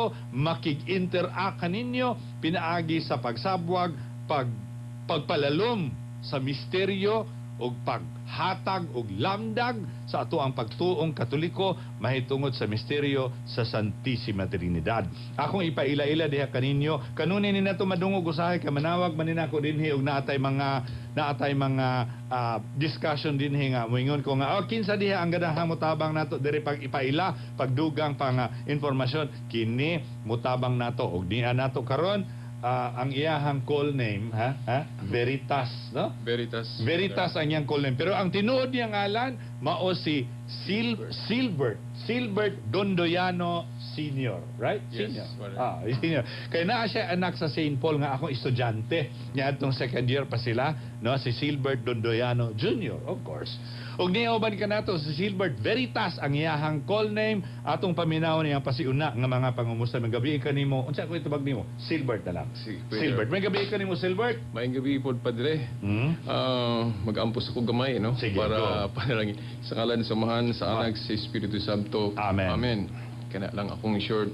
nato makig-interact kaninyo pinaagi sa pagsabwag, pagpalalom sa misteryo ug paghatag og lamdag sa ato ang pagtuong Katoliko mahitungod sa misteryo sa Santissima Trinidad. Akong ipaila-ila diha kaninyo, kanunay ni nato madungog usahay kay manawag man ni nako dinhi og naatay mga discussion dinhi nga moingon ko nga, "Oh, kinsa diha ang ganahang motabang nato diri pag ipaila, pagdugang pa nga informasyon?" Kini motabang nato og niya nato karon, ang iyahang call name, ha, ha, Veritas, no? Veritas. Veritas ang iyang call name, pero ang tinuod niyang ngalan mao si Silbert Silbert Dondoyano Senior, right? Yes, Senior. Father. Ah, senior. Kay naa siya anak sa St. Paul nga akong estudyante. Niya atong second year pa sila, no? Si Silbert Dondoyano Jr., of course. Ug niuban ka nato si Silbert Veritas ang iyahang call name, atong paminawon niyang pasiuna nga mga pangumusta. Maayong gabi kanimo. Unsa ko itubag nimo? Silbert na lang. Si Peter. Silbert. Maayong gabi kanimo, Silbert. Maayong gabi po, Padre. Mag-ampos ako gamay, no? Sige, para go. panalangin. Sa ngalan sa Amahan, sa Anak, sa Espiritu Santo. Amen. Amen. Kana lang akong short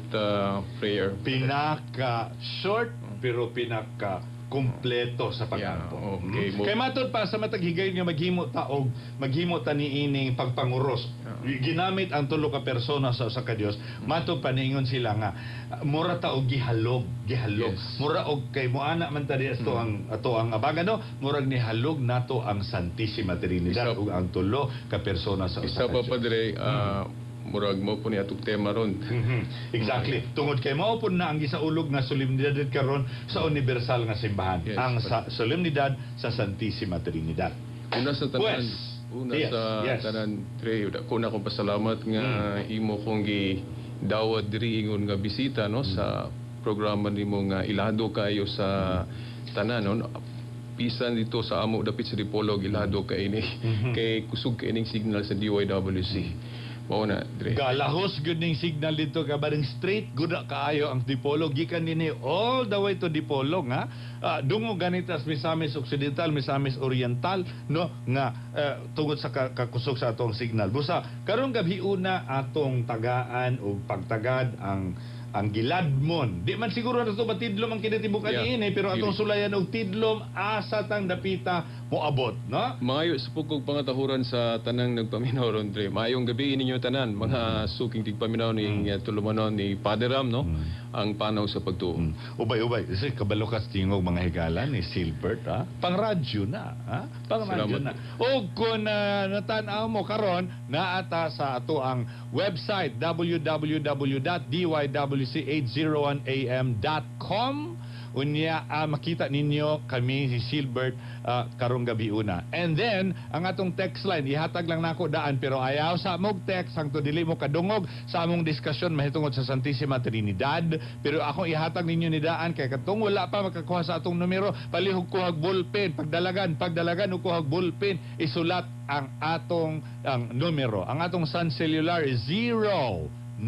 prayer. Pinaka short pero pinaka kumpleto sa pag-ampo. Yeah, okay. Kay matod pa sa matag higayon nga maghimo ta niining pagpanguros. Ginamit ang tulo ka persona sa usa ka Dios. Matod pa niingon sila nga mura ta og gihalog, gihalog. Mura og kay moana man ta di ato ang ato ang abaga, no, murag nihalog nato ang Santissima Trinidad ug ang tulo ka persona sa usa Isa ka pa, Dios. Padre, murag mo po ni atong tema ron. Exactly. Tungod kay mao pud na ang gisaulog nga solemnidad karon sa universal nga simbahan. Ang sa solemnidad sa Santissima Trinidad. Una sa tanan, Pues, una sa tanan, Tre, dako na akong pasalamat nga imo kong gi dawat diri ingon nga bisita, no, sa programa nimo nga ilado kayo sa tanan, no. Bisan dito sa amo dapit sa Dipolog, ilado kay ini kay kusog kay ining signal sa DYWC. Mao na, Dre. Galahos gud ning signal dito ka baring straight gud na kaayo ang Dipolog, gikan dinhi all the way to Dipolog nga dungog ganitas Misamis Occidental, Misamis Oriental, no, nga tungod sa kakusog sa atong signal. Busa karong gabi una atong tagaan og pagtagad ang giladmon. Di man siguro na to matidlom ang kinatibuk-an niini, pero atong Dili. Sulayan og tidlom asa tang dapita moabot, no? Maayo sa pugkog pangatahuran sa tanang nagpaminaw ron, Dre. Maayong gabi ninyo tanan, mga suking tigpaminaw ni tulumanon ni Padre Ram, no? Ang panaw sa pagtuo. Ubay-ubay. Kasi kabalo ka sa tingog mga higala ni Silbert, ha? Pang-radyo na, ha? Pang-radyo Salamat. Na. O kung natanaw mo karon, naata sa ato ang website www.dywc801am.com. Unya, makita ninyo kami si Silbert karong gabi una. And then ang atong text line ihatag lang nako daan, pero ayaw sa mog text hangtod dili mo kadungog sa among diskusyon mahitungod sa Santissima Trinidad. Pero akong ihatag ninyo ni daan kay katong wala pa makakuha sa atong numero, palihog kuhag ballpen, pagdalagan og kuhag ballpen, isulat ang atong ang numero. Ang atong Sun Cellular is 0923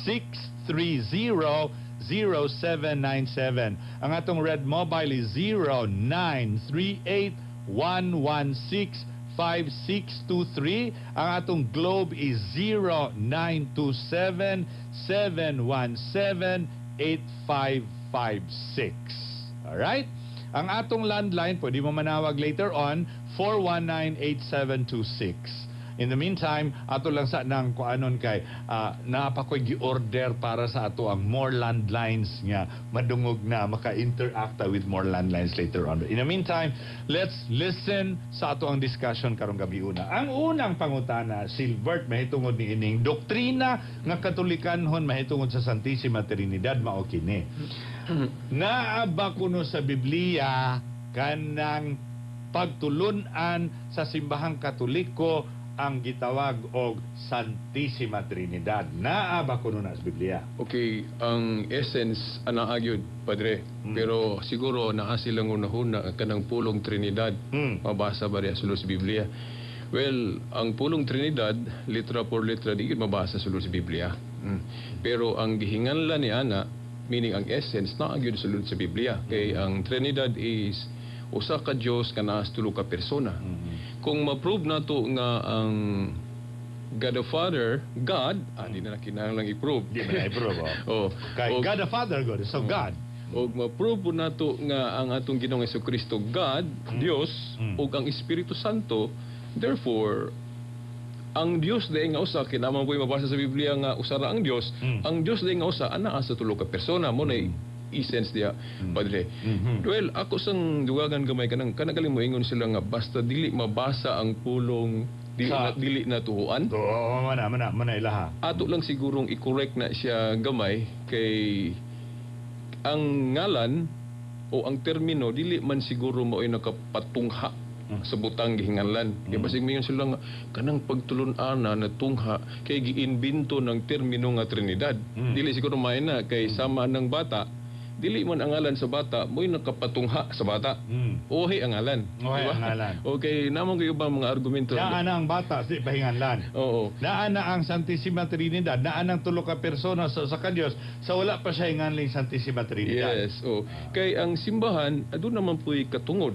630 0797. Ang atong Red Mobile is 0938 116 5623. Ang atong Globe is 0927 717 8556. Alright? Ang atong landline, pwede mo manawag later on, 419-8726. In the meantime, ato lang sa nang kuanon kay naa pa ko'y gi-order para sa ato ang more landlines nga madungog na maka-interact ta with more landlines later on. In the meantime, let's listen sa ato ang discussion karong gabi una. Ang unang pangutana, Silbert, mahitungod ni ining doktrina nga Katolikanhon mahitungod sa Santissima Trinidad mao kini. Naa ba kuno sa Biblia kanang pagtulunan sa simbahang Katoliko ang gitawag og Santissima Trinidad? Naa ba kuno na sa Biblia? Okay, ang essence anaa gyud, Padre. Pero siguro naa silang unahuna kanang pulong Trinidad. Mabasa ba riya sulod sa Biblia? Well, ang pulong Trinidad, litra por letra, di gyud mabasa sulod sa Biblia. Pero ang gihinganlan ni ana, meaning ang essence, naa gyud sulod sa Biblia. Kay ang Trinidad is usa ka Dios nga naa sa tulo ka persona. Kung ma-prove nato nga ang God the Father, God, di na kinahanglang i-prove. Di man na i-prove, oh. Oh. Kay God the Father, God. So God. Og ma-prove po nato nga ang atong Ginoong Kristo God, Dios, ug ang Espiritu Santo, therefore ang Dios diay nga usa, kinahanglan po mabasa sa Biblia nga usa ra ang Dios. Ang Dios diay nga usa anaa sa tulo ka persona mo na essence diya, padre. Well, ako sang dugagan gamay kanang kanagaling mo ingon sila nga basta dili mabasa ang pulong dili na, dili na tuoan. So, oh, mana mana mana ilaha. Ato lang sigurong i-correct na siya gamay kay ang ngalan o ang termino dili man siguro mao'y nakapatungha sa butang gihinganlan. Kay basig mingon sila nga kanang pagtulun-ana na tungha kay giimbento ng termino nga Trinidad. Dili siguro may na kay sama ng bata, dili man ang ngalan sa bata mo'y nakapatungha sa bata. Ohi ang ngalan. Ohi di ba? ang ngalan. Okay, namong kayo ba mga argumento? Naa na ang bata, di pahinganlan. Oo. Naa na ang Santissima Trinidad, naa ang tulo ka persona sa ka Dios, sa wala pa siya hinganling Santissima Trinidad. Yes, oh. Kay ang simbahan aduna man puy katungod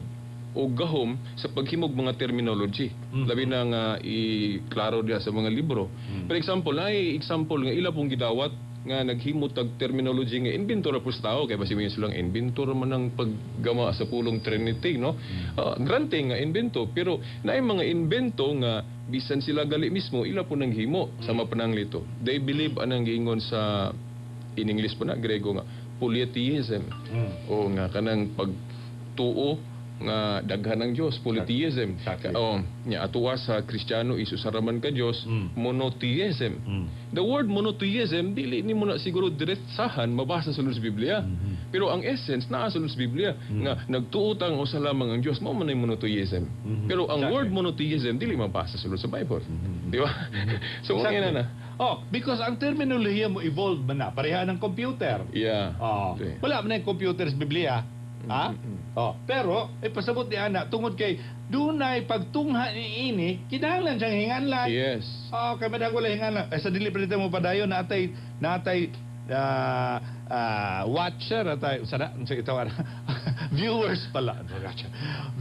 o gahom sa paghimog mga terminology. Labi na nga i-klaro diya sa mga libro. For example, ay example nga ila pong gidawat nga naghimo tag terminology nga invento ra po sa tao kay basi may silang invento ra man ang paggama sa pulong Trinity, no? Grante nga invento, pero naay mga invento nga bisan sila gali mismo ila po nang himo sama pananglito. They believe anang giingon sa in English po na Grego nga polytheism. O nga kanang pagtuo nga daghan ng Dios, polytheism. Oh, nya atuwa sa Kristiyano is usa ra man ka Dios, monotheism. The word monotheism dili nimo na siguro diretsahan mabasa sa sa Biblia. Pero ang essence naa sa sa Biblia nga nagtuo tang usa lamang ang Dios, mao man ay monotheism. Pero ang word monotheism dili mabasa sa sa Bible. Di ba? So exactly. Na. Oh, because ang terminolohiya mo evolve man na, pareha ng computer. Oh, wala man ang computer sa Biblia. Ha? Oh, pero eh pasabot ni ana tungod kay dunay pagtungha ni ini kinahanglan siyang hinganlan. Oh, kay madag wala hinganlan. Eh, sa dili pa mo padayon natay natay watcher atay sana unsa itaw viewers pala,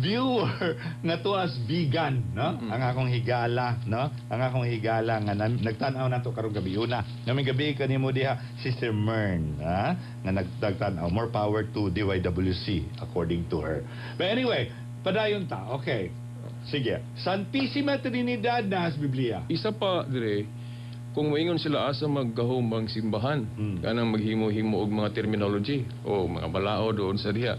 viewer nga tuas vegan, no? Ang akong higala, no? Ang akong higala nga nagtan-aw nato karong gabi una. Naming gabi kanimo diha, Sister Mern, ha? Nga nagtan-aw. More power to DYWC according to her. But anyway, padayon ta. Okay. Sige. Santissima Trinidad na sa Biblia. Isa pa dire, kung maingon sila asa maggahom ang simbahan, kanang maghimo-himo og mga terminology o mga balao doon sa diha.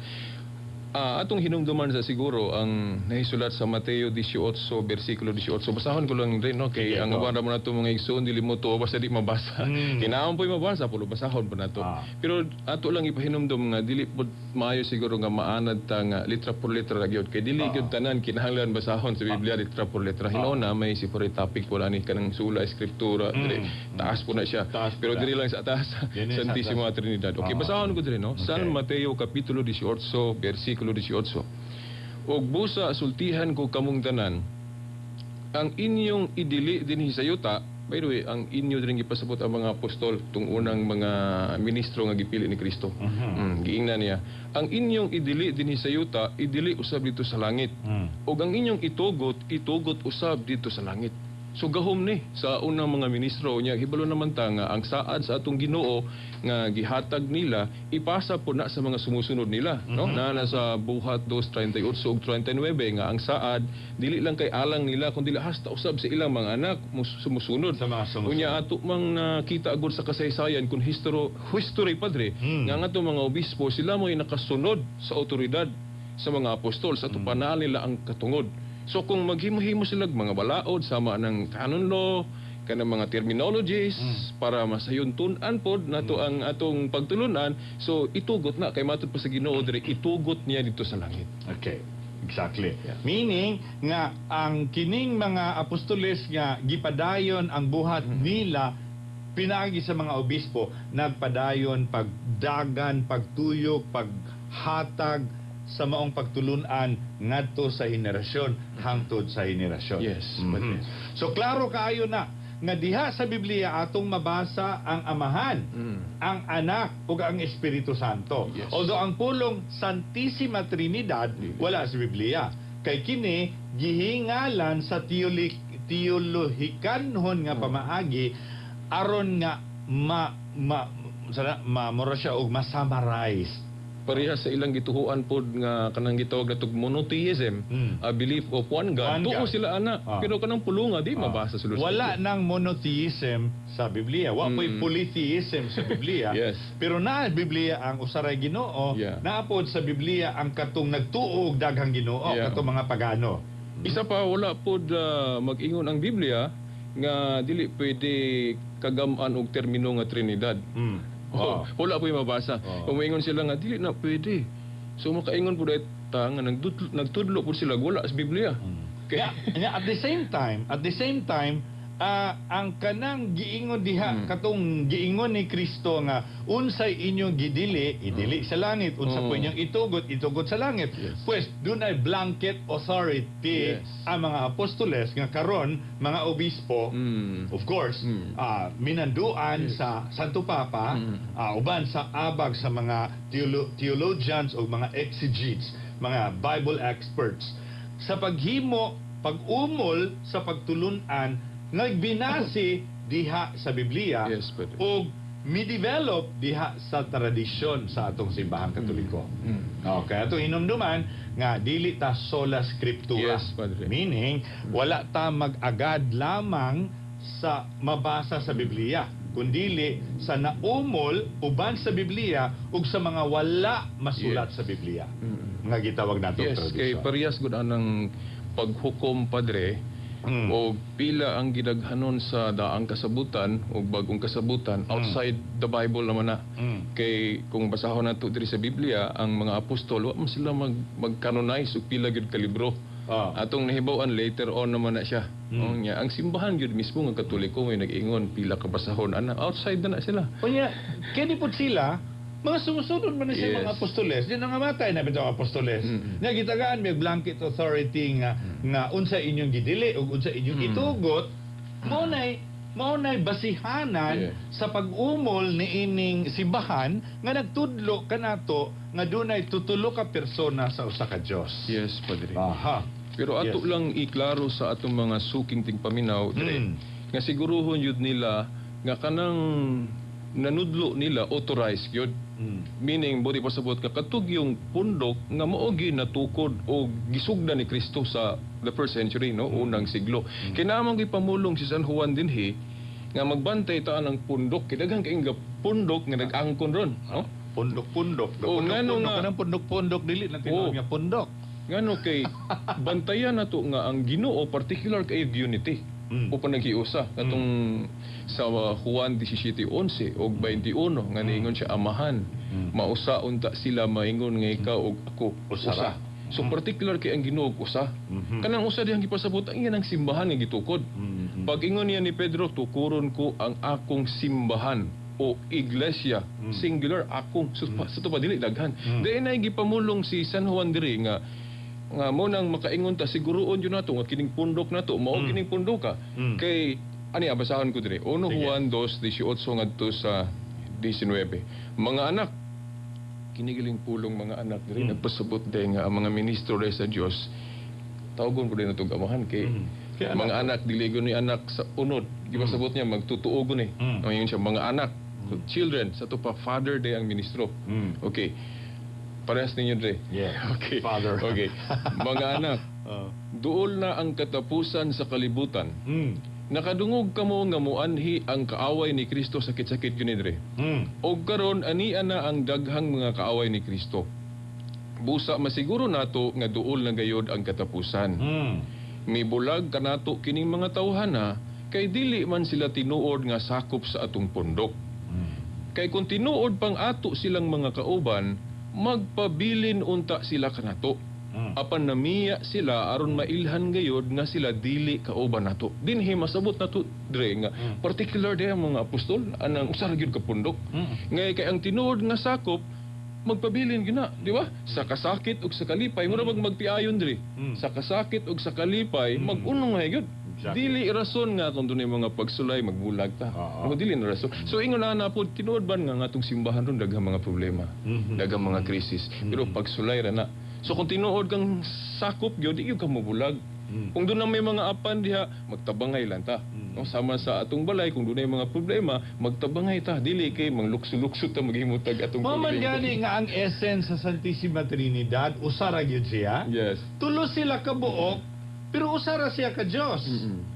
Atong hinumduman sa siguro ang nahisulat sa Mateo 18 bersikulo 18. Basahon ko lang rin, no, kay ang uban ra mo nato mga igsoon dili mo to basta di mabasa. Kinahanglan po'y mabasa pero basahon po nato. Pero ato lang ipahinumdum nga dili pod maayo siguro nga maanad ta nga litra por letra ra gyud kay dili gyud tanan kinahanglan basahon sa Biblia litra por letra. Hinona may separate topic wala ni kanang sula escritura dili taas po na siya. Taas po pero na. Dili lang sa taas Santissima Trinidad. Okay, basahon ko diri, no. San Mateo kapitulo 18 bersikulo 18. Og busa sultihan ko kamong tanan, ang inyong idili dinhi sa yuta. By the way, ang inyo din gipasabot ang mga apostol tung unang mga ministro nga gipili ni Kristo. Giingnan niya, ang inyong idili dinhi sa yuta, idili usab dito sa langit. Og ang inyong itugot, itugot usab dito sa langit. So gahom ni sa unang mga ministro niya, hibalo naman ta nga ang saad sa atong Ginoo nga gihatag nila ipasa po na sa mga sumusunod nila, no? Na nasa Buhat 2:38 ug 39 nga ang saad dili lang kay alang nila kundi hasta usab sa ilang mga anak sumusunod. Sa mga sumusunod. Unya ato mang nakita agud sa kasaysayan kun history, padre, nga ang atong mga obispo sila mo'y nakasunod sa otoridad sa mga apostol sa tupanaan nila ang katungod. So kung maghimo-himo sila mga balaod sama ng canon law kanang mga terminologies para masayon tun-an pod nato ang atong pagtulunan, so itugot na kay matud pa sa Ginoo diri itugot niya dito sa langit. Okay. Exactly. Meaning nga ang kining mga apostoles nga gipadayon ang buhat nila pinaagi sa mga obispo, nagpadayon pagdagan, pagtuyok, paghatag sa maong pagtulunan ngadto sa henerasyon hangtod sa henerasyon. Yes. So klaro kaayo na nga diha sa Biblia atong mabasa ang Amahan, ang Anak ug ang Espiritu Santo. Although ang pulong Santissima Trinidad wala sa Biblia. Kay kini gihingalan sa Teolohikanhon nga pamaagi aron nga ma ma sana ma mura siya og ma-summarize. Pareha sa ilang gituhuan pod nga kanang gitawag natog monotheism, a belief of one God. One Tuo God. sila ana, pero kanang pulunga di mabasa sa Wala nang monotheism sa Biblia. Wa po'y polytheism sa Biblia. Pero naa Biblia ang usaray Ginoo, naa pod sa Biblia ang katong nagtuo og daghang Ginoo, katong mga pagano. Isa pa, wala pod mag-ingon ang Biblia nga dili pwede kagam-an og termino nga Trinidad. Oh, wala po yung mabasa. Kung maingon sila nga dili na pwede. So makaingon po dahil ta nga nagtudlo po sila wala sa Biblia. Kaya, yeah, at the same time, ang kanang giingon diha, katong giingon ni Kristo nga unsay inyong gidili, idili sa langit, unsa po inyong itugot, itugot sa langit. Pues dunay blanket authority ang mga apostoles nga karon mga obispo, of course, minanduan sa Santo Papa, uban sa abag sa mga theologians o mga exegetes, mga Bible experts, sa paghimo, pag-umol sa pagtulunan nagbinasi diha sa Biblia Yes, pwede. ug mi-develop diha sa tradisyon sa atong Simbahang Katoliko. Okay, atong hinumduman nga dili ta sola scriptura. Yes, Padre. Meaning, wala ta mag-agad lamang sa mabasa sa Biblia, kundili sa naumol uban sa Biblia ug sa mga wala masulat sa Biblia nga gitawag nato Yes, kay tradisyon. parehas gud anang paghukom, Padre, o pila ang gidaghanon sa daang kasabutan o bagong kasabutan outside the Bible naman na. Kay kung basahon nato diri sa Biblia, ang mga apostol wa man sila mag-canonize og pila gyud ka libro. Atong nahibaw-an later on naman na siya. Unya, ang simbahan gyud mismo nga Katoliko may nag-ingon pila ka basahon ana, outside na na sila. Unya, kini pud sila, mga sumusunod man na siya mga apostoles, di nangamatay na bitaw apostoles. Nga gitagaan may blanket authority nga unsa inyong gidili ug unsa inyong itugot, mao nay basihanan sa pag-umol ni ining simbahan nga nagtudlo kanato nga dunay tutulo ka persona sa usa ka Dios. Yes, Padre. Pero ato lang iklaro sa atong mga suking tingpaminaw dire nga siguruhon yun nila nga kanang nanudlo nila authorized yun. Meaning, budi pasabot ka katug yung pundok nga mao gyud natukod o gisugdan ni Kristo sa the first century, no, unang siglo. Kay naa man gipamulong si San Juan dinhi nga magbantay ta ng pundok, kay daghan kay nga pundok nga nag-angkon ron, no? Pundok-pundok. Oh, ngano Pundok-pundok. nga- Kanang pundok-pundok dili na tinuod nga pundok. Ngano kay bantayan nato nga ang Ginoo particular kay unity o panaghiusa katong sa Juan 17:11 og 21 nga niingon siya, "Amahan, mausa unta sila maingon nga ikaw ug ako Usa ra. usa." So particular kay ang Ginoo og usa. Kanang usa dihang gipasabot ang iyang simbahan nga gitukod. Pag ingon niya ni Pedro, "Tukuron ko ang akong simbahan o iglesia," singular, akong. So, sa to pa dili daghan. Dahil na gipamulong si San Juan diri nga mo nang makaingon ta, siguruon yun nato nga kining pundok nato mao kining pundoka. Kay ani, abasahon ko diri 1 Sige. Juan 2:18 ngadto sa 19. "Mga anak," kinigiling pulong mga anak diri, nagpasabot din nga ang mga ministro diri sa Dios tawgon ko din natong amahan kay Kay anak. mga anak, dili ni anak sa unod, gipasabot niya magtutuogon eh. Ang ingon siya mga anak, so, children, sa to pa father day ang ministro. Okay, parehas ninyo dre. Okay. Father. Okay, "Mga anak, duol na ang katapusan sa kalibutan. Nakadungog kamo nga muanhi ang kaaway ni Kristo." Sakit-sakit yun dre. "Og karon ania na ang daghang mga kaaway ni Kristo. Busa masiguro nato nga duol na gayod ang katapusan. Mibulag kanato kining mga tawhana kay dili man sila tinuod nga sakop sa atong pundok. Kay kung tinuod pang ato silang mga kauban, magpabilin unta sila kanato. Apan namiya sila aron mailhan gayod nga sila dili kauban nato." Dinhi masabot nato dre nga particular day ang mga apostol anang usa ra gyud ka pundok. Ngay kay ang tinuod nga sakop magpabilin gyud na, di ba? Sa kasakit ug sa kalipay, mura magpiayon diri. Sa kasakit ug sa kalipay, mag-unong gyud. Dili rason nga kung dunay mga pagsulay magbulag ta. No, dili na rason. So ingon na na pod, tinuod ban nga ngatong simbahan ron daghang mga problema, daghang mga krisis, pero pagsulay ra na. So kung tinuod kang sakop gyud, di gyud ka mobulag. Kung doon na may mga apan diha, magtabangay lang ta. No, sama sa atong balay, kung doon may mga problema, magtabangay ta. Dili kay manglukso-lukso ta maghimo tag atong Mao man problema. Gani nga ang essence sa Santissima Trinidad, usa ra gyud siya. Tulo sila ka buok, pero usa ra siya ka Dios.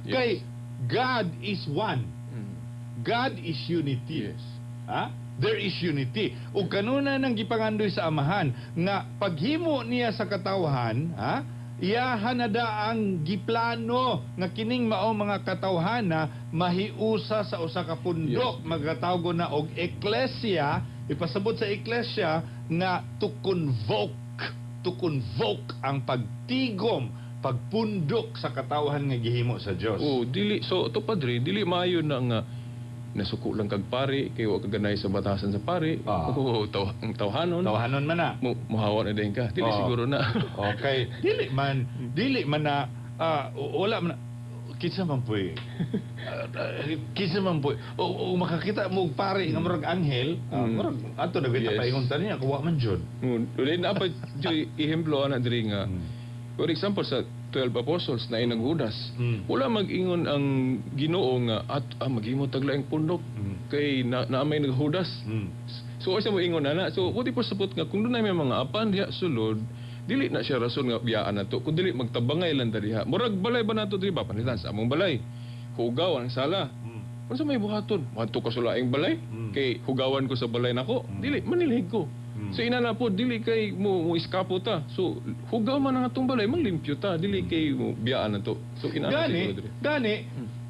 Kay God is one. God is unity. Ha? There is unity. Ug kanuna nang gipangandoy sa Amahan nga paghimo niya sa katawhan, ha? Iyahan na da ang giplano nga kining mao mga katawhana mahiusa sa usa ka pundok, magatawgo na og eklesia, ipasabot sa eklesia nga to convoke ang pagtigom, pagpundok sa katawhan nga gihimo sa Dios. Oh, dili so to, padre, dili maayo na nga nasuko lang kag pare kay wa ka ganay sa batasan sa pare. Oh, ang tawhanon. Tawhanon man na. Mo mohawa na din ka. Dili siguro na. Okay. Dili man na wala man na, kinsa man po'y kinsa man po'y o makakita mo og pare nga murag anghel, murag ato na kita paingon ta niya kuwa man jud. Dili na pa joy ehemplo ana diri nga for example sa 12 apostles na inang Judas. Wala mag-ingon ang Ginoo nga at maghimo tag laing pundok kay na may naghudas. So asa mo ingon ana? So buti pa sapot nga kung dunay may mga apan diha sulod, dili na siya rason nga biyaan nato. Kung dili, magtabangay lang ta diha. Murag balay ba nato diri ba, panitan sa among balay. Hugaw ang sala. Unsa may buhaton? Madto ka sa laing balay kay hugawan ko sa balay nako. Dili manilhig ko. So ina na po, dili kay mo iskapo ta. So hugaw man ang atong balay, manglimpyo ta, dili kay mo biyaan nato. So ina na Gani, siguro diri. Gani,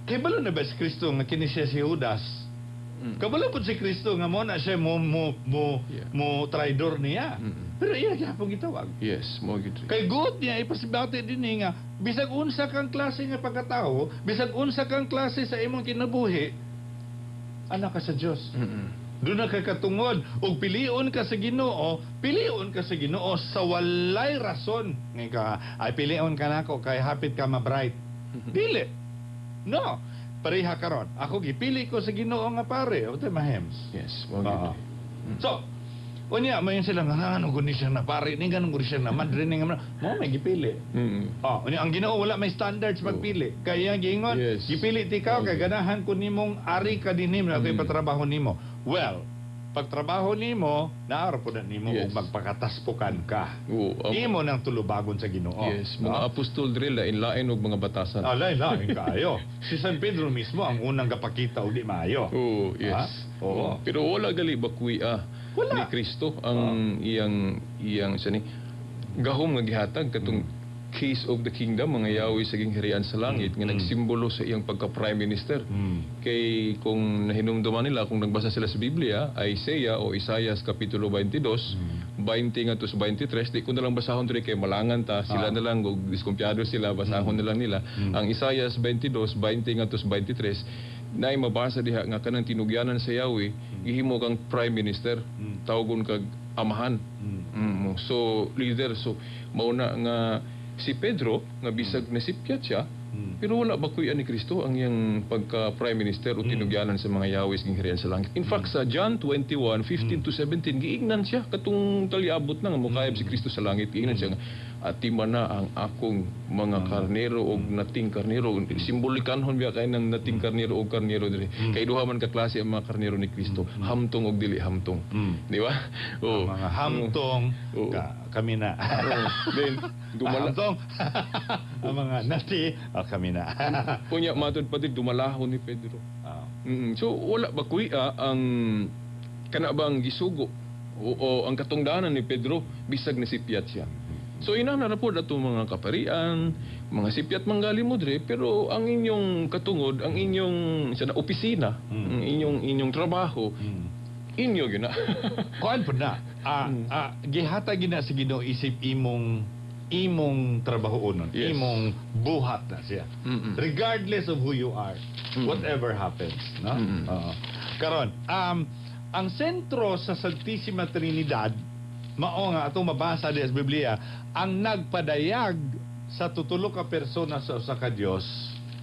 kay balo na ba si Kristo nga kini siya si Judas? Kabalo po si Kristo nga mo na siya mo mo mo mo traidor niya. Pero iya gyapon gitawag. Yes, mo gyud. Kay good niya ipasibate din ni nga bisag unsa kang klase nga pagkatao, bisag unsa kang klase sa imong kinabuhi, anak ka sa Dios. Doon na ka katungod ug pilion ka sa Ginoo, pilion ka sa Ginoo sa walay rason. Ngay ka, ay, pilion ka nako kay hapit ka ma-bright. Dili. No. Pareha karon. Ako gipili ko sa Ginoo nga pare, o mahems. Yes, mo gyud. So, unya mayon sila nga ano guni siya na pare ni, ganun guni siya na madre ni nga mo may gipili. Oh, unya ang Ginoo wala may standards pagpili. Kaya giingon, gipili ti ka kay ganahan ko nimong ari ka dinhi na ako ipatrabaho nimo. Well, pagtrabaho nimo, naaro po na nimo ug magpakataspukan ka. Oo, Imo nang tulubagon sa Ginoo. Yes, mga apostol diri lain-lain og mga batasan. Ah, lain lain kaayo. Si San Pedro mismo ang unang gapakita og di maayo. Oo, yes. Ah, oo. Pero wala gali bakwi Wala. ni Kristo ang iyang iyang sa ni gahom nga gihatag katong keys of the kingdom, mga yawi sa gingharian sa langit nga nagsimbolo sa iyang pagka prime minister. Kay kung nahinumduman nila, kung nagbasa sila sa Biblia, Isaiah o Isaias kapitulo 22, 20 ngadto sa 23, di ko na lang basahon diri kay malangan ta, sila na lang og diskumpiyado sila, basahon na lang nila. Ang Isaias 22, 20 ngadto sa 23, naay mabasa diha nga kanang tinugyanan sa Yahweh, gihimo kang prime minister, tawgon kag amahan. So leader, so mao na nga si Pedro nga bisag nasipyat siya, pero wala bakuyan ni Kristo ang iyang pagka prime minister o tinugyanan sa mga Yahweh sa gingharian sa langit. In fact, sa John 21, 15 to 17, giingnan siya katong taliabot na nga mokayab si Kristo sa langit, giingnan siya nga atima na ang akong mga karnero og nating karnero. Simbolikanhon biya kay ng nating karnero og karnero diri. Kay duha man ka klase ang mga karnero ni Kristo, hamtong og dili hamtong. Di ba? Oo. Mga hamtong ka, kami na. Oo. Then dumala Hamtong. Ang mga nati, oh, kami na. Unya matud pati dumalahon ni Pedro. So wala ba kuya ang kana bang gisugo o ang katungdanan ni Pedro bisag nasipyat siya. So ina na ra pod ato mga kaparian, mga sipyat manggali mo dre, pero ang inyong katungod, ang inyong sa na opisina, ang inyong inyong trabaho, inyo gyud na. Kuan po na. Gihatag gina sa Ginoo isip imong imong trabaho nun, imong buhat na siya. Regardless of who you are, whatever happens, no? Oo. Karon, ang sentro sa Santissima Trinidad mao nga atong mabasa di sa Biblia, ang nagpadayag sa tutulo ka persona sa usa ka Dios,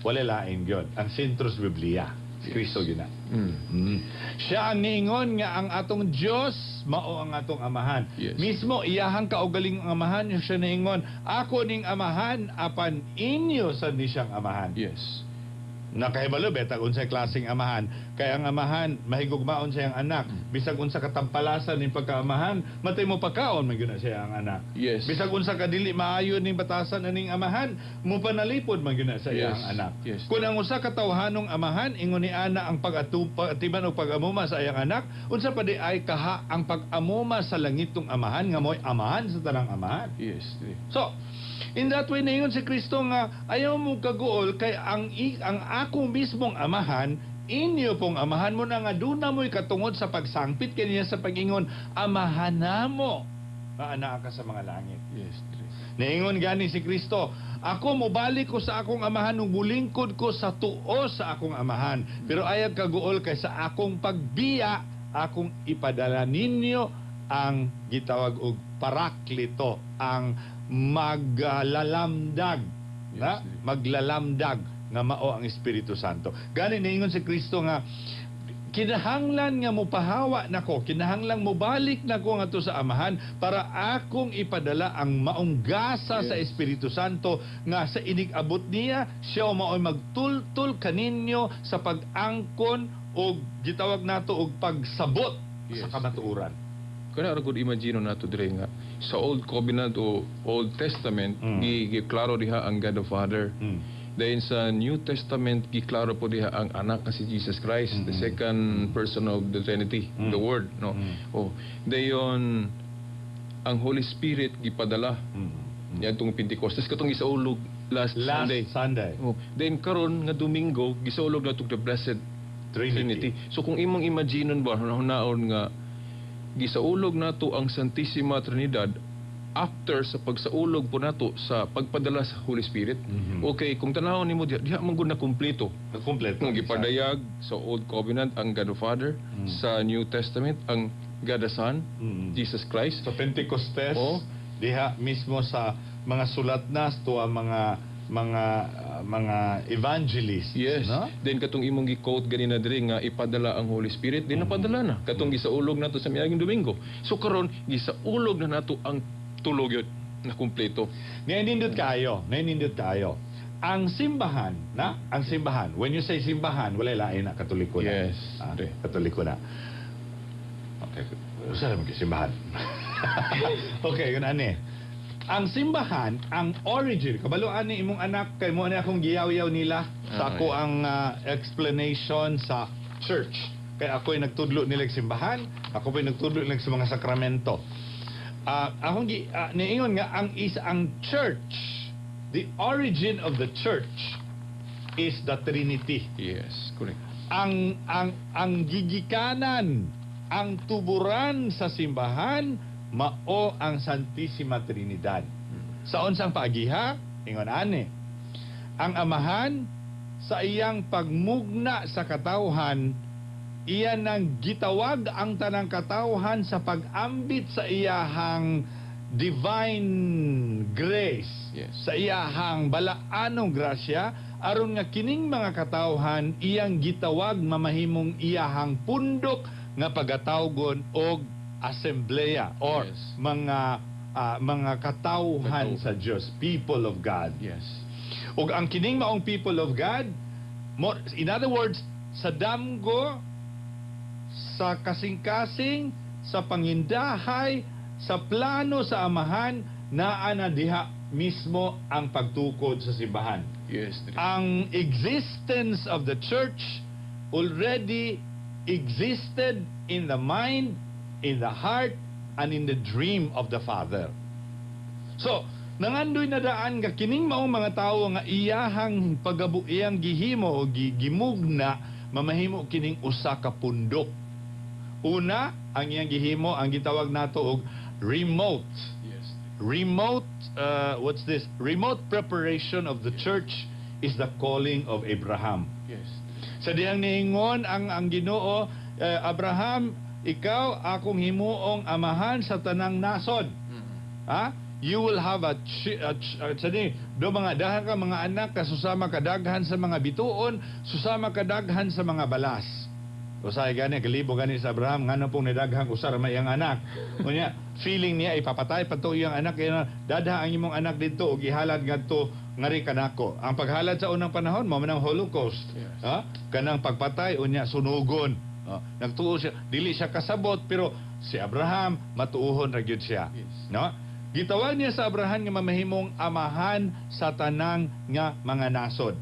wala lain gyud ang sentro sa Biblia. Si Kristo gina. Siya ang niingon nga ang atong Dios mao ang atong Amahan. Mismo iyahang kaugalingong Amahan siya niingon, "Ako ning Amahan apan inyo sad ni siyang Amahan." Nakahibalo beta unsay klaseng amahan, kay ang amahan mahigugmaon siyang anak bisag unsa katampalasan ning pagkaamahan, matay mo pagkaon man gyud na siya ang anak. Bisag unsa ka dili maayo ning batasan aning amahan, mo panalipod man gyud na sa iyang anak. Kung ang usa ka tawhanong amahan ingon ni ana ang pag-atiman o pag-amuma sa iyang anak, unsa pa di ay kaha ang pag-amuma sa langitong Amahan nga mo'y Amahan sa tanang amahan? So, in that way, naingon si Kristo nga ayaw mo kaguol kay ang ako mismong Amahan, inyo pong Amahan mo na nga duna mo'y katungod sa pagsangpit kaniya sa pag-ingon, "Amahan namo nga anaa ka sa mga langit." Niingon gani si Kristo, "Ako mobalik ko sa akong Amahan ug mulingkod ko sa tuo sa akong Amahan. Pero ayaw kaguol kay sa akong pagbiya, akong ipadala ninyo ang gitawag og Paraklito, ang maglalamdag," na? Maglalamdag nga mao ang Espiritu Santo. Gani niingon si Kristo nga kinahanglan nga mopahawa nako, kinahanglan mobalik nako ngadto sa Amahan para akong ipadala ang maong gasa sa Espiritu Santo nga sa inig-abot niya, siya mao'y magtultol kaninyo sa pag-angkon og gitawag nato og pagsabot sa kamatuoran. Kana ra gud, imagine nato dire nga sa Old Covenant o Old Testament, giklaro diha ang God the Father. Then sa New Testament, giklaro po diha ang anak nga si Jesus Christ, the second person of the Trinity, the Word, no? Oh, dayon ang Holy Spirit gipadala niadtong Pentecostes, katong gisaulog last Last Sunday. Sunday. Oh, then karon nga Domingo, gisaulog nato the Blessed Trinity. Trinity. So kung imong imaginon ba, hunaon nga gisaulog nato ang Santissima Trinidad after sa pagsaulog po nato sa pagpadala sa Holy Spirit. Okay, kung tanawon nimo diha, diha man gud na kumpleto. Kompleto. Kung gipadayag sa Old Covenant ang God the Father, sa New Testament ang God the Son, Jesus Christ. Sa Pentecostes, diha mismo sa mga sulat na to ang mga evangelists, no? Then katong imong gi-quote ganina diri nga ipadala ang Holy Spirit, din napadala na. Katong gisaulog nato sa miaging Domingo. So karon gisaulog na nato ang tulo gyud na kumpleto. Nainindot kayo, nainindot kayo. Ang simbahan, na? Ang simbahan. When you say simbahan, wala lain na, Katoliko na. Ah, Katoliko na. Okay. Usa naman kay simbahan. Okay, yun ani. Ang simbahan, ang origin, kabalo ani imong anak kay mo ani akong giyaw-yaw nila sa ako ang explanation sa church. Kaya ako'y nagtudlo nila sa simbahan, ako po'y nagtudlo nila sa mga sakramento. Akong niingon nga ang is ang church, the origin of the church is the Trinity. Yes, correct. Ang gigikanan, ang tuburan sa simbahan mao ang Santissima Trinidad. Sa unsang paagiha? Ingon ani. Ang Amahan sa iyang pagmugna sa katawhan, iya nang gitawag ang tanang katawhan sa pag-ambit sa iyahang divine grace, sa iyahang balaanong grasya, aron nga kining mga katawhan iyang gitawag mamahimong iyahang pundok nga pagatawgon og asembleya or mga katawhan Katawhan. Sa Dios, people of God. Ug ang kining maong people of God, more, in other words, sa damgo, sa kasing-kasing, sa pangindahay, sa plano sa Amahan, naa na diha mismo ang pagtukod sa simbahan. Ang existence of the church already existed in the mind, in the heart, and in the dream of the Father. So, nangandoy na daan nga kining maong mga tawo nga iyahang pagabu iyang gihimo o gimugna mamahimo kining usa ka pundok. Una, ang iyang gihimo ang gitawag nato og remote remote what's this, remote preparation of the church is the calling of Abraham. Sa dihang niingon ang Ginoo, "Abraham, ikaw akong himuong amahan sa tanang nasod." Ha? You will have a, chi, a, ch- a sani, do mga dahan ka mga anak ka susama kadaghan sa mga bituon, susama kadaghan sa mga balas. Usahay gani, galibo gani sa Abraham, ngano pong nidaghang usar may iyang anak. Unya, feeling niya ipapatay pa to iyang anak, kaya dadha ang imong anak didto ug ihalad ngadto ngari kanako. Ang paghalad sa unang panahon mao man ang Holocaust. Ha? Kanang pagpatay unya sunugon. Ah, nagtuo siya, dili siya kasabot, pero si Abraham matuohon ra gyud siya. No? Gitawag niya sa Abraham nga mamahimong amahan sa tanang nga mga nasod.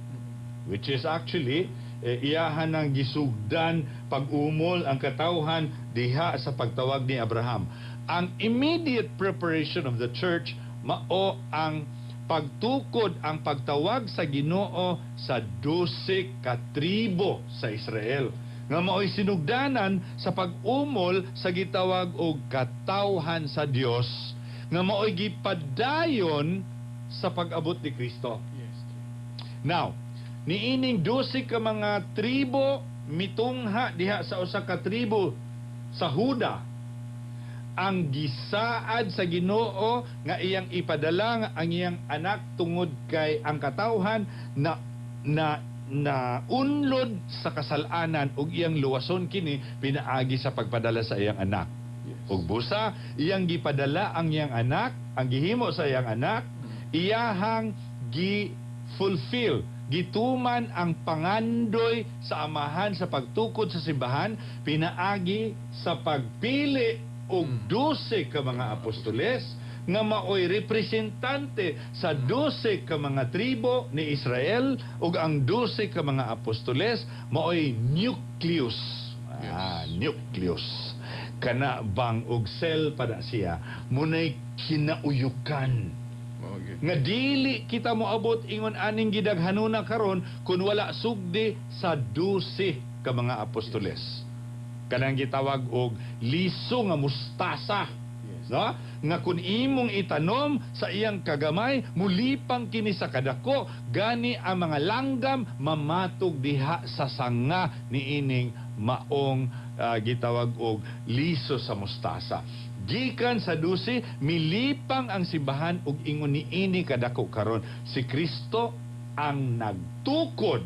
Which is actually iyahan ang gisugdan pag-umol ang katawhan diha sa pagtawag ni Abraham. Ang immediate preparation of the church mao ang pagtukod ang pagtawag sa Ginoo sa 12 ka tribo sa Israel nga mao'y sinugdanan sa pag-umol sa gitawag og katawhan sa Dios nga mao'y gipadayon sa pag-abot ni Kristo. Now, niining 12 ka mga tribo mitungha diha sa usa ka tribo sa Huda, ang gisaad sa Ginoo nga iyang ipadala nga ang iyang anak tungod kay ang katawhan na na na unlod sa kasalanan ug iyang luwason kini pinaagi sa pagpadala sa iyang anak. Ug busa iyang gipadala ang iyang anak, ang gihimo sa iyang anak, iyahang gi-fulfill, gituman ang pangandoy sa Amahan sa pagtukod sa simbahan pinaagi sa pagpili og 12 ka mga apostoles nga maoy representante sa 12 ka mga tribo ni Israel, ug ang 12 ka mga apostoles maoy nucleus. Ah, nucleus. Kana bang og cell pa na siya, munay kinauyukan Mao gyud. nga dili kita moabot ingon aning gidaghanuna karon kung wala sugdi sa 12 ka mga apostoles. Kanang gitawag og liso nga mustasa. No? Nga kung imong itanom sa iyang kagamay, mulipang kini sa kadako, gani ang mga langgam mamatog diha sa sanga niining maong gitawag og liso sa mustasa. Gikan sa 12, milipang ang simbahan ug ingon niini kadako karon. Si Kristo ang nagtukod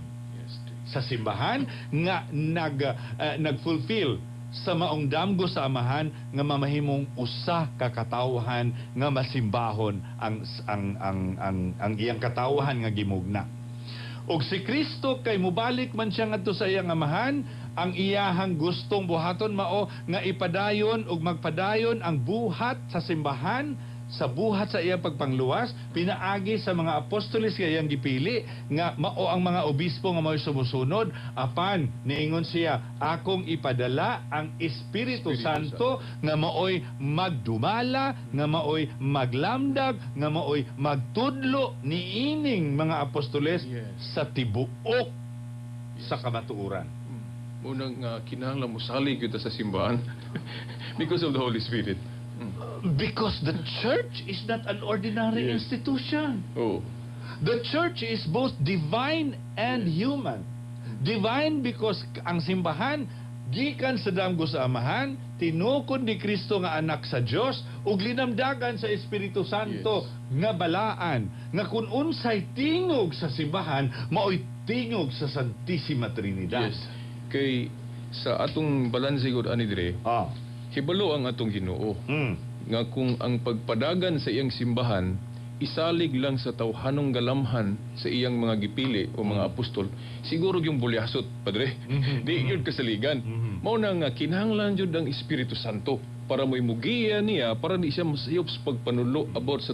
sa simbahan nga nag-fulfill sa maong damgo sa Amahan nga mamahimong usa ka katawhan nga masimbahon ang iyang katawhan nga gimugna. Og si Kristo kay mubalik man siya ngadto sa iyang Amahan, ang iyahang gustong buhaton mao nga ipadayon ug magpadayon ang buhat sa simbahan sa buhat sa iyang pagpangluwas pinaagi sa mga apostoles nga iyang gipili nga mao ang mga obispo nga mao'y sumusunod. Apan niingon siya, "Akong ipadala ang Espiritu Espiritu Santo nga maoy magdumala, nga maoy maglamdag, nga maoy magtudlo niining mga apostoles sa tibuok sa kamatuoran." Unang kinahanglan mosalig gyud ta sa simbahan because of the Holy Spirit. Because the church is not an ordinary institution. The church is both divine and human. Divine because ang simbahan gikan sa damgo sa Amahan, tinukod ni Kristo nga anak sa Dios ug linamdagan sa Espiritu Santo nga balaan nga kun unsay tingog sa simbahan maoy tingog sa Santissima Trinidad. Yes. Kay sa atong balanse gud ani dire, hibalo ang atong Ginoo nga kung ang pagpadagan sa iyang simbahan isalig lang sa tawhanong galamhan sa iyang mga gipili o mga apostol, siguro yung bulyasot, padre. Di gyud kasaligan. Mao na nga kinahanglan jud ang Espiritu Santo para mo'y mugiya niya para di siya masayop sa pagpanulo about sa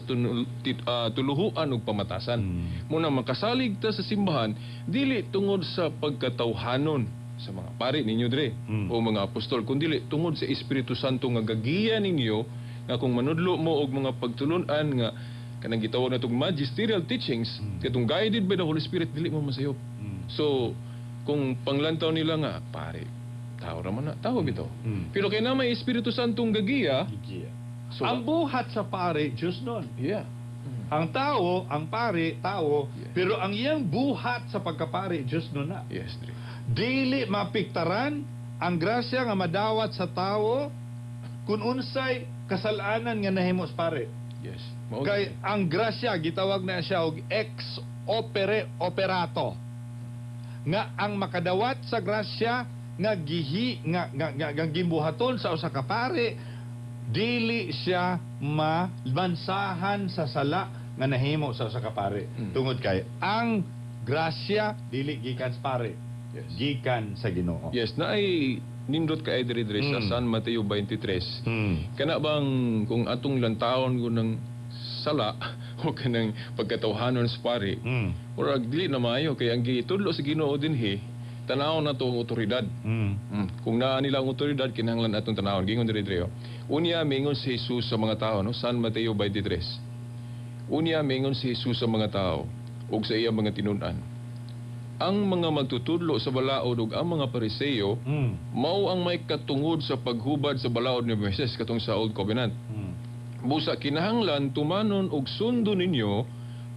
tuluhuan ug pamatasan. Mao na makasalig ta sa simbahan dili tungod sa pagkatawhanon sa mga pari ninyo dre o mga apostol, kundi tungod sa Espiritu Santo nga gagiya ninyo nga kung manudlo mo og mga pagtulun-an nga kanang gitawag natong magisterial teachings, katong guided by the Holy Spirit, dili mo masayop. So kung panglantaw nila nga pare, tao ra man na, tao bitaw. Pero kay na may Espiritu Santong gagiya, so Ang buhat sa pare, Diyos nun. Ang tao, ang pare, tao, pero ang iyang buhat sa pagkapare, Diyos nun na. Yes, dre. Dili mapiktaran ang grasya nga madawat sa tao kung unsay kasalanan nga nahimo sa pare. Yes. Mao. Kay ang grasya gitawag na siya og ex opere operato. Nga ang makadawat sa grasya nga gihi nga gibuhaton sa usa ka pare, dili siya mamansahan sa sala nga nahimo sa usa ka pare. Tungod kay ang grasya dili gikan sa pare. Gikan sa Ginoo. Yes, naay nindot kay diri diri sa San Mateo 23. Kana bang kung atong lantawon ko ng sala o kanang pagkatawhanon sa pari, murag dili na maayo kay ang gitudlo sa Ginoo dinhi, tanawon na to ang otoridad. Kung naa nila ang otoridad, kinahanglan atong tanawon. Gingon diri diri, oh. Unya mingon si Jesus sa mga tao, no? San Mateo 23. Unya mingon si Jesus sa mga tao ug sa iya mga tinun-an: "Ang mga magtutudlo sa balaod ug ang mga Pariseo mao ang may katungod sa paghubad sa balaod ni Moises," katong sa Old Covenant. "Busa kinahanglan tumanon og sundon ninyo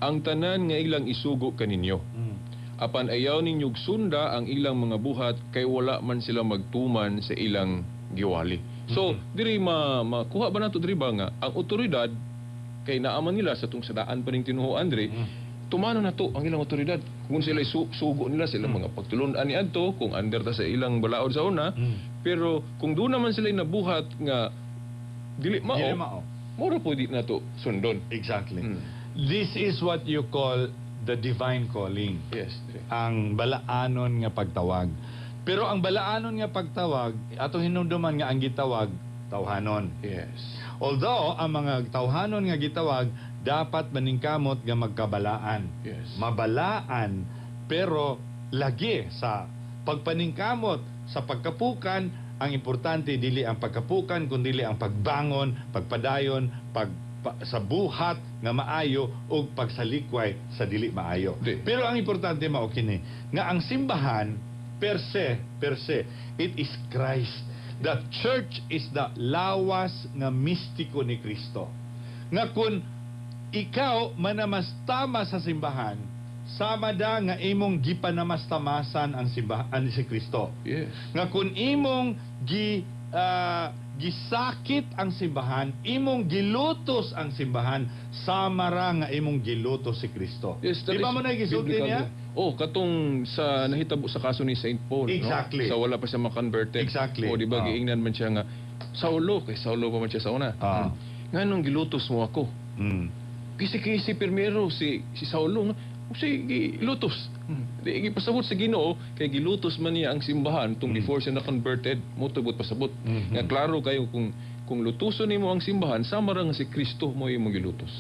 ang tanan nga ilang isugo kaninyo. Apan ayaw ninyog sunda ang ilang mga buhat kay wala man sila magtuman sa ilang giwali." So, diri ma makuha ba nato diri ba nga ang otoridad kay naaman nila sa tung sadaan pa ning tinuohan diri, tumanon nato ang ilang otoridad. Kung sila sugo nila sila mga pagtulun-an ni adto, kung under ta sa ilang balaod sa una, pero kung doon naman sila nabuhat nga dili mao, Dili mao. Mura po di nato sundon. Exactly. This is what you call the divine calling. Yes, dire. Ang balaanon nga pagtawag. Pero ang balaanon nga pagtawag, atong hinumduman nga ang gitawag, tawhanon. Although, ang mga tawhanon nga gitawag, dapat maningkamot nga magkabalaan. Mabalaan, pero lagi sa pagpaningkamot, sa pagkapukan, ang importante dili ang pagkapukan, kundi ang pagbangon, pagpadayon, sa buhat nga maayo ug pagsalikway sa dili maayo. Di. Pero ang importante mao kini nga ang simbahan per se, it is Christ. The church is the lawas nga mistiko ni Kristo. Nga kung ikaw manamastama sa simbahan, sama da nga imong gipanamastamasan ang simbahan si Kristo. Nga kung imong gisakit ang simbahan, imong gilutos ang simbahan, sama ra nga imong gilutos si Kristo. Yes, that Di ba is mo na gisulti biblical. niya? Oh, katong sa nahitabo sa kaso ni Saint Paul, no? Sa wala pa siya ma-converted. O di ba giingnan man siya nga Saulo, kay Saulo pa man siya sa una. Nganong gilutos mo ako? Kisi-kisi pirmero si si Saulo nga si gilutos. Di gipasabot sa Ginoo kay gilutos man niya ang simbahan tung before siya na-converted, mo tubot pasabot. Nga klaro kayo kung lutuson nimo ang simbahan, sama ra nga si Kristo mo imong gilutos.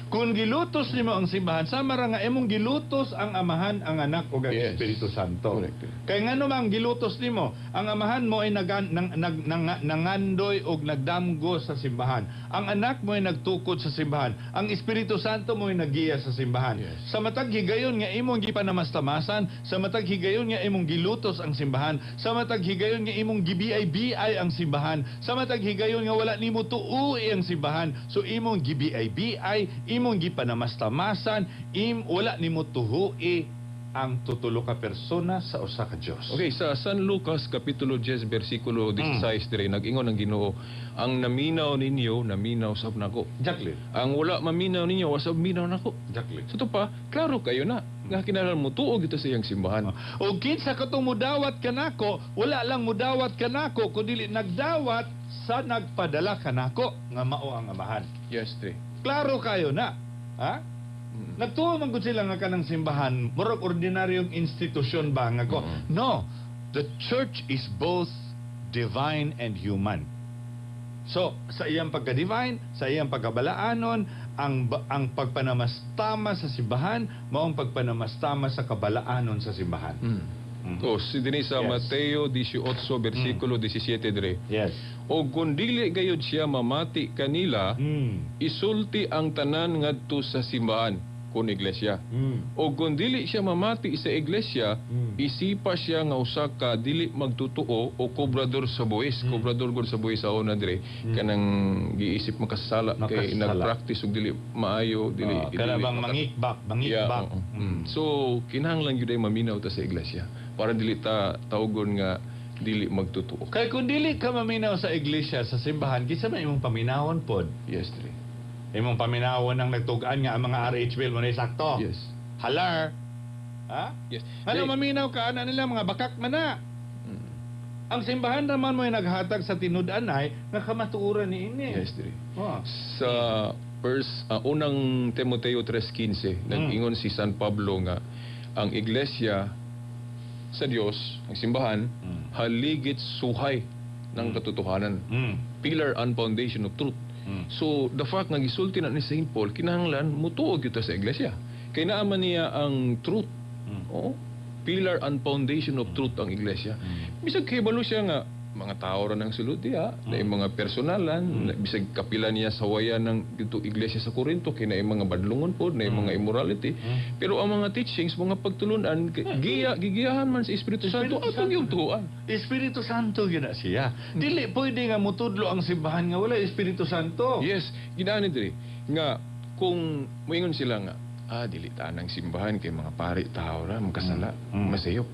Kung gilutos nimo ang simbahan, sama ra nga imong gilutos ang Amahan, ang Anak ug ang Espiritu Santo. Kay ngano man gilutos nimo, ang Amahan mo ay nagan, nang, nag, nang, nangandoy og nagdamgo sa simbahan. Ang Anak mo ay nagtukod sa simbahan. Ang Espiritu Santo mo ay naggiya sa simbahan. Sa matag higayon nga imong gipanamastamasan, sa matag higayon nga imong gilutos ang simbahan, sa matag higayon nga imong gibiay-biay ang simbahan, sa matag higayon nga wala nimo tuui ang simbahan, so imong gibiay-biay, imong gipanamastamasan, wala nimo tuhui ang tutulo ka persona sa usa ka Dios. Okay, sa San Lucas kapitulo 10 bersikulo 16 dire nag-ingon ang Ginoo, "Ang naminaw ninyo, naminaw sab nako. Ang wala maminaw ninyo, wa sab minaw nako." So to pa, klaro kayo na nga kinahanglan mo tuo gito sa iyang simbahan. O kinsa katong mudawat kanako, wala lang mudawat kanako kundi nagdawat sa nagpadala kanako nga mao ang Amahan. Yes, tre. Klaro kayo na. Ha? Nagtuo man gud sila nga kanang simbahan, murag ordinaryong institusyon ba nga ko. No, the church is both divine and human. So, sa iyang pagka-divine, sa iyang pagkabalaanon, ang pagpanamastama sa simbahan, mao ang pagpanamastama sa kabalaanon sa simbahan. Oh, si dinhi sa Mateo 18 bersikulo 17 dire. "O kung dili gayud siya mamati kanila, isulti ang tanan ngadto sa simbahan," kun iglesia. "O kung dili siya mamati sa iglesia, isipa siya nga usa ka dili magtutuo o kobrador sa buwis." Kobrador gud sa buwis sa una dire, kanang giisip makasala kay Makasala. nagpractice og dili maayo, dili Kana dili bang mangikbak, mangikbak. Yeah, oo. So kinahanglan gyud ay maminaw ta sa iglesia para dili ta tawgon nga dili magtutuo. Kay kung dili ka maminaw sa iglesia, sa simbahan, kinsa man imong paminawon pod? Yes, dire. Imong paminawon ang nagtug-an nga ang mga RH bill mo na sakto. Halar. Ha? Yes. Ano maminaw ka ana nila, mga bakak man na. Ang simbahan naman mo yung naghatag sa tinud-anay nga kamatuoran ni ini. Yes, diri. Oh. Sa verse unang Timoteo 3:15, nag-ingon si San Pablo nga ang iglesia sa Dios, ang simbahan, haligit suhay ng katotohanan. Pillar and foundation of truth. So the fact nga gisulti na ni Saint Paul, kinahanglan mutuo gyud ta sa iglesia. Kay naa man niya ang truth. Oo. Pillar and foundation of truth ang iglesia. Bisag kahibalo siya nga mga tao ra ng sulod diha, na mga personalan, na bisag kapila niya sa waya ng dito iglesia sa Corinto, kay naay mga badlungon pod, naay mga immorality. Pero ang mga teachings, mga pagtulunan, giya gigiyahan man sa Espiritu Santo, Espiritu atong Santo. yung tuoan. Espiritu Santo gyud na siya. Dili pwede nga mutudlo ang simbahan nga wala Espiritu Santo. Yes, ginani diri nga kung moingon sila nga dili ta ng simbahan kay mga pari tao ra makasala, masayop.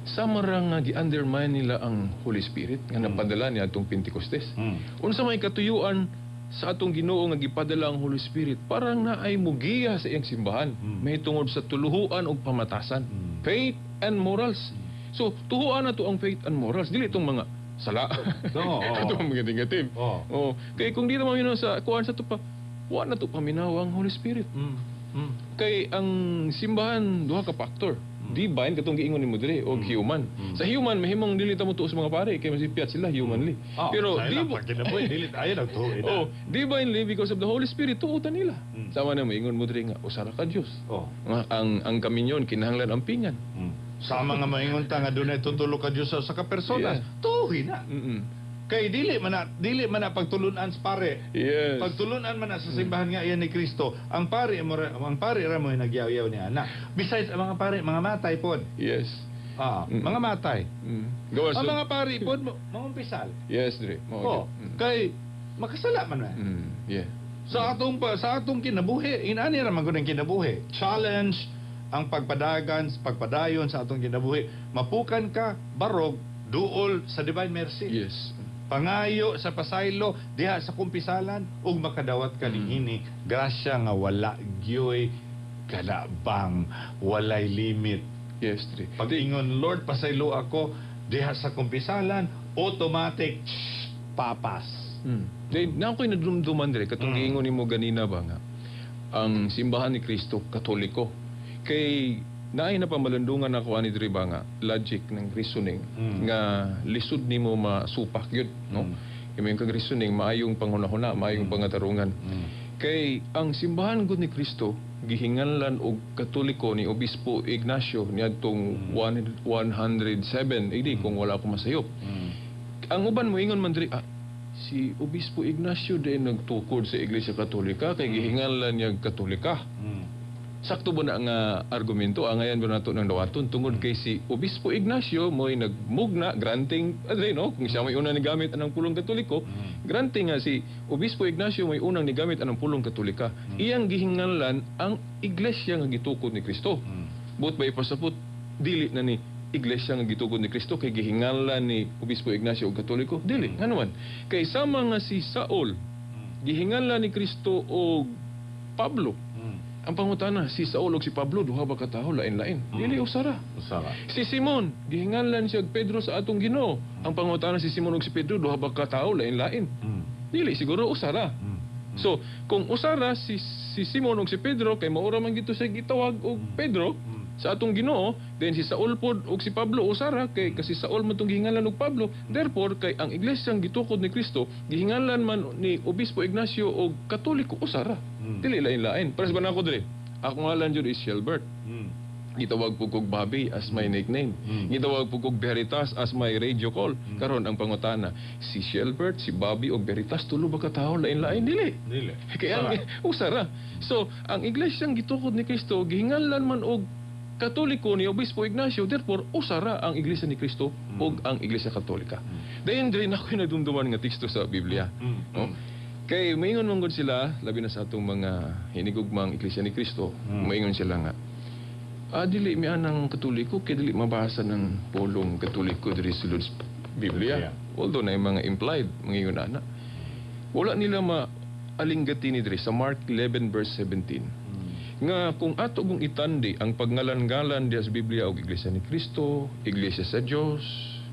Sama ra nga gi-undermine nila ang Holy Spirit nga napadala niya atong Pentecostes. Unsa may katuyuan sa atong Ginoo nga gipadala ang Holy Spirit, parang naay mugiya sa iyang simbahan mahitungod sa tuluhuan ug pamatasan, faith and morals. So tuhuan na to ang faith and morals, dili itong mga sala. Itong mga negative. Oh, kay kung di naman yun sa kuan sa to pa, wa na to paminaw ang Holy Spirit. Kay ang simbahan duha ka factor. Divine katong giingon nimo diri o human. Sa human mahimong dili ta mo tuo sa mga pare kay masipyat sila humanly. Oh, pero sa di ilang pagkinabuhi, dili tayo nagtuo ina. Oh, divinely because of the Holy Spirit tuotan nila. Sama na moingon mo diri nga usara ka Dios. Nga ang kaminyon kinahanglan ang pingan. Sama nga maingon ta nga dunay tutulo ka Dios sa ka personas, tuhi na. Kay dili man na pagtulunan sa pare. Pagtulunan man na sa simbahan nga iyan ni Kristo, ang pare ra mo yung nagyaw-yaw niya na. Besides ang mga pare, mga matay pod. Mga matay. Gawas. Ang mga pare pod mangumpisal. Yes, diri. Mao Oh, gyud. kay makasala man na. Sa atong kinabuhi, inani ra man gud ang kinabuhi. Challenge ang pagpadagan, pagpadayon sa atong kinabuhi. Mapukan ka, barog, duol sa divine mercy. Pangayo sa pasaylo diha sa kumpisalan ug makadawat ka niini grasya nga wala gyoy kalabang, walay limit. Yes, diri. Pag-ingon, "Lord, pasaylo ako," diha sa kumpisalan, automatic papas. Then, na ako'y nadumduman dire, katong giingon nimo ganina ba nga, ang simbahan ni Kristo, Katoliko. Kay naay na pamalandungan ako ani diri ba nga logic ng reasoning nga lisod nimo masupak yun, no? Kay kag reasoning, maayong panghunahuna, maayong pangatarungan. Kay ang simbahan gud ni Kristo gihinganlan og Katoliko ni Obispo Ignacio niadtong 107 AD kung wala ako masayop. Ang uban moingon man diri, si Obispo Ignacio din nagtukod sa Iglesia Katolika kay gihinganlan niya Katolika. Sakto ba na nga argumento? Angayan ba nato ng dawaton tungod kay si Obispo Ignacio mo'y nagmugna, granting adre, no, kung siya may unang nigamit anang pulong Katoliko, granting nga si Obispo Ignacio may unang nigamit anang pulong Katolika, iyang gihinganlan ang iglesia nga gitukod ni Kristo. But ba ipasapot dili na ni iglesia nga gitukod ni Kristo kay gihinganlan ni Obispo Ignacio og Katoliko? Dili. Ngano man? Kay sama nga si Saul gihinganlan ni Kristo og Pablo. Ang pangutana, si Saul ug si Pablo duha ba ka tawo, lain-lain? Dili, usara. Usara. Si Simon, gihinganlan siya og Pedro sa atong Ginoo. Ang pangutana, si Simon ug si Pedro duha ba ka tawo, lain-lain? Dili siguro, usara. So, kung usara si Simon ug si Pedro kay maura man gito siya gitawag og Pedro sa atong Ginoo, then si Saul pod ug si Pablo usara kay kasi Saul man tong gihinganlan og Pablo. Therefore, kay ang iglesyang gitukod ni Kristo gihinganlan man ni Obispo Ignacio og Katoliko, usara. Dili lain-lain. Pares ba nako diri? Ako ngalan jud is Shelbert. Gitawag po kog Bobby as my nickname. Gitawag po kog Veritas as my radio call. Karon ang pangutana, si Shelbert, si Bobby og Veritas tulo ba ka tawo, lain-lain? Dili. Dili. Kaya ang usara. So, ang iglesyang gitukod ni Kristo gihinganlan man og Katoliko ni Obispo Ignacio, therefore usara ang Iglesia ni Kristo ug ang Iglesia Katolika. Dayon diri na ako'y nadumduman nga teksto sa Biblia. No? Kay maingon man gud sila, labi na sa atong mga hinigugmang Iglesia ni Kristo, maingon sila nga dili mi anang Katoliko kay dili mabasa ng pulong Katoliko diri sulod sa Biblia. Biblia. Although na yung mga implied, mangingon ana. Wala nila ma maalinggati ni diri sa Mark 11 verse 17 nga kung ato kung itandi ang pagngalan-ngalan diya sa Biblia og Iglesia ni Cristo, Iglesia sa Dios,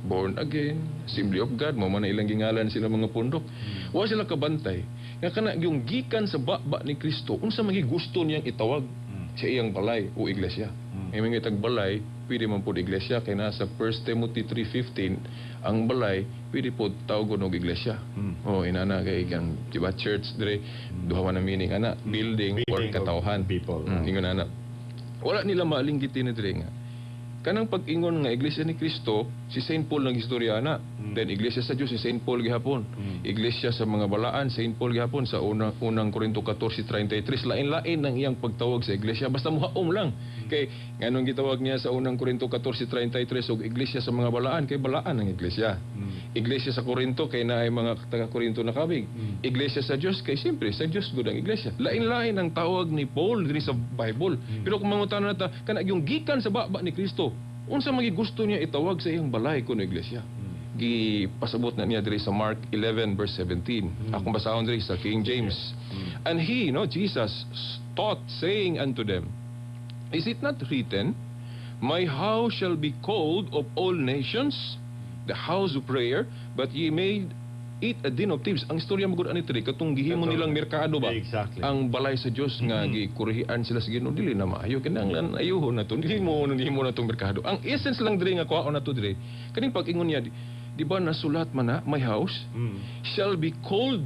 born again, Assembly of God, mao man na ilang gingalan sila mga pundok. Wa sila kabantay nga kana yung gikan sa baba ni Kristo, unsa man gusto niyang itawag sa iyang balay o iglesia. Ay mga itag balay, pwede man pod iglesia kay nasa 1 Timothy 3:15 ang balay pwede pod tawgon og iglesia. Oh, inana kay kang, di ba, church dire duha man ang meaning ana, building, or building of katawhan. People. Ingon ana. Wala nila maalinggiti na dire nga kanang pag-ingon nga Iglesia ni Cristo, si Saint Paul nang istorya na. Then Iglesia sa Dios, si Saint Paul gihapon. Iglesia sa mga balaan, Saint Paul gihapon sa unang Korinto 14:33. Lain-lain ang iyang pagtawag sa iglesia, basta muhaom lang. Kay nganong gitawag niya sa unang Korinto 14:33 og iglesia sa mga balaan? Kay balaan ang iglesia. Iglesia sa Korinto kay naay mga taga Korinto na kabig. Iglesia sa Dios kay siyempre sa Dios gud ang iglesia. Lain-lain ang tawag ni Paul diri sa Bible. Pero kung mangutana na ta kana yung gikan sa baba ni Kristo, unsa man gusto niya itawag sa iyang balay kuno iglesia? Gipasabot na niya diri sa Mark 11 verse 17. Akong basahon diri sa King James. And he, no, Jesus, taught, saying unto them, "Is it not written, 'My house shall be called of all nations the house of prayer, but ye made it a den of thieves"? Ang istorya mo gud ani diri katong gihimo nilang merkado ba? Ang balay sa Dios nga gikurihian sila sa Ginoo, dili na maayo, kinahanglan ayuhon na to, dili mo nihimo na tong merkado. Ang essence lang diri nga kuhaon na to diri kaning pag-ingon niya, di ba nasulat man na, "My house shall be called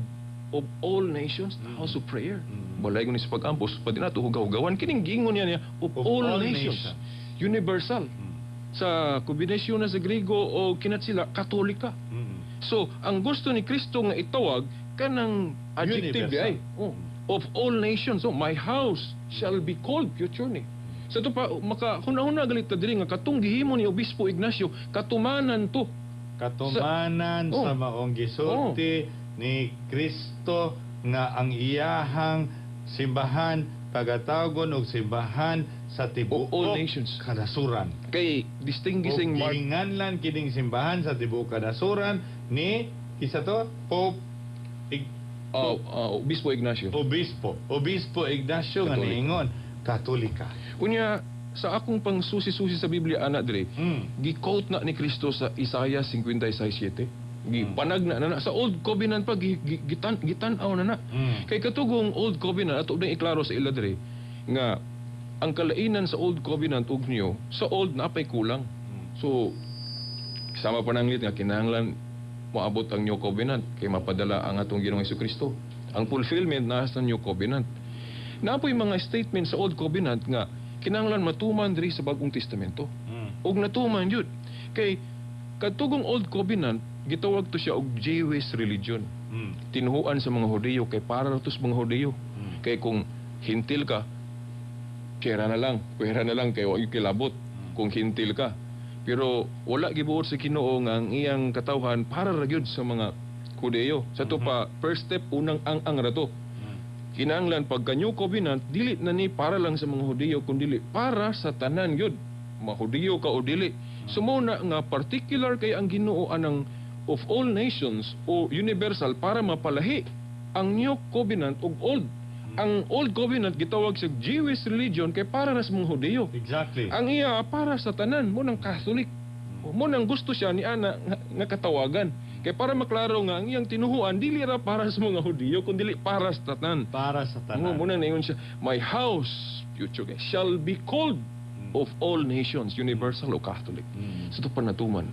of all nations the house of prayer"? Balay ko ni sa pag-ampos pati nato hugaw-hugawan kining giingon niya niya of all nations. Nations. Universal. Sa kombinasyon na sa Griego o kinat sila Katolika. So, ang gusto ni Kristo nga itawag kanang adjective Universal. Ay, oh, of all nations. So, "My house shall be called," future ni. Sa to pa maka hunahuna galit ta diri nga katong gihimo ni Obispo Ignacio, katumanan to. Katumanan sa maong gisulti ni Kristo nga ang iyahang simbahan pagatawgon og simbahan sa tibuok Of all nations. Kanasuran. Kay distinguishing Ug mark gihinganlan kining simbahan sa tibuok kanasuran ni isa to Pope Obispo Ignacio. Obispo Ignacio nga Katoliko. niingon Katolika. Unya sa akong pangsusi-susi sa Biblia ana dire, gi-quote na ni Kristo sa Isaiah 56:7. Gipanag na na, na sa Old Covenant pa gitan-aw na na. Kay katugong Old Covenant, ato nang iklaro sa ila dire nga ang kalainan sa Old Covenant ug New, sa Old napay kulang. So sama pa nanglit nga kinahanglan moabot ang New Covenant kay mapadala ang atong Ginoong Kristo. Ang fulfillment na sa New Covenant. Napoy mga statement sa Old Covenant nga kinahanglan matuman diri sa Bagong Testamento. Ug natuman yun. Kay katugong Old Covenant, gitawag to siya og Jewish religion. Tinuhuan sa mga Hudiyo kay para na to sa mga Hudiyo. Kay kung hintil ka, pera na lang kay wa gyud kilabot kung hintil ka. Pero wala gibuot sa Ginoo nga ang iyang katawhan para ra gyud sa mga Hudiyo. Sa to pa, first step, unang ang-ang ra to. Kinahanglan pagka New Covenant, dili na ni para lang sa mga Hudiyo kun dili para sa tanan gyud. Mahudiyo ka o dili. So mao na nga particular kay ang Ginoo anang of all nations o universal para mapalahi ang New Covenant ug Old. Ang Old Covenant gitawag sa Jewish religion kay para ra sa mga Hudiyo. Ang iya para sa tanan mo ng Catholic. Mo nang gusto siya ni ana nga katawagan. Kay para maklaro nga ang iyang tinuhuan dili ra para sa mga Hudiyo kun dili para sa tanan. Para sa tanan. Mo na ningon siya, "My house," future kay, "shall be called of all nations," universal o Catholic. Sa ito pa natuman.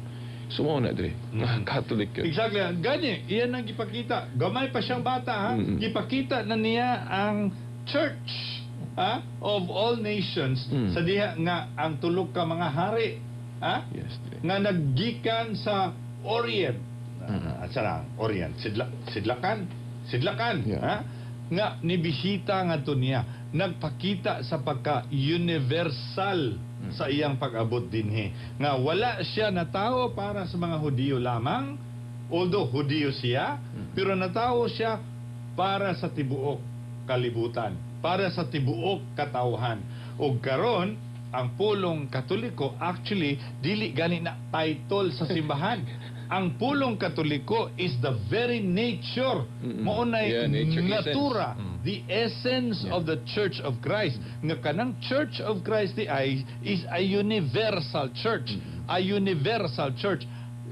So mao na dire, Catholic yun. Exactly. Gani, iyan ang gipakita. Gamay pa siyang bata ha. Gipakita na niya ang church ha of all nations sa diha nga ang tulok ka mga hari ha Yes, dire. nga naggikan sa Orient. Ah, sa lang, Orient, sidlakan, sidlakan, ha? Nga nibisita nga to niya, nagpakita sa pagka universal sa iyang pag-abot dinhi. Nga wala siya natawo para sa mga Hudiyo lamang, although Hudiyo siya, pero natawo siya para sa tibuok kalibutan, para sa tibuok katawhan. Ug karon ang pulong Katoliko actually dili gani na title sa simbahan. Ang pulong Katoliko is the very nature, mao nay Yeah, nature, natura, essence. The essence of the Church of Christ. Nga kanang Church of Christ di ay is a universal church. A universal church.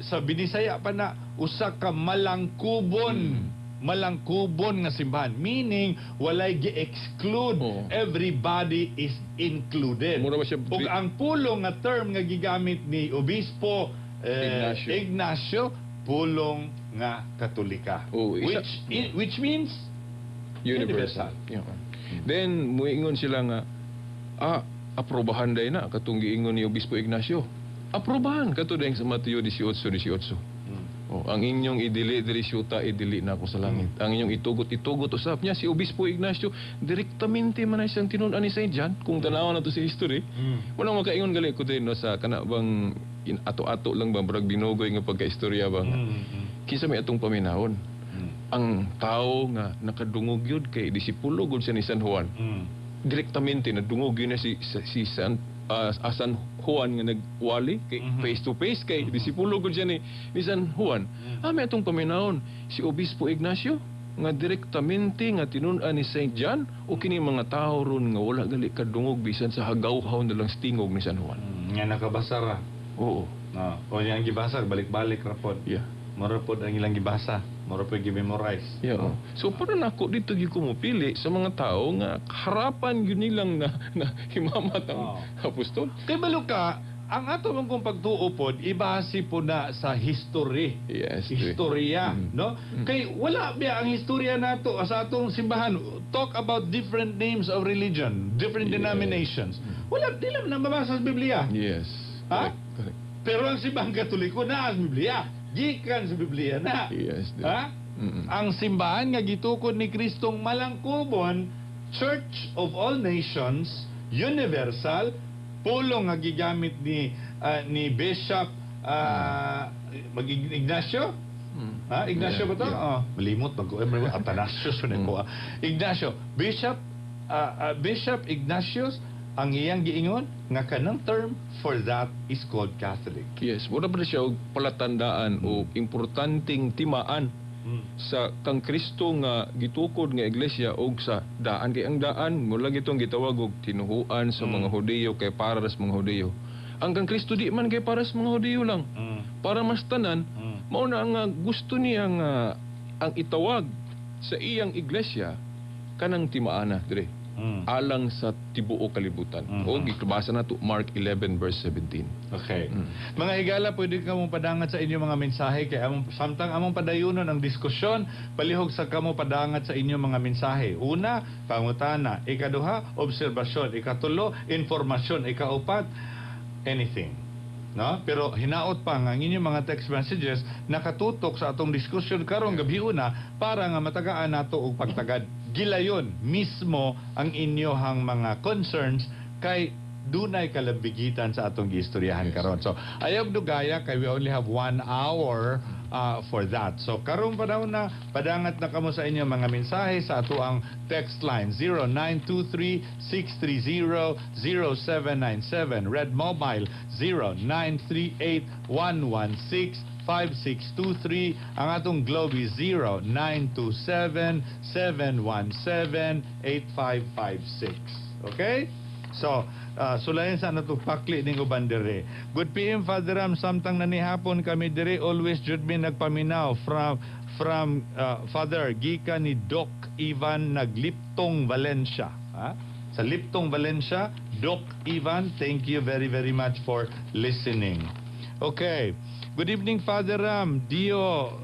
Sa Binisaya pa na, usa ka malangkubon. Malangkubon nga simbahan. Meaning, walay gi-exclude. Everybody is included. Mura ba siya- Ug ang pulong nga term nga gigamit ni Obispo Ignacio. Ignacio, pulong nga Katolika. Oo, Which means universal. Yeah. Then muingon sila nga aprobahan day na katong giingon ni Obispo Ignacio. Aprobahan kato dayong sa Mateo 18:18. Oh, ang inyong idili diri syuta, idili na ako sa langit. Ang inyong itugot, itugot usab niya si Obispo Ignacio, direktamente man na siyang tinun-an ni Saint John kung tanawan nato sa history. Wala makaingon gali ko din, no, sa kana bang ato-ato lang ba, murag binugoy nga pagka-istorya ba nga. Kinsa may atong paminahon? Ang tao nga nakadungog yun kay disipulo gud siya ni San Juan. Direktamente nadungog yun na si San Juan nga nagwali kay face to face kay disipulo gud siya ni San Juan. May atong paminahon, si Obispo Ignacio nga direktamente nga tinun-an ni Saint John o kini mga tao ron nga wala gali kadungog bisan sa hagaw-haw na lang sa tingog ni San Juan? Nga nakabasa ra. Oo. No. O yang gibasa balik-balik ra pod. Mura pod ang ilang gibasa. Mura pod gi-memorize. Yeah. So para nako dito gyud ko mopili sa mga tao nga harapan gyud nilang na himamat ang apostol. Kay balo ka, ang ato mong kung pagtuo pod, ibase po na sa history. Istorya, no? Kay wala biya ang istorya nato sa atong simbahan. Talk about different names of religion, different denominations. Wala, di lang na mabasa sa Biblia. Ha? Correct. Pero ang Simbahang Katoliko na ang Biblia. Gikan sa Biblia na. Ha? Ang simbahan nga gitukod ni Kristong malangkubon, Church of all Nations, universal, pulong nga gigamit ni Bishop mag Ignacio? Ha? Ignacio Yeah, ba to? yeah. Oh, malimot mag Athanasius ko. Ignacio, Bishop Ignatius ang iyang giingon nga kanang term for that is called Catholic. Yes, wala ba siya og palatandaan o importanteng timaan sa kang Kristo nga gitukod nga iglesia og sa daan, kay ang daan mula gitong gitawag og tinuhuan sa mga Hudiyo kay para sa mga Hudiyo. Ang kang Kristo di man kay para sa mga Hudiyo lang. Para mas tanan, mao na nga gusto niya nga ang itawag sa iyang iglesia kanang timaana dire alang sa tibuok kalibutan. O gibasa nato Mark 11 verse 17. Okay. Mga higala, pwede ka mong padangat sa inyong mga mensahe kay among samtang among padayunon ang diskusyon, palihog sa kamo padangat sa inyong mga mensahe. Una, pangutana; ikaduha, obserbasyon; ikatulo, informasyon; ikaupat, anything. No? Pero hinaot pa nga ang inyong mga text messages nakatutok sa atong diskusyon karong gabi una para nga matagaan nato og pagtagad gilayon mismo ang inyohang mga concerns kay dunay kalambigitan sa atong giistoryahan karon. So, ayaw dugaya kay we only have one hour for that. So, karong panahon na, padangat na kamo sa inyong mga mensahe sa ato ang text line 0923-630-0797. Red Mobile 0938-116-5623. Ang atong Globe is 0927-717-8556. Okay? So, sulayan sa nato pakli ning uban dire. Good PM, Father Ram, samtang nanihapon kami dire, always jud mi nagpaminaw from Father, gikan ni Doc Ivan Nagliptong Valencia. Ha? Sa Liptong Valencia, Doc Ivan, thank you very, very much for listening. Okay. Good evening, Father Ram. Dio,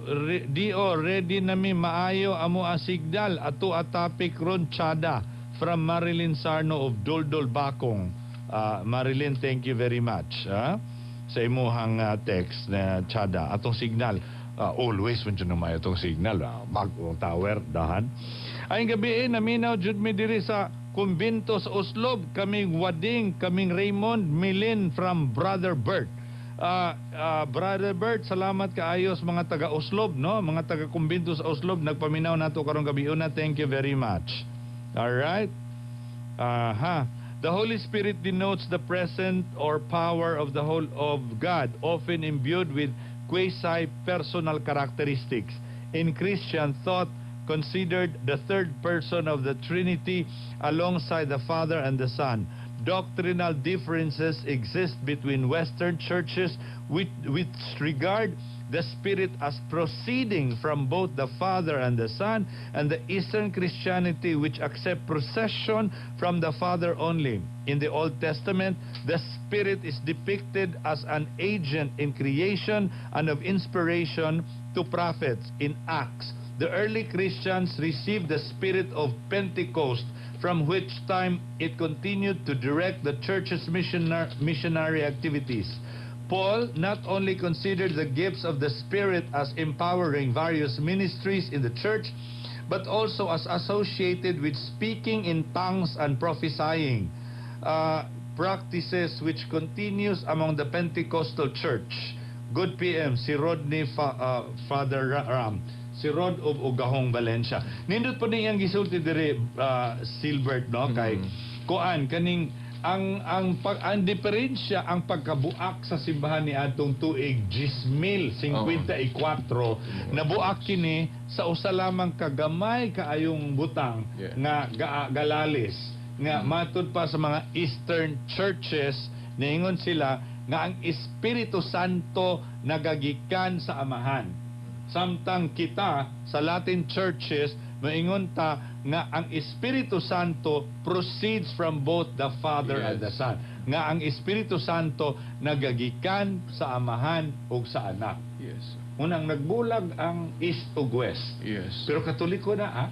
Dio, ready na mi, maayo amo ang signal. Ato a topic ron tsada. From Marilyn Sarno of Doldol Bakong. Marilyn, thank you very much. Sa imuhang text na tsada. Atong signal. Always man dyan maayo atong signal. Bagong tower, dahan. Ay gabi eh, naminaw jud mi diri sa kumbento sa Oslob. Kaming Wading, kaming Raymond Milin from Brother Bert. Brother Bert, salamat kaayos mga taga Oslob, no? Mga taga kumbento sa Oslob, nagpaminaw nato karong gabi una. Thank you very much. All right. Aha. The Holy Spirit denotes the presence or power of the whole of God, often imbued with quasi-personal characteristics. In Christian thought, considered the third person of the Trinity alongside the Father and the Son. Doctrinal differences exist between Western churches which regard the Spirit as proceeding from both the Father and the Son, and the Eastern Christianity, which accept procession from the Father only. In the Old Testament, the Spirit is depicted as an agent in creation and of inspiration to prophets. In Acts, the early Christians received the Spirit of Pentecost, from which time it continued to direct the church's missionary activities. Paul not only considered the gifts of the Spirit as empowering various ministries in the church, but also as associated with speaking in tongues and prophesying, practices which continues among the Pentecostal church. Good PM, si Rodney Father Ram. Si Rod of Ugahong, Valencia. Nindot po niyang gisulti diri, Silbert, no, kay kuan kaning ang diferensya, ang pagkabuak sa simbahan ni adtong tuig 10,054, nabuak kini sa usa lamang kagamay kaayong butang nga galalis nga matud pa sa mga Eastern churches, niingon sila nga ang Espiritu Santo nagagikan sa Amahan, samtang kita sa Latin churches maingon ta nga ang Espiritu Santo proceeds from both the Father and the Son, nga ang Espiritu Santo nagagikan sa Amahan ug sa Anak. Unang nagbulag ang East ug West, pero Katoliko na, ah.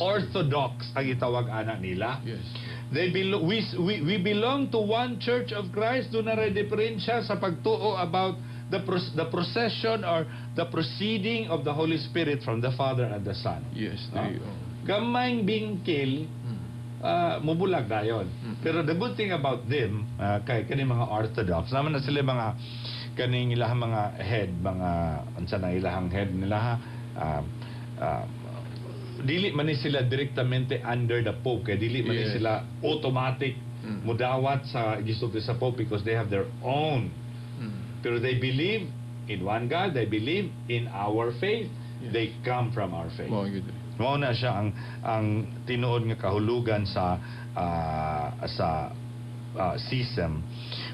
Orthodox ang itawag ana nila. They belo- we belong to one Church of Christ. Duna ray diferensya sa pagtuo about the procession or the proceeding of the Holy Spirit from the Father and the Son. No? There you go. Gamayng bingkil, mubulag dayon. Pero the good thing about them, kay kani mga Orthodox, naman na sila mga kaning ilahang mga head, mga unsa na ilahang head nila ha, dili man ni sila direktamente under the Pope, kay dili man ni sila automatic mudawat sa gisulti sa Pope because they have their own. Pero they believe in one God, they believe in our faith. They come from our faith. Mao gyud. Mao na siya ang tinuod nga kahulugan sa schism.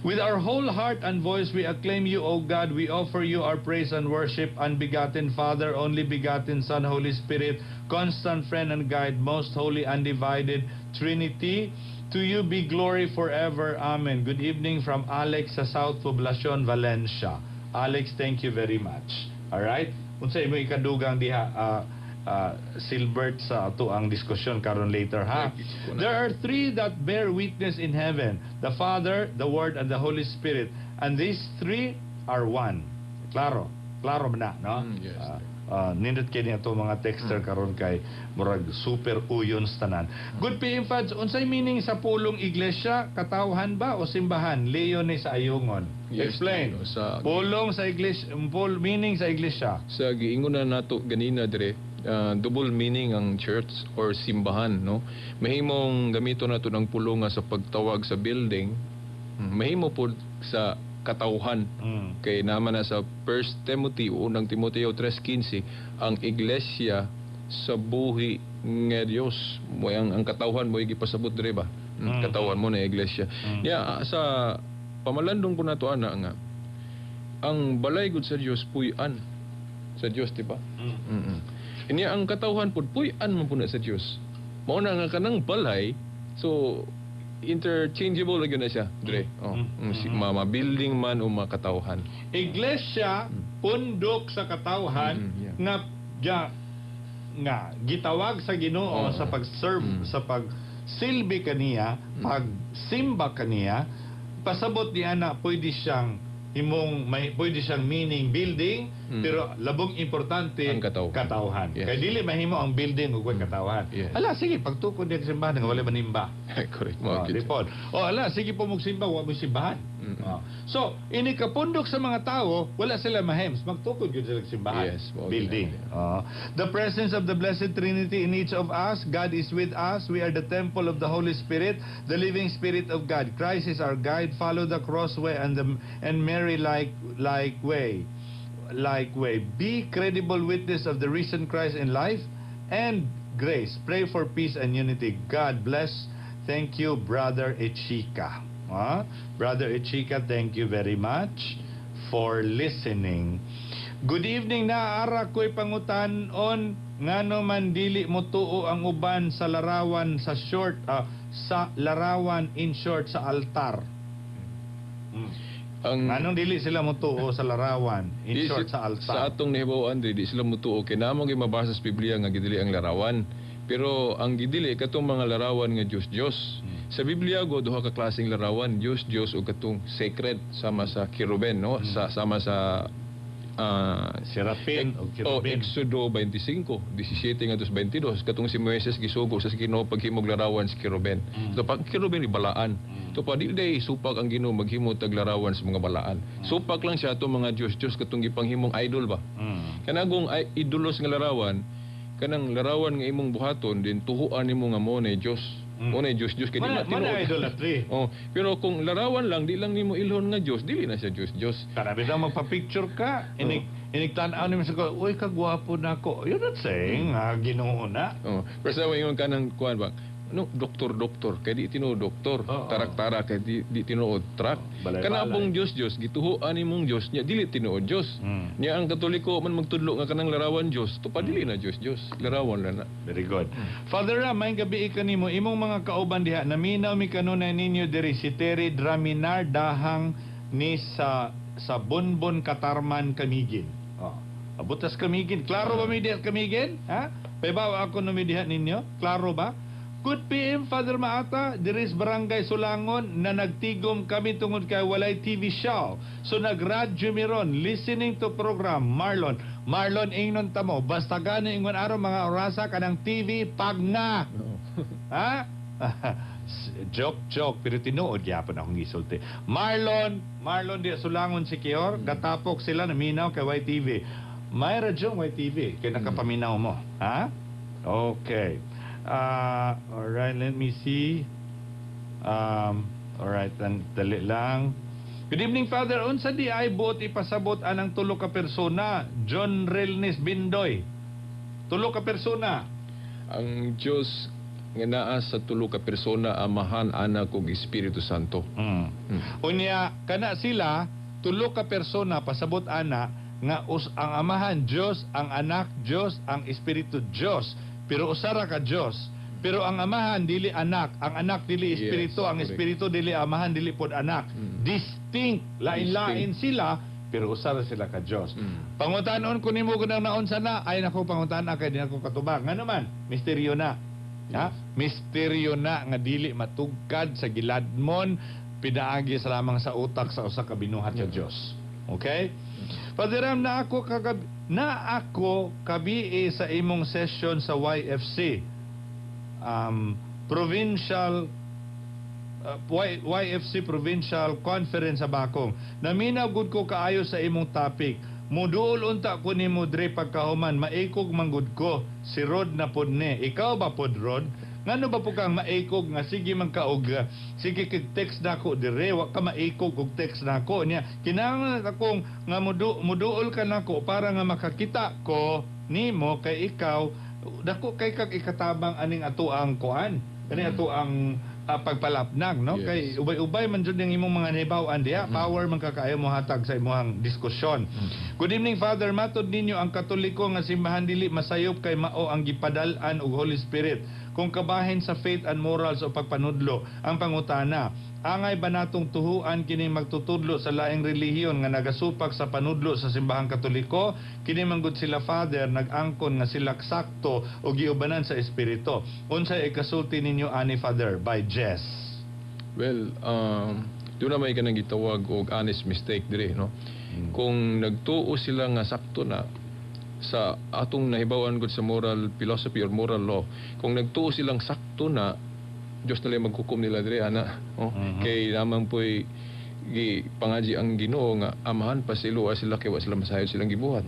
With our whole heart and voice we acclaim you, O God. We offer you our praise and worship, unbegotten Father, only begotten Son, Holy Spirit, constant friend and guide, most holy, undivided Trinity. To you be glory forever. Amen. Good evening from Alex sa South Poblacion, Valencia. Alex, thank you very much. All right? Unsa imo ikadugang diha, Silbert, sa ato ang diskusyon karon later, ha? There are three that bear witness in heaven: the Father, the Word, and the Holy Spirit. And these three are one. Klaro. Klaro man na, no? Mm, yes. Nindot kay niya ato mga texter karon kay murag super uyon sa tanan. Good PM Fads, unsay meaning sa pulong iglesia, katawhan ba o simbahan? Leo ni sa Ayungon. Yes, Explain. No, Pulong sa iglesia, meaning sa iglesia. Sa giingon na nato ganina dire, double meaning ang church or simbahan, no? Mahimong gamito nato ng pulong nga sa pagtawag sa building, mahimo pod sa katawhan. Kay naman na sa 1 Timothy, unang Timoteo 3:15, ang iglesia sa buhi nga Dios mo ang katawhan mo gipasabot dire ba? Katawhan mo na iglesia. Ya sa pamalandong po nato ana nga ang balay gud sa Dios puy-an sa Dios, di ba? Mm. Inya ang katawhan pud puy-an man pud na sa Dios. Mao na nga kanang balay, so interchangeable lagi na siya, dre. Oh, si, ma building man o makatawhan. Iglesia, pundok sa katawhan nga ja, nga gitawag sa Ginoo sa pag-serve, sa pagsilbi kaniya, pagsimba kaniya. Pasabot ni ana, pwede siyang himong may pwede siyang meaning building, pero labong importante ang katawhan. Katawhan. Kay dili mahimo ang building ug way katawhan. Ala sige, pagtukod diya sa simbahan nga wala manimba. Correct. Oh, Mao di gyud. pod. Oh, ala sige po magsimba, wa mo simbahan. Oh. So, ini kapundok sa mga tao, wala sila mahems, magtukod gyud sila sa simbahan. Yes, mao gyud building. na. Oh. The presence of the Blessed Trinity in each of us, God is with us. We are the temple of the Holy Spirit, the living Spirit of God. Christ is our guide. Follow the crossway and Mary like way. Like way. Be credible witness of the risen Christ in life and grace. Pray for peace and unity. God bless. Thank you, Brother Ichika. Ah, Brother Ichika, thank you very much for listening. Good evening, naa ra ko'y pangutan-on, ngano man dili motuo ang uban sa larawan sa short, sa larawan in short sa altar? Ang Nganong dili sila motuo sa larawan in Di short sa altar? Sa atong nahibaw-an diri, di sila mutuo kay naa man gyud mabasa sa Biblia nga gidili ang larawan. Pero ang gidili katong mga larawan nga Dios Dios. Sa Biblia go duha ka klaseng larawan, Dios Dios ug katong sacred sama sa kerubin, no? Sa sama sa Serapin o o kerubin. Exodo 25, 17 ngadto sa 22, katong si Moises gisugo sa Ginoo paghimog larawan sa kerubin. So pag kerubin balaan. So pa di day supak ang Ginoo maghimo tag larawan sa mga balaan. Supak lang siya atong mga Dios Dios katong gipanghimong idol ba. Kanagong ay idolos nga larawan, kanang larawan nga imong buhaton din tuhuan nimo nga mo na Dios. Mo na Dios Dios kay di Mana, ma mana tinuod. idolatry. Oh, pero kung larawan lang, di lang nimo ilhon nga Dios, dili na siya Dios Dios. Kana bitaw magpa-picture ka, inig tan-aw nimo sa ko, "Uy, kagwapo na ako." You're not saying nga Ginoo na. Oh, pero sa ingon kanang kuan ba? No, doktor doktor kay di tinuod doktor, tarak-tarak kay di tinuod truck. Balay-balay. Kana pong Dios Dios gituhoan nimong Dios nya dili tinuod Dios. Nya ang Katoliko man magtudlo nga kanang larawan Dios, to pa dili na Dios Dios, larawan lang na. Very good. Father Ram, maayong gabii kanimo, imong mga kauban diha, naminaw mi kanunay ninyo diri, si Terry Draminar Dahang ni sa Bonbon, Katarman, Camiguin. Oh. Abutas Camiguin. Klaro ba mi diha Camiguin? Ha? Pahibaw ako no mi diha ninyo? Klaro ba? Good PM, Father Maata, diri sa Barangay Sulangon na nagtigom kami tungod kay walay TV show. So nagradyo mi ron, listening to program Marlon. Marlon, ingnon tamo, basta gani ingon araw mga orasa kanang TV pag na. Ha? Joke, joke, pero tinuod gyapon akong gisulti. Marlon, Marlon di Sulangon si Kior, gatapok sila naminaw kay YTV. May radyo ang YTV, kay nakapaminaw mo. Ha? Okay. Alright, let me see. Alright, dali lang. Good evening, Father. Unsa di ay buot ipasabot anang tulo ka persona? John Relnis Bindoy. Tulo ka persona. Ang Dios nga naa sa tulo ka persona, Amahan, Anak ug Espiritu Santo. Unya kana sila tulo ka persona, pasabot ana nga ang Amahan Dios, ang Anak Dios, ang Espiritu Dios. Pero usa ra ka Dios. Pero ang Amahan dili Anak, ang Anak dili Espiritu, ang Espiritu dili Amahan, dili pod Anak. Distinct, lain-lain sila pero usa ra sila ka Dios. Pangutanon ko nimo kung naunsa na, ay nako, pangutan kay di ako katubag. Ngano man, misteryo na. Ha? Misteryo na nga dili matugkad sa giladmon, pinaagi sa lamang sa utak sa usa ka binuhat sa Dios. Okay? Father Ram, na ako kabii sa imong session sa YFC. Provincial YFC Provincial Conference sa Bakong. Naminaw gud ko kaayo sa imong topic. Muduol unta ko nimo dre pagkahuman, maikog manggud ko. Si Rod na pod ni. Ikaw ba pod, Rod? Ngano ba po kang maikog nga sige man ka og sige kag text nako dire, wa ka maikog og text nako niya? Kinahanglan akong nga muduol ka nako para nga makakita ko nimo kay ikaw dako kay kag ikatabang aning ato ang kuan kani ato ang pagpalapnag, no? Yes. Kay ubay-ubay man jud ang imong mga nahibaw-an diha, power man ka kaayo mohatag sa imong diskusyon. Good evening, Father. Matod ninyo, ang Katoliko nga simbahan dili masayop kay mao ang gipadal-an og Holy Spirit kung kabahin sa faith and morals o pagpanudlo. Ang pangutana, angay ba natong tuhuan kining magtutudlo sa laing relihiyon nga nagasupak sa panudlo sa simbahang Katoliko? Kini manggod sila, Father, nag-angkon nga sila sakto o giubanan sa Espiritu. Unsay ikasulti ninyo ani, Father? By Jess. Well, doon na may kanang gitawag og honest mistake dire, no? Kung nagtuo sila nga sakto na sa atong nahibaw-an gud sa moral philosophy or moral law, kung nagtuo silang sakto na, Diyos na lang maghukom nila dire ana. Oh, kay naman po'y gi pangaji ang Ginoo nga Amahan pasayloa sila kay wa sila masayod silang gibuhat.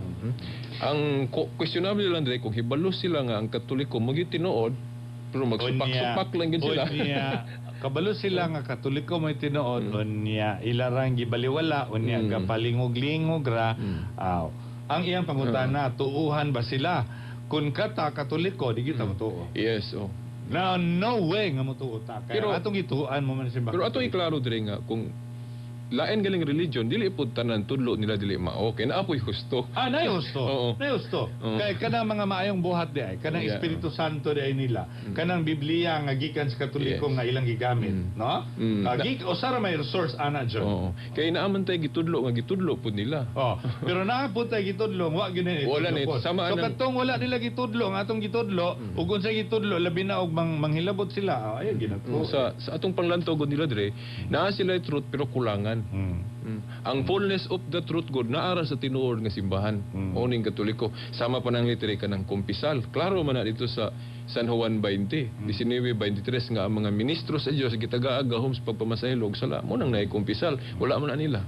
Ang questionable lang dire kung hibalo sila nga ang Katoliko mo tinuod pero magsupak-supak lang gid sila. Unya, kabalo sila nga Katoliko may tinuod, unya ilarang gibaliwala, unya gapalingog-lingog ra. Aw. Ang iyang pangutana, tuuhan ba sila? Kung kata Katoliko, di kita motuo. Yes, oh. No, no way nga motuo ta. Kaya atong gituan mo man simbahan. Pero ato iklaro diri nga kung lain galing religion, dili pud tanan tudlo nila dili mao kay naa poy husto. Ah, nay husto. Nay husto. Kay kanang mga maayong buhat di ay, kanang Espiritu Santo di ay nila, kanang Biblia nga gikan sa Katoliko nga ilang gigamit, no? Ah, usara may resource ana jud. Oo. Kay naa man tay gitudlo nga gitudlo pud nila. Oh, pero naa po tay gitudlo, wa gyud ni Wala itudlo ni, po. sama So nang katong wala nila gitudlo, ang atong gitudlo, ug unsay gitudlo labi na og manghilabot sila. Oh, ayun ginako. Sa atong panglantaw gud nila dire, naa sila truth pero kulangan. Ang fullness of the truth God naara sa tinuod nga simbahan. Oning Katoliko. Sama pa nang literi kanang kumpisal. Klaro man na dito sa San Juan 20, 19:23 nga ang mga ministro sa Dios gitagaag gahom sa pagpamasahilo og sala. Mo nang naay kumpisal. Wala man na nila.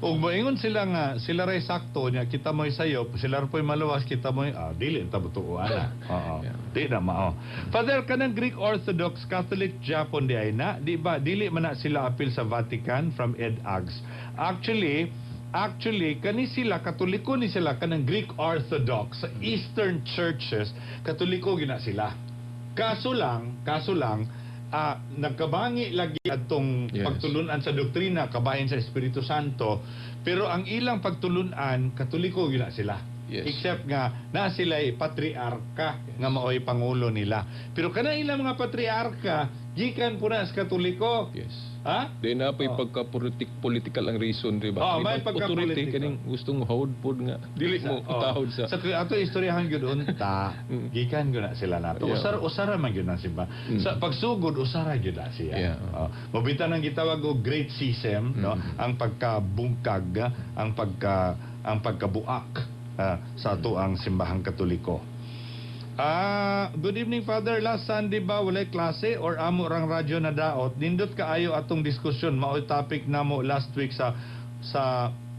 Ug moingon sila nga sila ray sakto niya, kita mo'y sayop, sila ra po'y maluwas, kita mo'y dili ta motuo ana. Oo. Di na mao. Father, kanang Greek Orthodox Catholic Japon di ay na, di ba dili man na sila apil sa Vatican? From Ed Ags. Actually, kani sila, Katoliko ni sila, kanang Greek Orthodox sa Eastern Churches, Katoliko gina sila. Kaso lang, nagkabangi lagi atong pagtulunan sa doktrina kabahin sa Espiritu Santo, pero ang ilang pagtulunan, Katoliko gina sila. Except nga na sila patriarka nga maoy pangulo nila. Pero kana ilang mga patriarka gikan po na sa Katoliko. Ha? Di na po'y pagka-politic political ang reason, di ba? Oh, may Ibang authority pagka-political. kaning gustong hawd pod nga dili mo tahod sa Sa ato istoryahan gyud unta, gikan gyud na sila nato. Usar usara man gyud na simba. Sa pagsugod usara gyud na siya. Oh. Mobita nang gitawag og Great Schism, no? Ang pagkabungkag, ang pagkabuak sa ato ang simbahang Katoliko. Ah, good evening, Father. Last Sunday ba walay klase or amo rang radyo na daot? Nindot kaayo atong diskusyon, maoy topic namo last week sa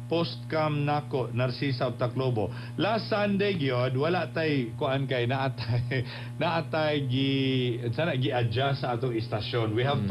postcam nako, Narcisa of Taclobo. Last Sunday gyud wala tay kuan kay naatay gi sana gi-adjust sa atong istasyon. We have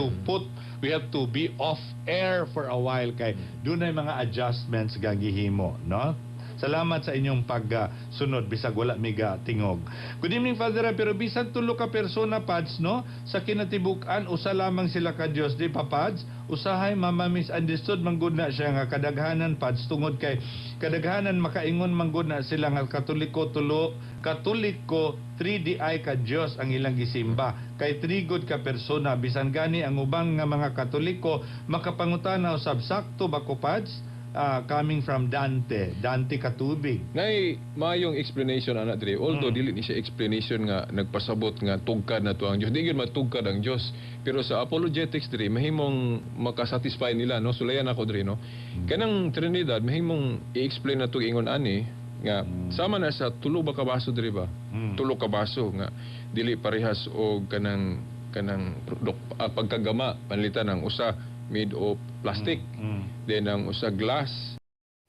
to be off air for a while kay dunay mga adjustments gagihimo, no? Salamat sa inyong pagsunod bisag wala miga tingog. Good evening, Father, pero bisan tulo ka persona, Pads, no, sa kinatibuk-an usa lamang sila ka Dios, di pa, Pads? Usahay mama misunderstood man gud na siya nga kadaghanan, Pads, tungod kay kadaghanan makaingon man gud na sila nga Katoliko tulo Katoliko 3DI ka Dios ang ilang gisimba kay trigod ka persona. Bisan gani ang ubang nga mga Katoliko makapangutana usab, sakto ba ko, Pads? Ah, coming from Dante, Dante Katubig. Nay maayong explanation ana dire. Although dili ni siya explanation nga nagpasabot nga tugkad na to ang Dios. Di gyud matugkad ang Dios. Pero sa apologetics dire mahimong makasatisfy nila, no. Sulayan ako dire, no. Kanang Trinidad mahimong i-explain na to ingon ani nga sama na sa tulo ba ka baso dire ba? Tulo ka baso nga dili parehas og kanang pagkagama, panlitan ang usa made of plastic. Then ang usa glass.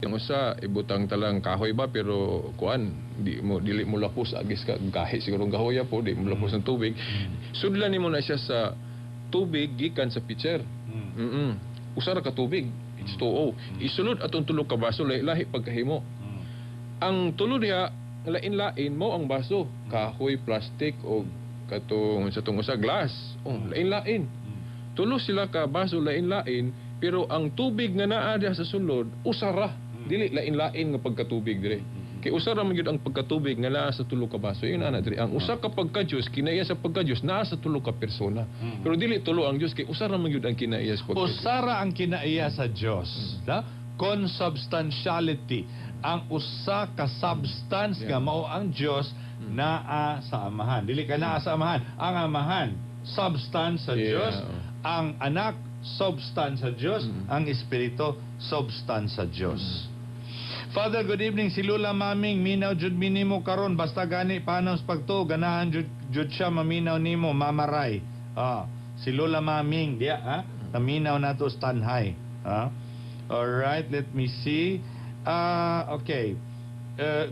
Ang usa ibutang talang kahoy ba, pero kuan di mo dili mo lapos agis ka gahi siguro ang kahoya po, di mo lapos ng tubig. Sudlan nimo na siya sa tubig gikan sa pitcher. Usa ra ka tubig, H2O. Isulod atong tulo ka baso, lahi-lahi pagkahimo. Ang tulo diha lain-lain mo ang baso, kahoy, plastic o katong sa tong usa glass. Oh, lain-lain. Tulo sila ka baso lain-lain, pero ang tubig nga naa diha sa sulod usara, dili lain-lain nga pagkatubig dire. Kay usara man gyud ang pagkatubig nga naa sa tulo ka baso. Yun ana dire. Ang usa ka pagka-Dios, kinaiya sa pagka-Dios naa sa tulo ka persona. Pero dili tulo ang Dios kay usara man gyud ang kinaiya sa pagka-Dios. Usara ang kinaiya sa Dios. Na? Consubstantiality. Ang usa ka substance nga mao ang Dios naa sa Amahan. Dili ka naa sa Amahan. Ang Amahan substance sa Dios, ang Anak substance sa Dios, ang Espiritu substance sa Dios. Father, good evening. Si Lula Maming, minaw jud minimo karon basta gani paano sa pagtuo, ganahan jud siya maminaw nimo, Mama Ray. Ah, si Lola Maming, diya ha? Naminaw nato sa Tanhay. Ah. All right, let me see. Ah, okay.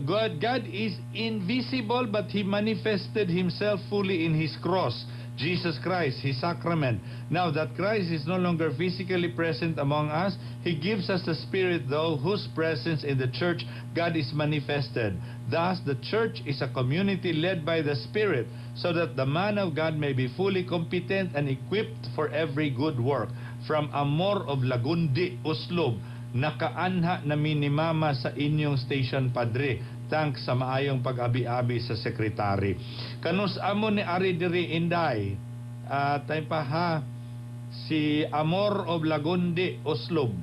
God is invisible, but He manifested Himself fully in His cross. Jesus Christ, His sacrament. Now that Christ is no longer physically present among us, He gives us the Spirit, through whose presence in the church God is manifested. Thus, the church is a community led by the Spirit, so that the man of God may be fully competent and equipped for every good work. From Amor of Lagundi, Oslob, nakaanha na mi ni Mama sa inyong station, Padre. Thanks sa maayong pag-abi-abi sa sekretary. Kanus amo ni ari diri, Inday. Tay pa ha, si Amor of Lagundi, Oslob.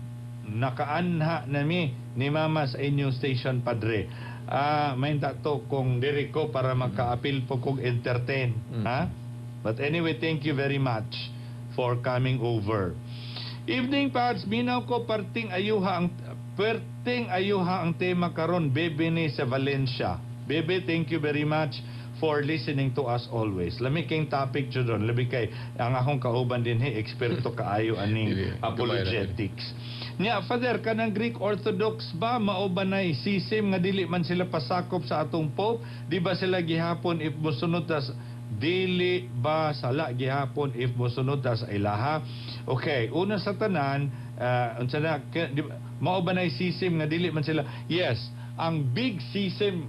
Nakaanha nami ni Mama sa inyong station, Padre. May to kung diri ko para makaapil po kog entertain. Ha? But anyway, thank you very much for coming over. Evening, Pads, minaw ko, perting ayuha ang tema karon, Bebe ni sa Valencia. Bebe, thank you very much for listening to us always. Lami kayong topic jud ron. Labi kay ang akong kauban din he eksperto kaayo aning Dili, apologetics. Nya, Father, kanang Greek Orthodox ba, mao ba na schism nga dili man sila pasakop sa atong Pope? Di ba sila gihapon if mosunod ta dili ba sala gihapon if mosunod ta sa ilaha? Okay, una sa tanan, unsa na mao ba na schism nga dili man sila? Yes, ang big schism,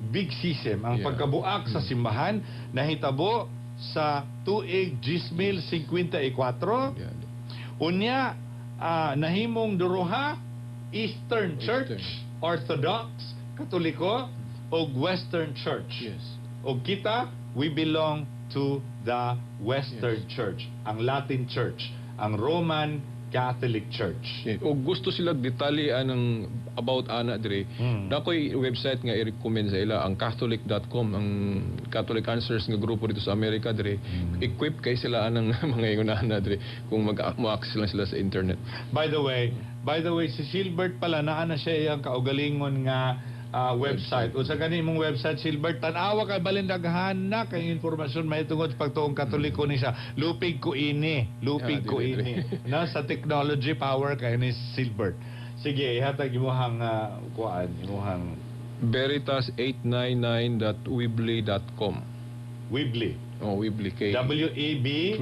ang pagkabuak sa simbahan nahitabo sa tuig 1054. Unya nahimong duruha, Eastern Church, Eastern. Orthodox, Katoliko ug Western Church. Og kita, we belong to the Western Church, ang Latin Church, ang Roman Catholic Church. Yeah. Og gusto sila detalye anang about ana dire. Nakoy website nga i-recommend sa ila, ang catholic.com, ang Catholic Answers nga grupo dito sa Amerika dire. Equip kay sila anang mga ingon ana dire kung mag mo-access lang sila sa internet. By the way, si Silbert pala, naa na siya iyang kaugalingon nga website. Unsa gani imong website, Silbert? Tan-awa kay balin daghan na kay impormasyon mahitungod sa pagtuong Katoliko ni siya. Lupig ko ini, lupig ko dili, ini. Na sa technology power kay ni Silbert. Sige, ihatag imuhang kuan, imuhang veritas899.weebly.com. Weebly. Oh, Weebly kay W E B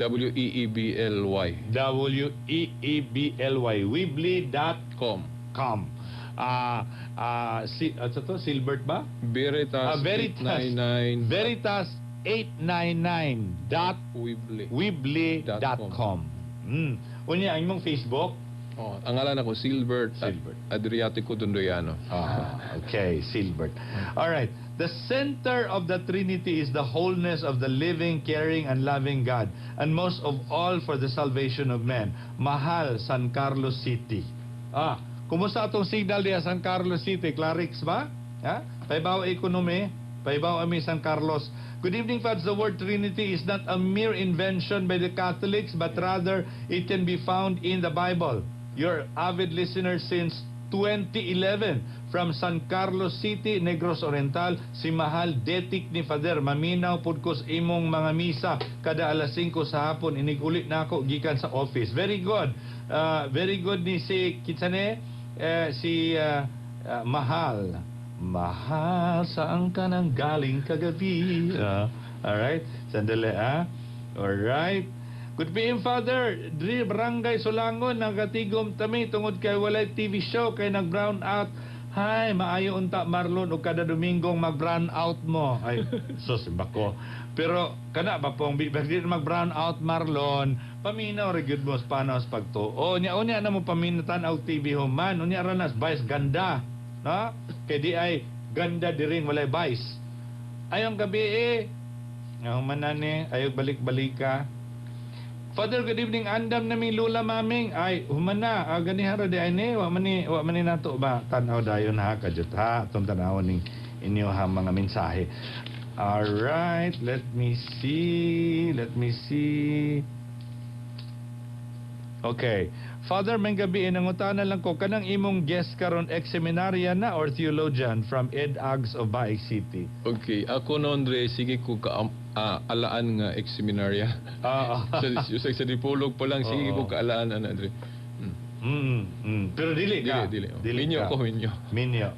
W E E B L Y WEEBLY, weebly.com. com. Si ano to, Silbert ba? Veritas, Veritas. 899 Veritas 899 dot Weebly. weebly.com. Unya ang imong Facebook? Oh, ang ngalan ako Silbert, Silbert. Adriatico Dondoyano. Ah, okay, Silbert. All right. The center of the Trinity is the wholeness of the living, caring, and loving God, and most of all for the salvation of men. Mahal, San Carlos City. Kumusta atong signal diya San Carlos City? Clarix ba? Ha? Paibaw economy? Paibaw ami San Carlos. Good evening, Fads. The word Trinity is not a mere invention by the Catholics, but rather it can be found in the Bible. Your avid listener since 2011 from San Carlos City, Negros Oriental, si Mahal Detik ni Father. Maminaw pud ko sa imong mga misa kada alas 5 sa hapon. Inigulit na ako gikan sa office. Very good. Very good ni si kinsa ni? Si Mahal. Mahal, saan ka nang galing kagabi? Alright. Sandali ah. Alright. Good PM, Father. Diri Barangay Sulangon, nagatigom tami tungod kay walay TV show kay nag-brown out. Hay, maayo unta, Marlon, og kada Domingong mag-brown out mo. Ay, sus bako. Pero kana ba pong di mag-brown out, Marlon, paminaw ra gyud mo sa panos pagtuo. Unya unya na mo paminatan og TV human. Unya ra nas vice ganda. No? Kay di ay ganda diring walay vice. Ayong gabi eh. Ang manane, ayaw balik-balika. Father, good evening. Andam na mi lula maming. Ay, humana. Ganihan ra di ay ni. Wa man ni nato ba? Tanaw dayon ha, kadyot ha. Atong tanawon ning inyo ha mga mensahe. Alright, let me see. Let me see. Okay. Father, may gabi, nangutana lang ko, kanang imong guest karon ex-seminarian na or theologian, from Ed Ags of Baik City? Okay, ako noon dre sige ko ka alaan nga ex-seminarya. Sa dipolog pa lang sige ko kaalaan ana dre. Pero dili ka. Dili, dili. Oh. Dili Minyo ka. ko, minyo. Minyo.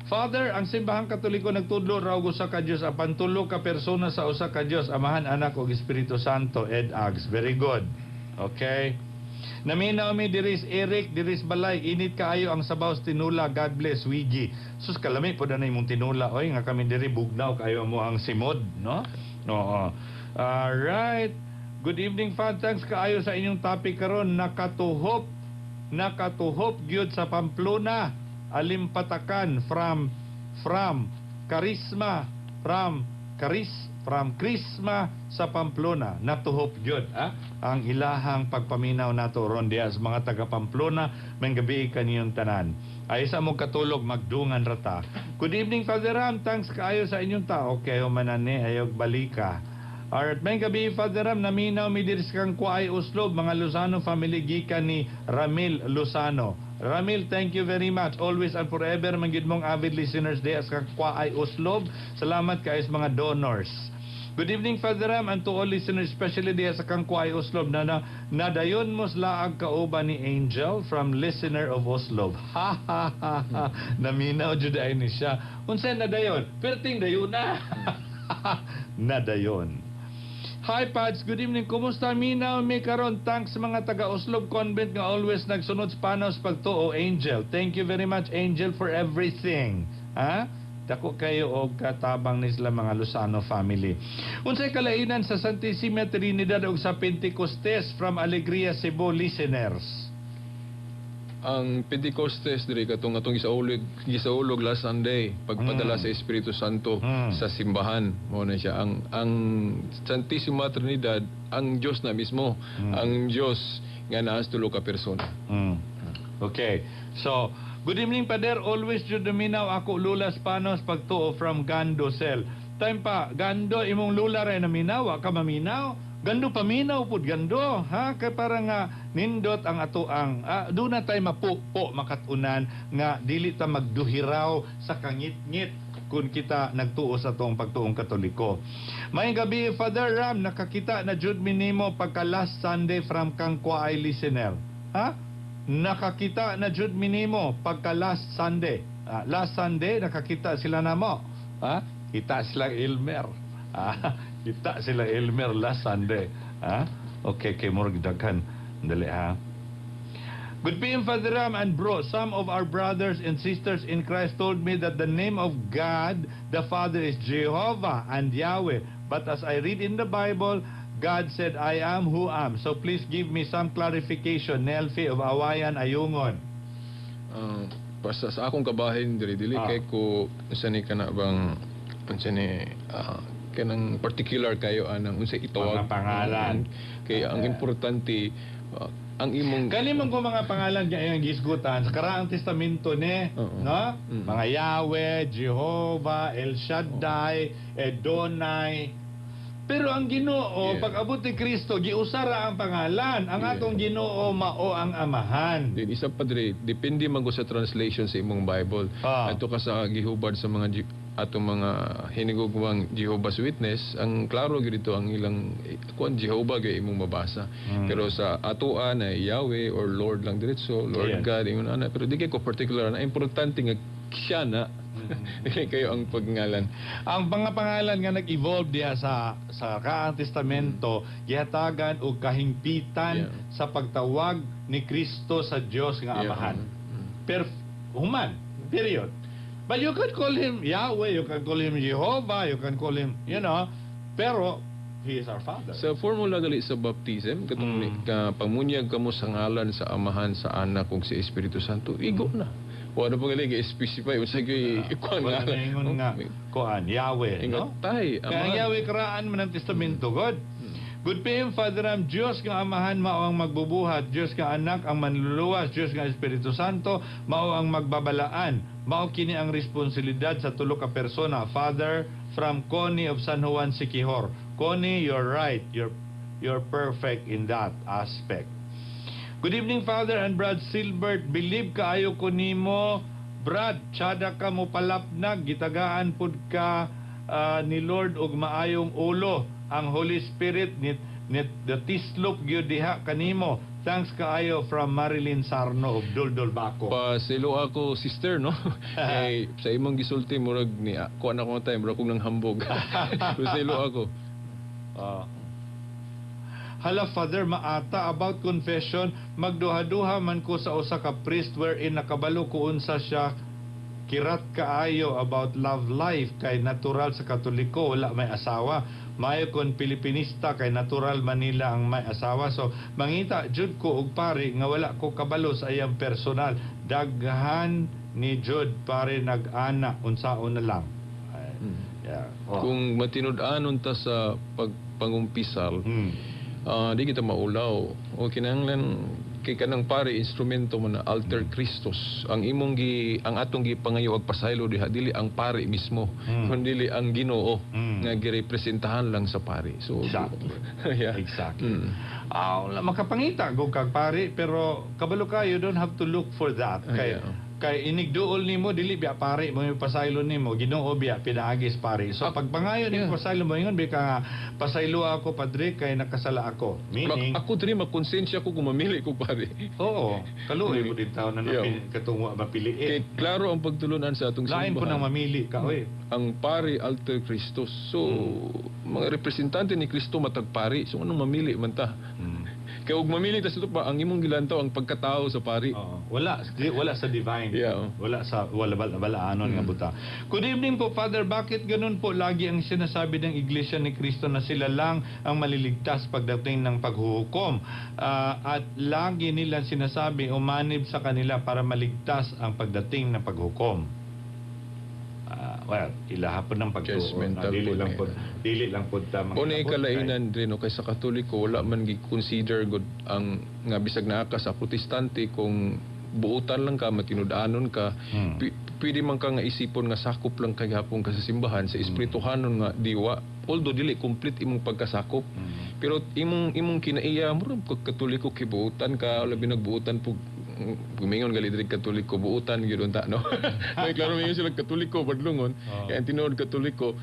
Father, ang Simbahang Katoliko nagtudlo raw og usa ka Dios apan tulo ka persona sa usa ka Dios, Amahan, Anak ug Espiritu Santo. Ed Ags. Very good. Okay. Naminaw mi diris Eric diris balay, init kaayo ang sabaw sa tinula. God bless, Wigi. Sus, kalami po na imong tinula oy, nga kami diri bugnaw kaayo mo ang simod, no? Oo. All right. Good evening, Fad. Thanks kaayo sa inyong topic karon. Nakatuhop. Nakatuhop gyud sa Pamplona. Alimpatakan from Charisma, from Charis from Chrisma sa Pamplona. Natuhop gyud, ah, ang ilahang pagpaminaw nato ron diha sa mga taga Pamplona. Maayong gabii kaniyong tanan. Ay sa mo katulog, magdungan rata. Good evening, Father Ram. Thanks kaayo sa inyong ta. Okay, humanan ni ayog balika. Alright, maayong gabii, Father Ram, naminaw mi diri sa Kangkuay Oslob, mga Lozano family, gikan ni Ramil Lozano. Ramil, thank you very much. Always and forever, man gyud mong avid listeners diha sa Kangkuay Oslob. Salamat kaayo sa mga donors. Good evening, Father Ram, and to all listeners, especially diha sa Kangkuay Oslob, na nadayon mo laag kauban ni Angel, from listener of Oslob. Ha ha ha ha. Naminaw jud ay ni siya. Unsa nadayon? Perting dayon na. Nadayon. Hi Pads, good evening. Kumusta, minaw mi karon? Thanks sa mga taga Oslob Convent nga always nagsunod sa panaw sa pagtuo, Angel. Thank you very much, Angel, for everything. Ha? Dako kayo og katabang ni sila mga Lozano family. Unsay kalainan sa Santissima Trinidad ug sa Pentecostes, from Alegria Cebu listeners? Ang Pentecostes diri katong atong gisaulog last Sunday, pagpadala sa Espiritu Santo sa simbahan. Mao na siya ang Santissima Trinidad, ang Dios na mismo, ang Dios nga naa sa tulo ka persona. Okay. So, good evening, Pader. Always jud naminaw ako lula sa panaw sa pagtuo, from Gando Cell. Time pa, Gando, imong lula rin naminaw, wa ka maminaw. Gando, paminaw pud Gando, ha? Kay para nga nindot ang ato ang doon na tayo mapupo makatunan nga dili ta magduhiraw sa kangit-ngit kung kita nagtuo sa atong pagtuong Katoliko. Maayong gabii, Father Ram, nakakita na jud minimo pagka last Sunday, from Kangkwaay listener. Ha? Nakakita na jud minimo pagka last Sunday. Ah, last Sunday nakakita sila namo. Ha? Kita sila Elmer. Ah, kita sila Elmer last Sunday. Ah? Okay, kay murag daghan. Dali ha. Good PM, Father Ram and bro. Some of our brothers and sisters in Christ told me that the name of God, the Father, is Jehovah and Yahweh. But as I read in the Bible, God said, "I am who am." So please give me some clarification. Nelfi of Awayan, Ayungon. Basta sa akong kabahin diri, dili kay ko unsa ni kana bang unsa ni kanang particular kayo anang unsay itawag. Mga pangalan. Kay ang importante ang imong Kani man ko mga pangalan nga iyang gisgutan sa Karaang Testamento ni, no? Mga Yahweh, Jehovah, El Shaddai, Adonai. Pero ang Ginoo, pag abot ni Kristo, giusara ang pangalan. Ang atong Ginoo mao ang Amahan. Din isa pa diri, depende man ko sa translation sa imong Bible. Adto ka sa gihubad sa mga atong mga hinigugmang Jehovah's Witness, ang klaro gyud dito ang ilang kuan, Jehovah gyud imong mabasa. Pero sa atoa na Yahweh or Lord lang diretso, Lord God ingon ana, pero di kay ko particular na importante nga siya na. Dili kayo ang pagngalan. Ang mga pangalan nga nag-evolve diha sa Kaang Testamento, gihatagan og kahingpitan sa pagtawag ni Kristo sa Dios nga Amahan. Per human, period. But you could call him Yahweh, you can call him Jehovah, you can call him, pero he is our Father. Sa formula gali sa baptism, katong ka pamunyag kamo sa ngalan sa Amahan, sa Anak ug sa Espiritu Santo, igo na. Wala pa gali gi-specify unsa gyud ikuan Wala ngalan. Na ingon nga kuan Yahweh, Ingon no? tay, Kaya ang Amahan. Yahweh karaan man ang testamento, God. Good PM, Father Ram, Diyos nga Amahan mao ang magbubuhat, Diyos nga Anak ang manluluwas, Diyos nga Espiritu Santo mao ang magbabalaan. Mao kini ang responsibilidad sa tulo ka persona. Father, from Connie of San Juan, Siquijor. Connie, you're right. You're perfect in that aspect. Good evening, Father and Brad Silbert. Believe kaayo ko nimo, Brad. Tsada ka mo palapnag. Gitagaan pud ka ni Lord og maayong ulo. Ang Holy Spirit ni the tislop gyud diha kanimo. Thanks kaayo from Marilyn Sarno of Duldul Bako. Pasaylo ako, sister, no? Kay sa imong gisulti, murag ni kuan ako nga time, murag kong nang hambog. Pasaylo ako. Ah. Hala, Father, maata about confession, magduha-duha man ko sa usa ka priest wherein nakabalo ko unsa siya kirat kaayo about love life kay natural sa Katoliko wala may asawa. Maayo kon Pilipinista kay natural Manila ang may asawa. So mangita jud ko og pare nga wala ko kabalo sa iyang personal. Daghan ni jud pare nag-ana, unsaon na lang. Ay, yeah. Oh. Kung matinud-anon ta sa pagpangumpisal, di kita maulaw. O kinahanglan kay kanang pare instrumento man na alter Christus. Ang imong gi ang atong gipangayo og pasaylo diha dili ang pare mismo, kundi ang Ginoo nga girepresentahan lang sa pare. So yeah. Exactly. Ah, wala, makapangita go kag pare, pero kabalo ka, you don't have to look for that kay kay inigduol nimo dili biya pare mo yung pasaylo nimo, Ginoo biya pinaagis pare. So pag pangayo nimo pasaylo mo, ingon bi ka nga, "Pasaylo ako, padre, kay nakasala ako." Meaning Ako diri makonsensya ko kung mamili ko pare. Oo, kaluoy mo din taon na katong wa mapiliin. Kay klaro ang pagtulunan sa atong Lain po simbahan. nang mamili ka, oy. Ang pare alter Christus. So, mga representante ni Kristo matag pari. So, anong mamili man ta? Kaya ug mamili ta sa pa, ang imong gilantaw ang pagkatao sa pari. Oo. Wala, di, wala sa divine. Wala sa wala wala balaanon nga buta. Good evening po, Father. Bakit ganun po lagi ang sinasabi ng Iglesia ni Cristo na sila lang ang maliligtas pagdating ng paghuhukom? Ah, at lagi nilang sinasabi umanib sa kanila para maligtas ang pagdating ng paghukom. Ah, well, ilaha po ng pagtuo. Judgmental Na dili po lang na po, dili lang po ta O na mangabot kalainan rin no, kay sa Katoliko wala man gi-consider gud ang nga bisag naa ka sa Protestante, kung buutan lang ka, matinud-anon ka, pwede man ka nga isipon nga sakop lang kay gihapon ka sa simbahan sa espirituhanon nga diwa, although dili complete imong pagkasakop, pero imong kinaiya murag kag Katoliko kay buutan ka, labi nagbuutan po gumingon gali diri Katoliko, buutan gyud unta, no? May klaro mingon sila Katoliko badlongon. Kaya ang tinuod Katoliko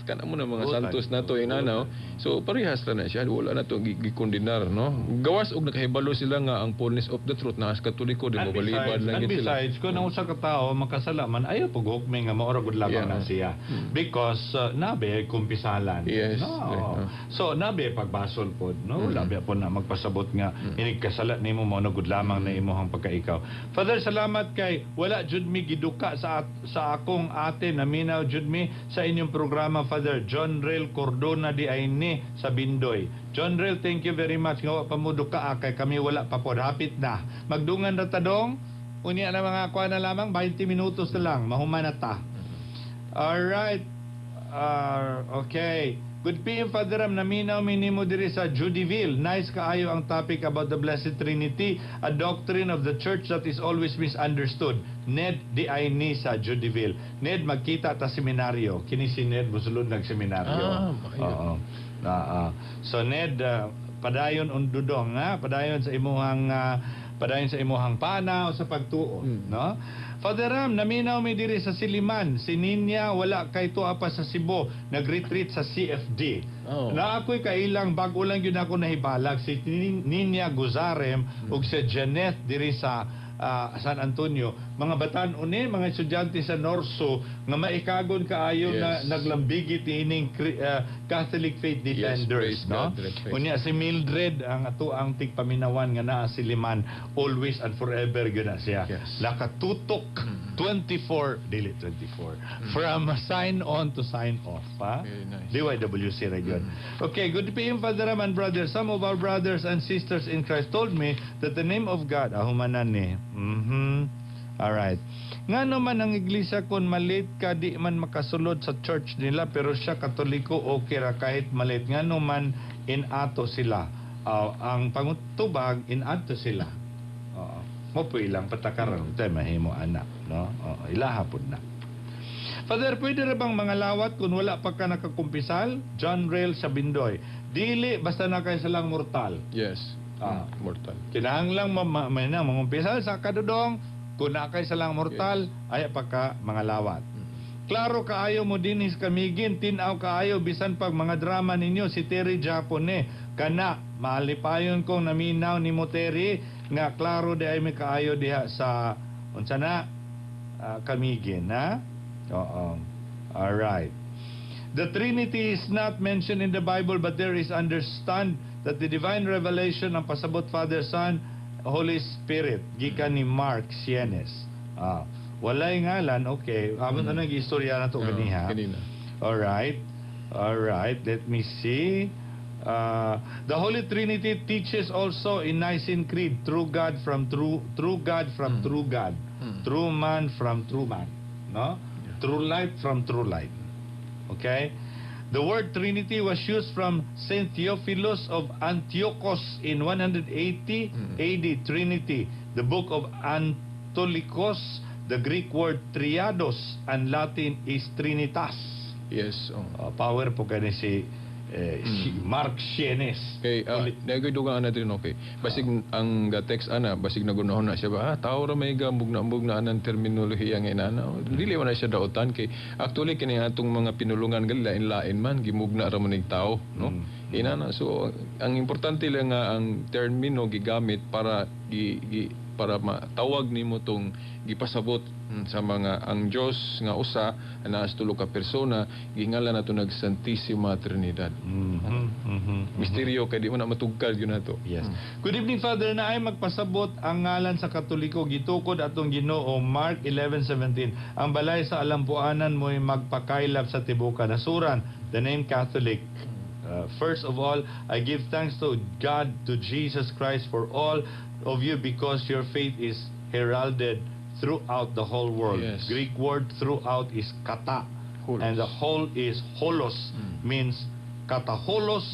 kana mo na mga Buutan. santos nato inanaw. So parehas lang na siya, wala na to gikondenar, no? Gawas og nakahibalo sila nga ang fullness of the truth na sa Katoliko di And mo balibad besides, lang and gid sila. besides, kung ang usa ka tawo makasala man, ayaw pag hukmi nga maura gud lamang na siya. Because nabe kumpisalan. No. So nabe pagbasol pod, no? Wala biya po na magpasabot nga inig kasala nimo mao na gud lamang na imuhang pagkaikaw. Father, salamat kay wala jud mi giduka sa akong ate, naminaw jud mi sa inyong programa, Father John Rel Cordona di ay ni sa Bindoy. John Rel, thank you very much nga wa pa mo duka ah, kay kami wala pa pod, hapit na. Magdungan ra ta dong. Unya na mga kuan na lamang, 20 minutos na lang mahuman na ta. All right. Okay. Good PM, Father Ram, naminaw minimo diri sa Judyville. Nice kaayo ang topic about the Blessed Trinity, a doctrine of the Church that is always misunderstood. Ned di ay ni sa Judyville. Ned, magkita ta seminaryo. Kini si Ned musulod nagseminaryo. Ah, maayo. Oo. Ah, ah. So Ned, padayon undudong ha, padayon sa imuhang panaw sa pagtuo, no? Father Ram, naminaw mi diri sa Siliman. Si Ninya wala kay tuwa pa sa Cebu, nag-retreat sa CFD. Oh. Na ako'y kailang bag-o lang yun ako nahibalag si Ninya Guzarem ug si Janeth diri sa San Antonio. Mga batan-one, mga estudyante sa Norso nga maikagon kaayo na naglambigit ining Catholic Faith Defenders, praise no? God, praise. Unya si Mildred ang ato ang tigpaminawan nga naa Siliman always and forever gyud na siya. Nakatutok 24, dili 24, from sign on to sign off, ha? Very nice. DYWC ra gyud. Okay, good PM, Father Ram and brother. Some of our brothers and sisters in Christ told me that the name of God, ah, humanan ni. All right. Nga naman ang iglesia kung malit ka di man makasulod sa church nila, pero siya Katoliko okay ra kahit malit. Nga naman inato sila. Ah, ang pangutubag inato sila. Oo. Mo po ilang patakaran tayo mahimo anak, no? Oo, ilaha pud na. Father, pwede ra bang mga lawat kung wala pa ka nakakumpisal? John Rail sa Bindoy. Dili, basta na kay salang mortal. Yes. Ah. Mortal. Kinahanglang ma, na, mangumpisal sa kadudong, kung na kay salang mortal, ay pa ka mga lawat. Klaro kaayo mo dinhi sa Camiguin, tin-aw kaayo bisan pag mga drama ninyo, si Terry Japone. Kana malipayon kong naminaw nimo, Terry, nga klaro di ay may kaayo diha sa unsa na Camiguin, ha? Oo. All right. The Trinity is not mentioned in the Bible, but there is understand that the divine revelation ang pasabot Father, Son, Holy Spirit, gikan ni Mark Sienes. Ah, walay ngalan, okay. Amon mm. Anong istorya na to ganiha? Kanina. All right. All right. Let me see. The Holy Trinity teaches also in Nicene Creed, true God from true, true God from true God, true man from true man, no? True light from true light. Okay? The word Trinity was used from Saint Theophilus of Antiochus in 180 AD. Trinity, the book of Antolicos, the Greek word triados and Latin is Trinitas. Yes. Oh. Power po kani si Mark Sienes. Kay nagoy dugang ana din, okay. Basig ang ga text ana, basig nagunahon na siya ba, tao ra may ga mugna-mugna anang terminolohiya nga inana. Dili man na siya daotan kay actually kini atong mga pinulungan gali lain-lain man, gimugna ra man ning tao, no? Inana, so ang importante lang nga ang termino gigamit para gi, gi para matawag nimo tong gipasabot sa mga ang Dios nga usa naa sa tulo ka persona, gihingalan nato nag Santissima Trinidad. Misteryo kay di mo na matugkal yun nato. Yes. Good evening, Father, na ay magpasabot ang ngalan sa Katoliko, gitukod atong Ginoo, Mark 11:17. Ang balay sa alampuanan mo'y magpakaylap sa tibuok kanasuran. The name Catholic. First of all, I give thanks to God, to Jesus Christ for all of you because your faith is heralded throughout the whole world. Greek word "throughout" is kata. Holos. And the whole is holos, means kataholos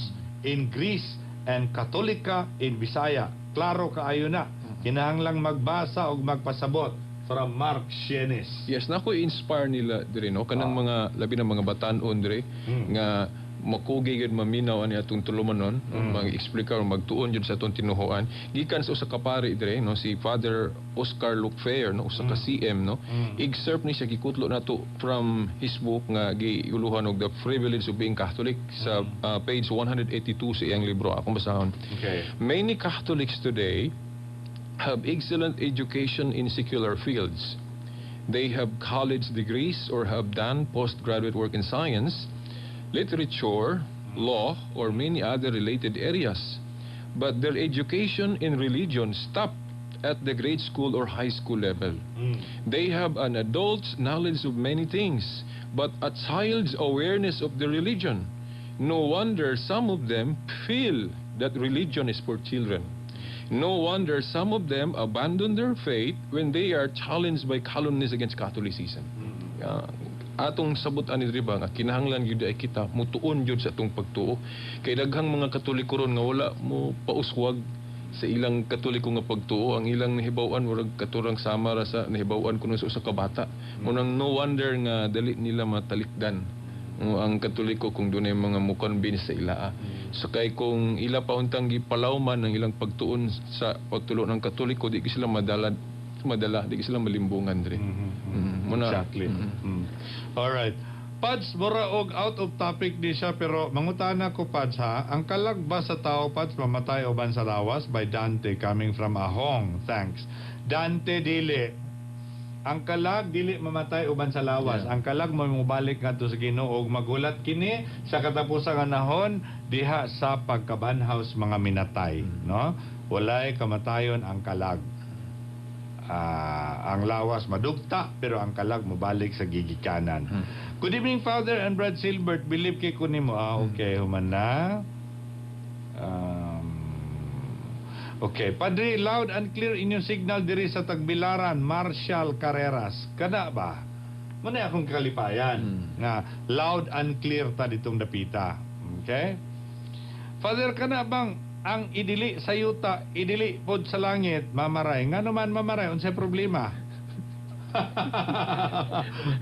in Greece and Katolika in Bisaya. Klaro kaayo na. Kinahanglang magbasa og magpasabot, from Mark Sienes. Yes, nako inspire nila dire, no, kanang mga labi na mga batan-on dire nga makugi gyud maminaw ani atong tulumanon, mag-explain o magtuon jud sa atong tinuhuan gikan sa usa ka pari dire, no, si Father Oscar Lucfair, no, usa ka CM, no. Excerpt ni siya, gikutlo nato from his book nga giuluhan og The Privilege of Being Catholic sa page 182 sa iyang libro. Akong basahon. Okay. Many Catholics today have excellent education in secular fields. They have college degrees or have done postgraduate work in science, literature, law, or many other related areas. But their education in religion stopped at the grade school or high school level. They have an adult's knowledge of many things, but a child's awareness of the religion. No wonder some of them feel that religion is for children. No wonder some of them abandon their faith when they are challenged by calumnies against Catholicism. Atong sabot ani diri ba nga kinahanglan gyud ay kita mutuon gyud sa atong pagtuo kay daghang mga Katoliko ron nga wala mo pauswag sa ilang Katoliko nga pagtuo. Ang ilang nahibaw-an murag katurang sama ra sa nahibaw-an kuno sa usa ka bata. Munang no wonder nga dali nila matalikdan ang Katoliko kung dunay mga mo-convince sa ila. So kay kung ila pa untang gipalawman ang ilang pagtuon sa pagtulo ng Katoliko, di sila madala madala, di sila malimbungan diri. Muna, Exactly. All right. Pads, mura og out of topic di siya pero mangutana ko, Pads, ha. Ang kalag ba sa tao, Pads, mamatay uban sa lawas, by Dante coming from Ahong. Thanks. Dante, dili. Ang kalag dili mamatay uban sa lawas. Ang kalag mo mobalik ngadto sa Ginoo ug magulat kini sa katapusan nga nahon diha sa pagkabanhaw sa mga minatay, no? Walay kamatayon ang kalag. Ang lawas madugta pero ang kalag mobalik sa gigikanan. Good evening, Father and Brad Silbert. Believe kay ko nimo. Ah, okay, human na. Okay, Padre, loud and clear inyong signal diri sa Tagbilaran, Marshall Carreras. Kana ba? Muna akong kalipayan nga loud and clear ta ditong dapita. Okay? Father, kana bang ang idili sa yuta, idili pod sa langit, mamaray? Nga naman mamaray, unsay problema?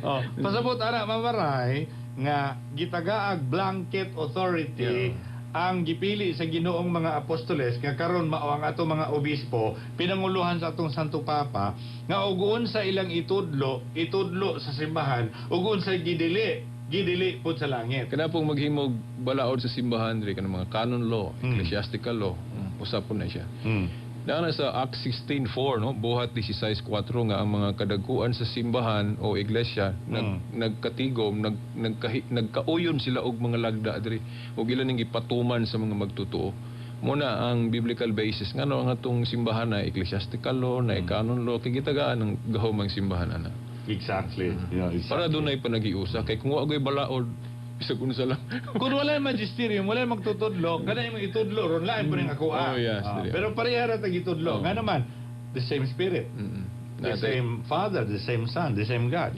Oh, pasabot ana, mamaray, nga gitagaag blanket authority. Ang gipili sa Ginoong mga apostoles nga karon mao ang ato mga obispo, pinanguluhan sa atong Santo Papa, nga ug unsa ilang itudlo, itudlo sa simbahan, ug unsa gidili, gidili pud sa langit. Kana pong maghimog balaod sa simbahan diri, kanang mga canon law, ecclesiastical law, usap po na siya. Naa sa Acts 16:4, no, Buhat 16:4, nga ang mga kadaguan sa simbahan o iglesia nagkatigom, nagkauyon sila og mga lagda diri ug ila ning gipatuman sa mga magtutoo. Muna ang biblical basis ngano ang atong simbahan na ecclesiastical law, na canon law, kay gitagaan ang gahom ang simbahan ana. Yeah, exactly. Para dunay panagiusa, kay kung wa goy balaod, bisag unsa lang. Kung wala yung magisterium, wala yung magtutudlo, kana yung itudlo, ron lain po rin ako. Oh, yes, dili. Pero pareha ra tag itudlo. Oh. Nga naman, the same Spirit, the same Father, the same Son, the same God.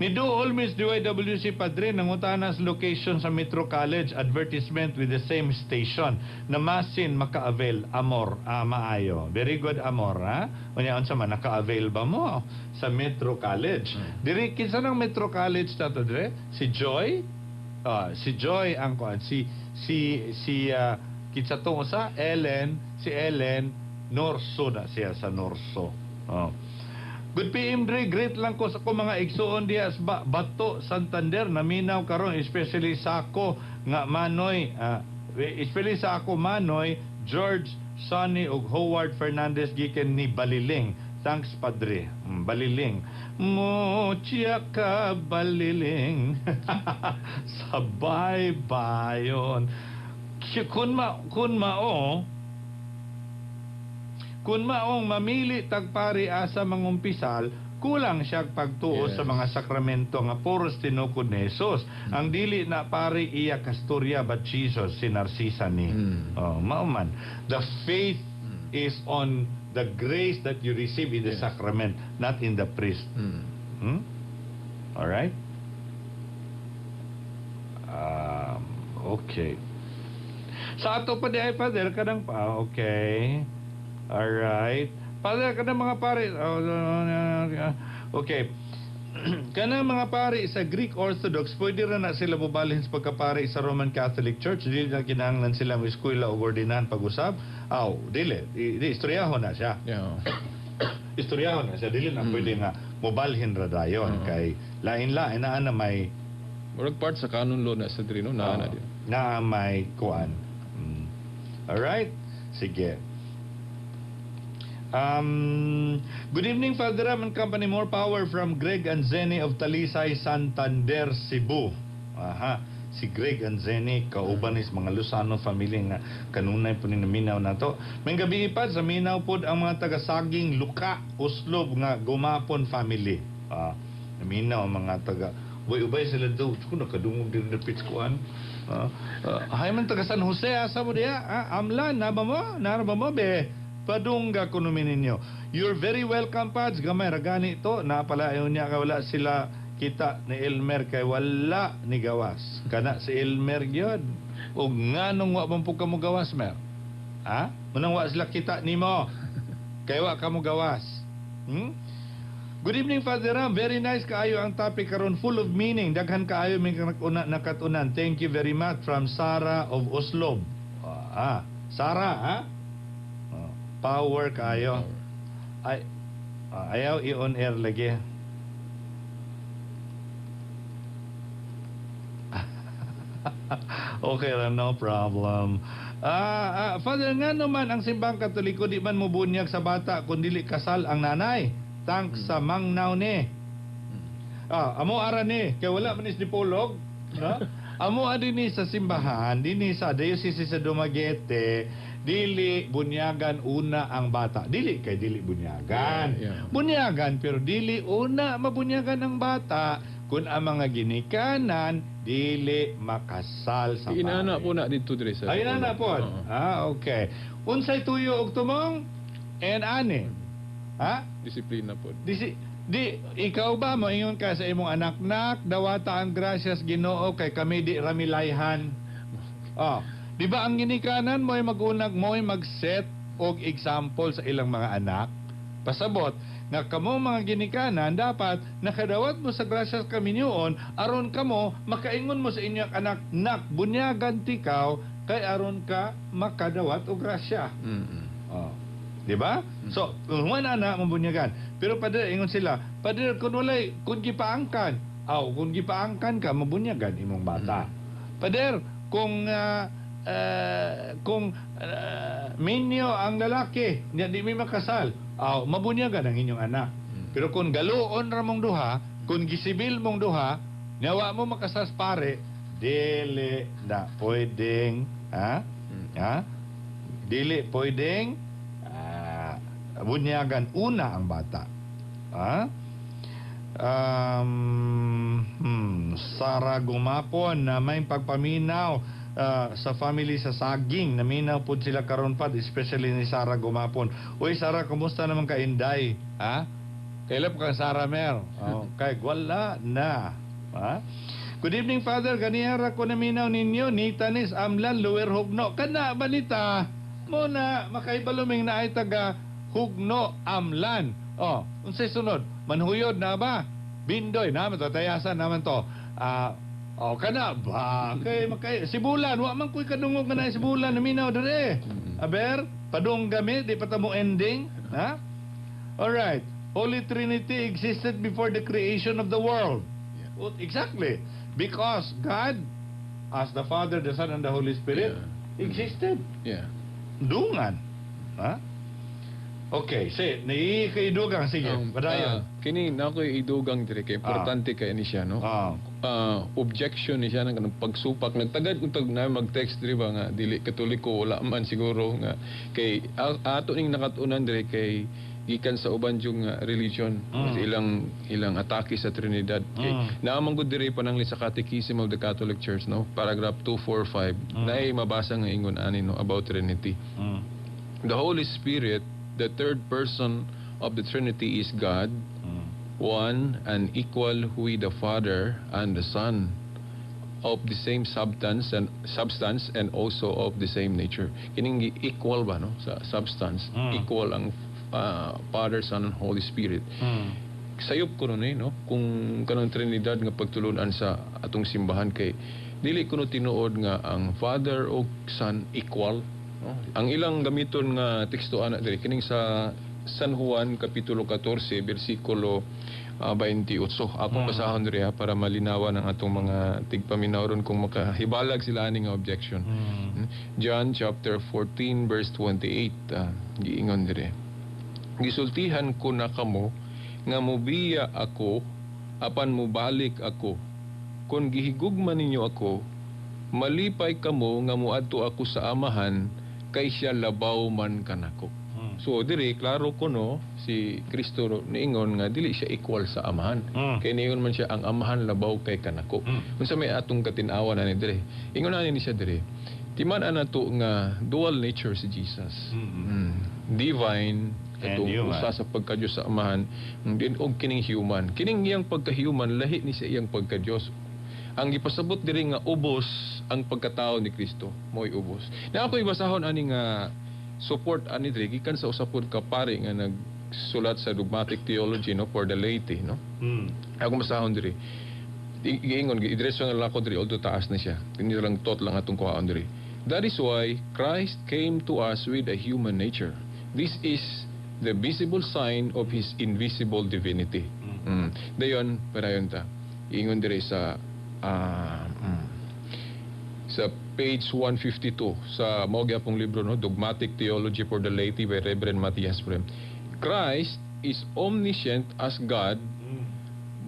Ni Do Olmis DYWC, Padre, nangutana sa location sa Metro College, advertisement with the same station na masin maka-avail, Amor, maayo. Very good, Amor, ha? Unya, unsa man, naka-avail ba mo sa Metro College? Diri, kinsa ng Metro College tato dire? Si Joy? Si Joy ang kuan, si si si kinsa tong usa? Ellen, si Ellen Norso na siya sa Norso. Oh. Good PM Dre, great lang ko sa ko mga igsuon diha sa Bato, Santander, naminaw karon, especially sa ako nga Manoy, especially sa ako Manoy, George, Sonny ug Howard Fernandez gikan ni Baliling. Thanks, Padre. Baliling. Mucha ka Baliling. Sabay bayon. Kun maong mamili tagpari asa mangumpisal, kulang siya pagtuo sa mga sakramento nga puros tinukod ni Jesus. Ang dili na pari iya kasturya but Jesus si Narcisa ni. Oh, mao man. The faith is on the grace that you receive in the sacrament, not in the priest. All right? Okay. Sa ato pa di ay, Father, kanang pa, okay. All right. Father, kanang mga pare, oh, okay. Kanang mga pare sa Greek Orthodox, pwede ra na sila mobalhin sa pagkapare sa Roman Catholic Church. Dili na kinahanglan sila mo eskwela o ordinahan pag-usab. Aw, dili. Di, istoryahon na siya. Istoryahon na siya. Dili na pwede nga mobalhin ra dayon. Kay lain-lain naa na may Murag part sa canon law na sa diri, no? Naa na din. Naa may kuan. Alright? Sige. Good evening, Father Ram and Company. More power from Greg and Zenny of Talisay, Santander, Cebu. Aha. Si Greg and Zenny, kauban is mga Luzano family nga kanunay po ni naminaw na to. May gabi ipad, sa minaw pod ang mga taga-Saging, Luka, Oslob nga Gumapon family. Naminaw ang mga taga... Uy, ubay sila daw. Kung nakadungog din na pitskuan. Hay man taga San Jose, asa mo diya? Amlan, na ba mo? Nara ba mo, be? Padungga kuno mi ninyo. You're very welcome, Pads. Gamay, ragani to. Napala, ayaw niya ka wala sila kita ni Elmer kay wala ni gawas. Kana si Elmer gyud. Og nganong wa man pud ka mo gawas, Mer? Ha? Munang wa sila kita nimo. Kay wa ka mo gawas. Good evening, Father Ram. Very nice kaayo ang topic karon, full of meaning. Daghan kaayo may nakatunan. Thank you very much from Sarah of Oslob. Sarah, ha? Oh, power kaayo. Ay, ayaw i-on air lagi. Okay ra, no problem. Father, nga naman ang simbang Katoliko di man mobunyag sa bata kun dili kasal ang nanay. Thanks sa mangnaw ni. Amo ara ni kay wala man is dipolog, no? Amo dinhi sa simbahan, dinhi sa diocese sa Dumaguete, dili bunyagan una ang bata. Dili kay dili bunyagan. Bunyagan pero dili una mabunyagan ang bata kun ang mga ginikanan dili makasal sa Inana pare. po na dito dire sa Ay, inana po. Oo. Okay. Unsay tuyo og tumong? En ani. Ha? Disiplina po. Di ikaw ba moingon ka sa imong anak, nak, dawata ang grasyas Ginoo kay kami di ramilayhan. Oh, di ba ang ginikanan mo'y magunag mo'y mag-set og example sa ilang mga anak? Pasabot nga kamo mga ginikanan dapat nakadawat mo sa grasyas kaminyuon aron kamo makaingon mo sa inyong anak, nak, bunyagan tikaw Kay aron ka makadawat og grasya. Oh. Di ba? So, kung wala na, mabunyagan. Pero padre, ingon sila, padre, kung walay, kung gipaangkan, aw, kung gipaangkan ka, mabunyagan imong bata. Pader, kung minyo ang lalaki, di mi makasal, aw, mabunyagan ang inyong anak. Pero kung galuon ra mong duha, kung gisibil mong duha, nawa mo makasal pare, dili na pwedeng, ha? Ha? Dili pwedeng bunyagan una ang bata. Ha? Sara Gumapon na may pagpaminaw sa family sa Saging. Naminaw po sila karon pa, especially ni Sara Gumapon. Uy, Sara, kumusta naman ka, Inday? Ha? Kailan pa kang Sara Mer? Oh, kay wala na. Ha? Good evening, Father. Ganiha ra ko naminaw ninyo. Nita nis Amlan, Lower Hugno. Kana, balita. Muna, makaibaluming na ay taga Hugno, Amlan. Oh, unsay sunod? Manhuyod na ba? Bindoy, naman to, tayasan naman to. Ah, oh, kana ba? Kay makay Sibulan, wa man ko'y kadungog nga na Sibulan naminaw dire. Aber, padung gami, di pa ta mo ending, ha? All right. Holy Trinity existed before the creation of the world. Well, exactly. Because God, as the Father, the Son, and the Holy Spirit, existed. Dungan. Ha? Okay, si, naiikaidugang. Sige, padayon. Kini na ako'y idugang dire kay importante kay ni siya, no? Objection ni siya ng kanang pagsupak. Nagtagad kung tag na mag-text diri ba nga dili Katoliko, wala man siguro nga kay ato ning nakatunan dire kay gikan sa uban yung religion, sa ilang ilang atake sa Trinidad kay naa man gud diri pananglit sa Catechism of the Catholic Church, no, paragraph 245, naay mabasa nga ingon ani, no, about Trinity. The Holy Spirit, the third person of the Trinity, is God, one and equal with the Father and the Son, of the same substance and also of the same nature. Kining equal ba, no, sa substance, equal ang Father, Son and Holy Spirit. Sayop ko nun eh, no, kung kanang Trinidad nga pagtulunan sa atong simbahan kay dili kuno tinuod nga ang Father o Son equal, no? Ang ilang gamiton nga teksto ana diri kining sa San Juan kapitulo 14 bersikulo 28. Akong basahon diri ha, para malinawan ang atong mga tigpaminaw ron kung makahibalag sila ani nga objection. John chapter 14 verse 28, giingon diri. Gisultihan ko na kamo nga mubiya ako apan mubalik ako. Kung gihigugma ninyo ako, malipay kamo nga muadto ako sa Amahan kay siya labaw man kanako. So diri klaro ko, no, si Kristo niingon nga dili siya equal sa Amahan. Kay niingon man siya ang Amahan labaw kay kanako. Unsa may atong katin-awan ani diri? Ingon ani ni siya diri. Timan-an nato nga dual nature si Jesus. Divine and katong human. Usa sa pagka-Diyos sa Amahan, din og kining human. Kining iyang pagka-human lahi ni sa iyang pagka-Diyos. Ang gipasabot diri nga ubos ang pagkatao ni Kristo, mo'y ubos. Na ako ibasahon ani nga support ani diri gikan sa usa pod ka pari nga nagsulat sa dogmatic theology, no, for the laity, no. Ako basahon diri. Giingon, gidiretso na lang ako diri although taas na siya. Hindi lang tot lang atong kuhaon diri. That is why Christ came to us with a human nature. This is the visible sign of His invisible divinity. Dayon, padayon ta. Ingon diri sa page 152 sa mao gyapong libro, no, Dogmatic Theology for the Laity by Reverend Matthias Brem. Christ is omniscient as God,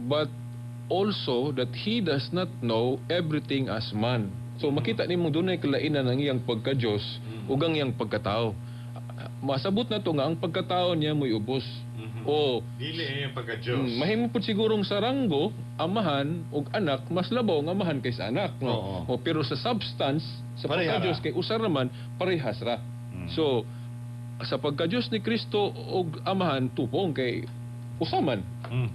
but also that He does not know everything as man. So makita nimo dunay kalainan ang iyang pagka-Diyos ug ang iyang pagkatao. Masabot na to nga ang pagkatao niya mo'y ubos. O Dili yung pagka-Diyos. Mahimo pud sigurong sa ranggo, amahan ug anak, mas labaw ang amahan kaysa anak, no? Oo. O, pero sa substance, sa pareha pagka-Diyos ra. Kay usa raman, parehas ra. So sa pagka-Diyos ni Kristo ug amahan tupong kay usa man.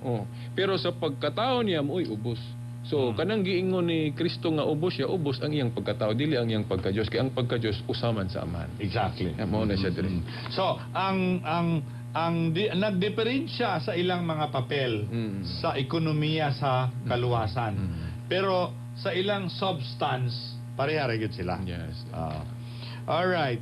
Oh. Pero sa pagkatao niya mo'y ubos. So kanang giingon ni Kristo nga ubos siya, ubos ang iyang pagkatao, dili ang iyang pagka-Diyos kay ang pagka-Diyos usa man sa Amahan. Yeah, mao na siya diri. So, ang nagdiferensya sa ilang mga papel sa ekonomiya sa kaluwasan. Pero sa ilang substance Pareha ra gyud sila. Yes. All right.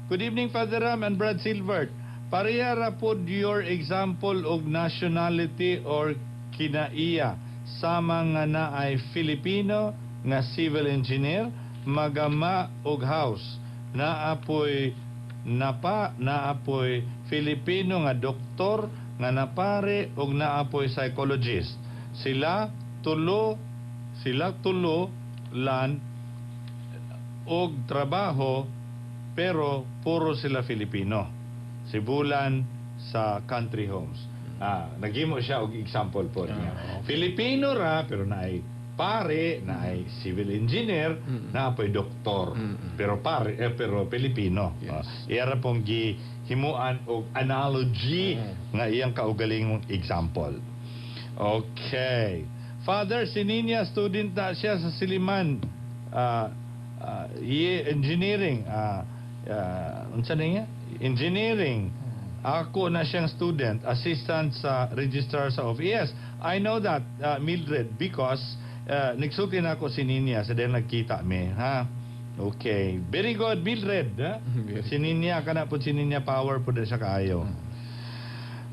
Good evening, Father Ram and Brad Silvert. Pareha ra pod your example og nationality or kinaiya, sama nga naay Filipino nga civil engineer, magama og house. Naapoy napa naapoy Filipino nga doktor nga napare og naapoy psychologist. Sila tulo lan og trabaho, pero puro sila Filipino. Sibulan sa country homes. Naghimo siya og example po niya. Filipino ra, pero naay pare, naay civil engineer, naapoy doktor. Pero pare eh, pero Filipino. Iya ra pong gihimuan og analogy nga iyang kaugalingong example. Okay. Father, si Ninya, student na siya sa Silliman. Engineering. Unsa na niya? Engineering. Ako na siyang student, assistant sa registrar sa office. Yes, I know that, Mildred, because nagsulti na ako si Ninya sa dahil nagkita mi. Ha? Okay. Very good, Mildred. Ha? Very. Si Ninya, kana po si Ninya, power po na siya kaayo.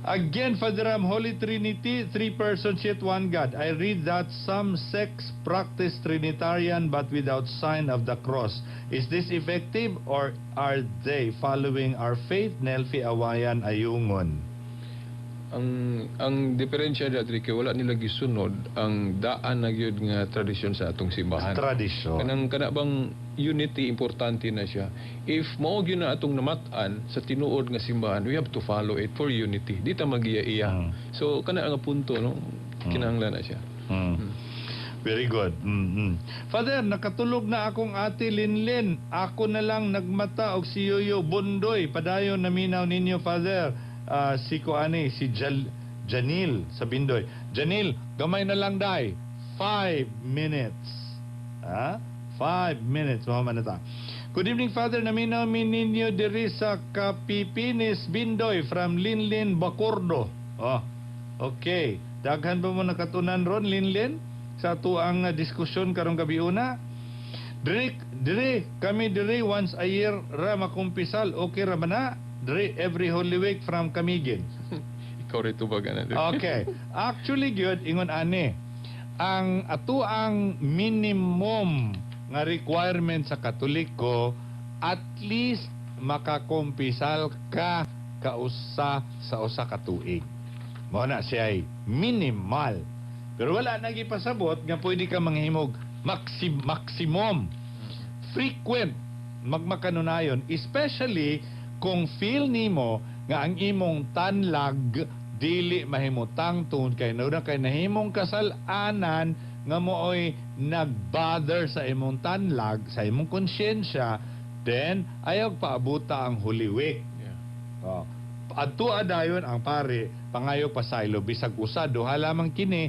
Again, Father Ram, Holy Trinity, three persons yet one God. I read that some sects practice Trinitarian but without sign of the cross. Is this effective or are they following our faith? Nelfi Awayan Ayungon. Ang diferensya diri kay wala nila gisunod ang daan na gyud nga tradisyon sa atong simbahan. Tradisyon. Kanang kana bang unity, importante na siya. If mao gyud na atong namat-an sa tinuod nga simbahan, we have to follow it for unity. Di ta magiya-iya. So kana ang punto, no, kinahanglan na siya. Very good. Father, nakatulog na akong ate Linlin. Ako na lang nagmata og si Yoyo Bondoy. Padayon naminaw ninyo, Father. Si ko ani, si Janil sa Bindoy. Janil, gamay na lang day. 5 minutes. Ha? 5 minutes. Mahuman na ta. Good evening, Father. Naminaw mi ninyo diri sa Kapipinis, Bindoy, from Linlin Bacordo. Oh, okay. Daghan ba mo nakatunan ron, Linlin? Sa atuang diskusyon karong gabi una? Diri, diri, kami diri once a year ra makumpisal. Okay ra ba na? Diri every Holy Week from Camiguin. Ikaw rito ba ganan? Okay. Actually gyud ingon ani. Ang ato ang minimum nga requirement sa Katoliko, at least makakumpisal ka kausa sa usa ka tuig. Mao na siya ay minimal. Pero wala na gipasabot nga pwede ka manghimog maximum. Frequent magmakanunayon, especially kung feel nimo nga ang imong tanlag dili mahimutang tungod kay nauna kay nahimong kasal-anan nga mooy nag-bother sa imong tanlag, sa imong konsyensya, then ayaw paabuta ang Holy Week. Oh. Adto adayon ang pare, pangayo pasaylo bisag usa duha lamang kini,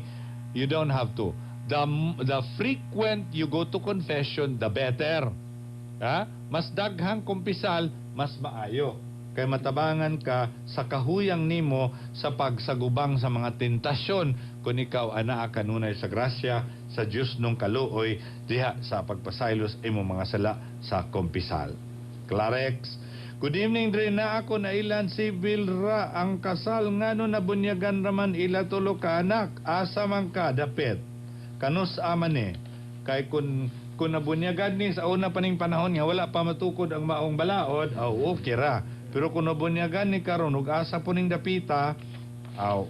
you don't have to. The frequent you go to confession, the better. Ha? Mas daghang kumpisal, mas maayo. Kay matabangan ka sa kahuyang nimo sa pagsagubang sa mga tentasyon kung ikaw anaa kanunay sa grasya sa Dios nung kaluoy diha sa pagpasaylo sa imong mga sala sa kumpisal. Clarex. Good evening, Dre. Na ako na ilan civil ra ang kasal, ngano nabunyagan raman ila tulo ka anak? Asa man ka dapit? Kanus aman eh. Kay kung nabunyagan ni sa una pa ning panahon nga wala pa matukod ang maong balaod, aw, okay ra. Pero kung nabunyagan ni karon ug asa po ning dapita, aw,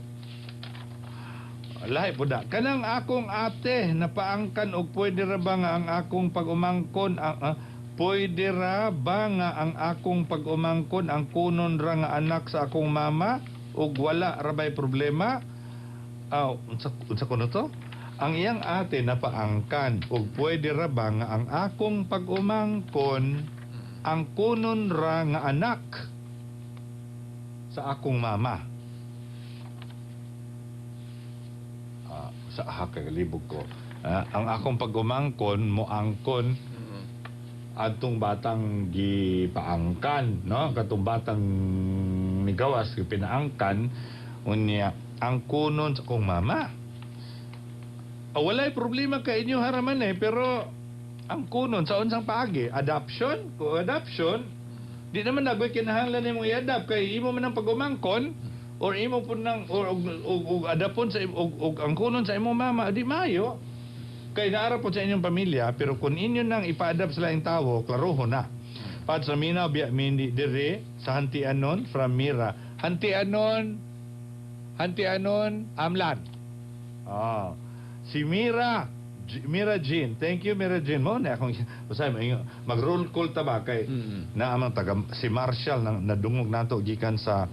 lahi po da. Kanang akong ate napaangkan og pwede ra ba nga ang akong pag-umangkon ang pwede ra ba nga ang akong pag-umangkon ang kunon ra nga anak sa akong mama ug wala ra bay problema? Aw, unsa kuno to? Ang iyang ate napaangkan ug pwede ra ba nga ang akong pag-umangkon ang kunon ra nga anak sa akong mama? Sa kay libog ko. Ang akong pag-umangkon moangkon adtong batang gipaangkan, no? Katong batang nigawas gipinaangkan, unya ang kunon sa akong mama. Walay problema kay inyo haraman eh, pero Ang kunon sa unsang paagi? Adoption? Kung adoption, di naman nagoy kinahanglan nimong i-adopt kay imo man ang pag-umangkon or imo pud nang or og adapon sa og ang kunon sa imong mama, di maayo. Kay naara po sa inyong pamilya, pero kung inyo nang ipa-adopt sa laing tawo, klaroho na. Pat sa minaw biya mindi dire sa Hantianon from Mira. Hantianon, Hantianon, Amlan. Ah. Si Mira, Mira Jean. Thank you, Mira Jean. Mo na akong usay mag roll call ta ba kay na amang taga si Marshall nang nadungog nato gikan sa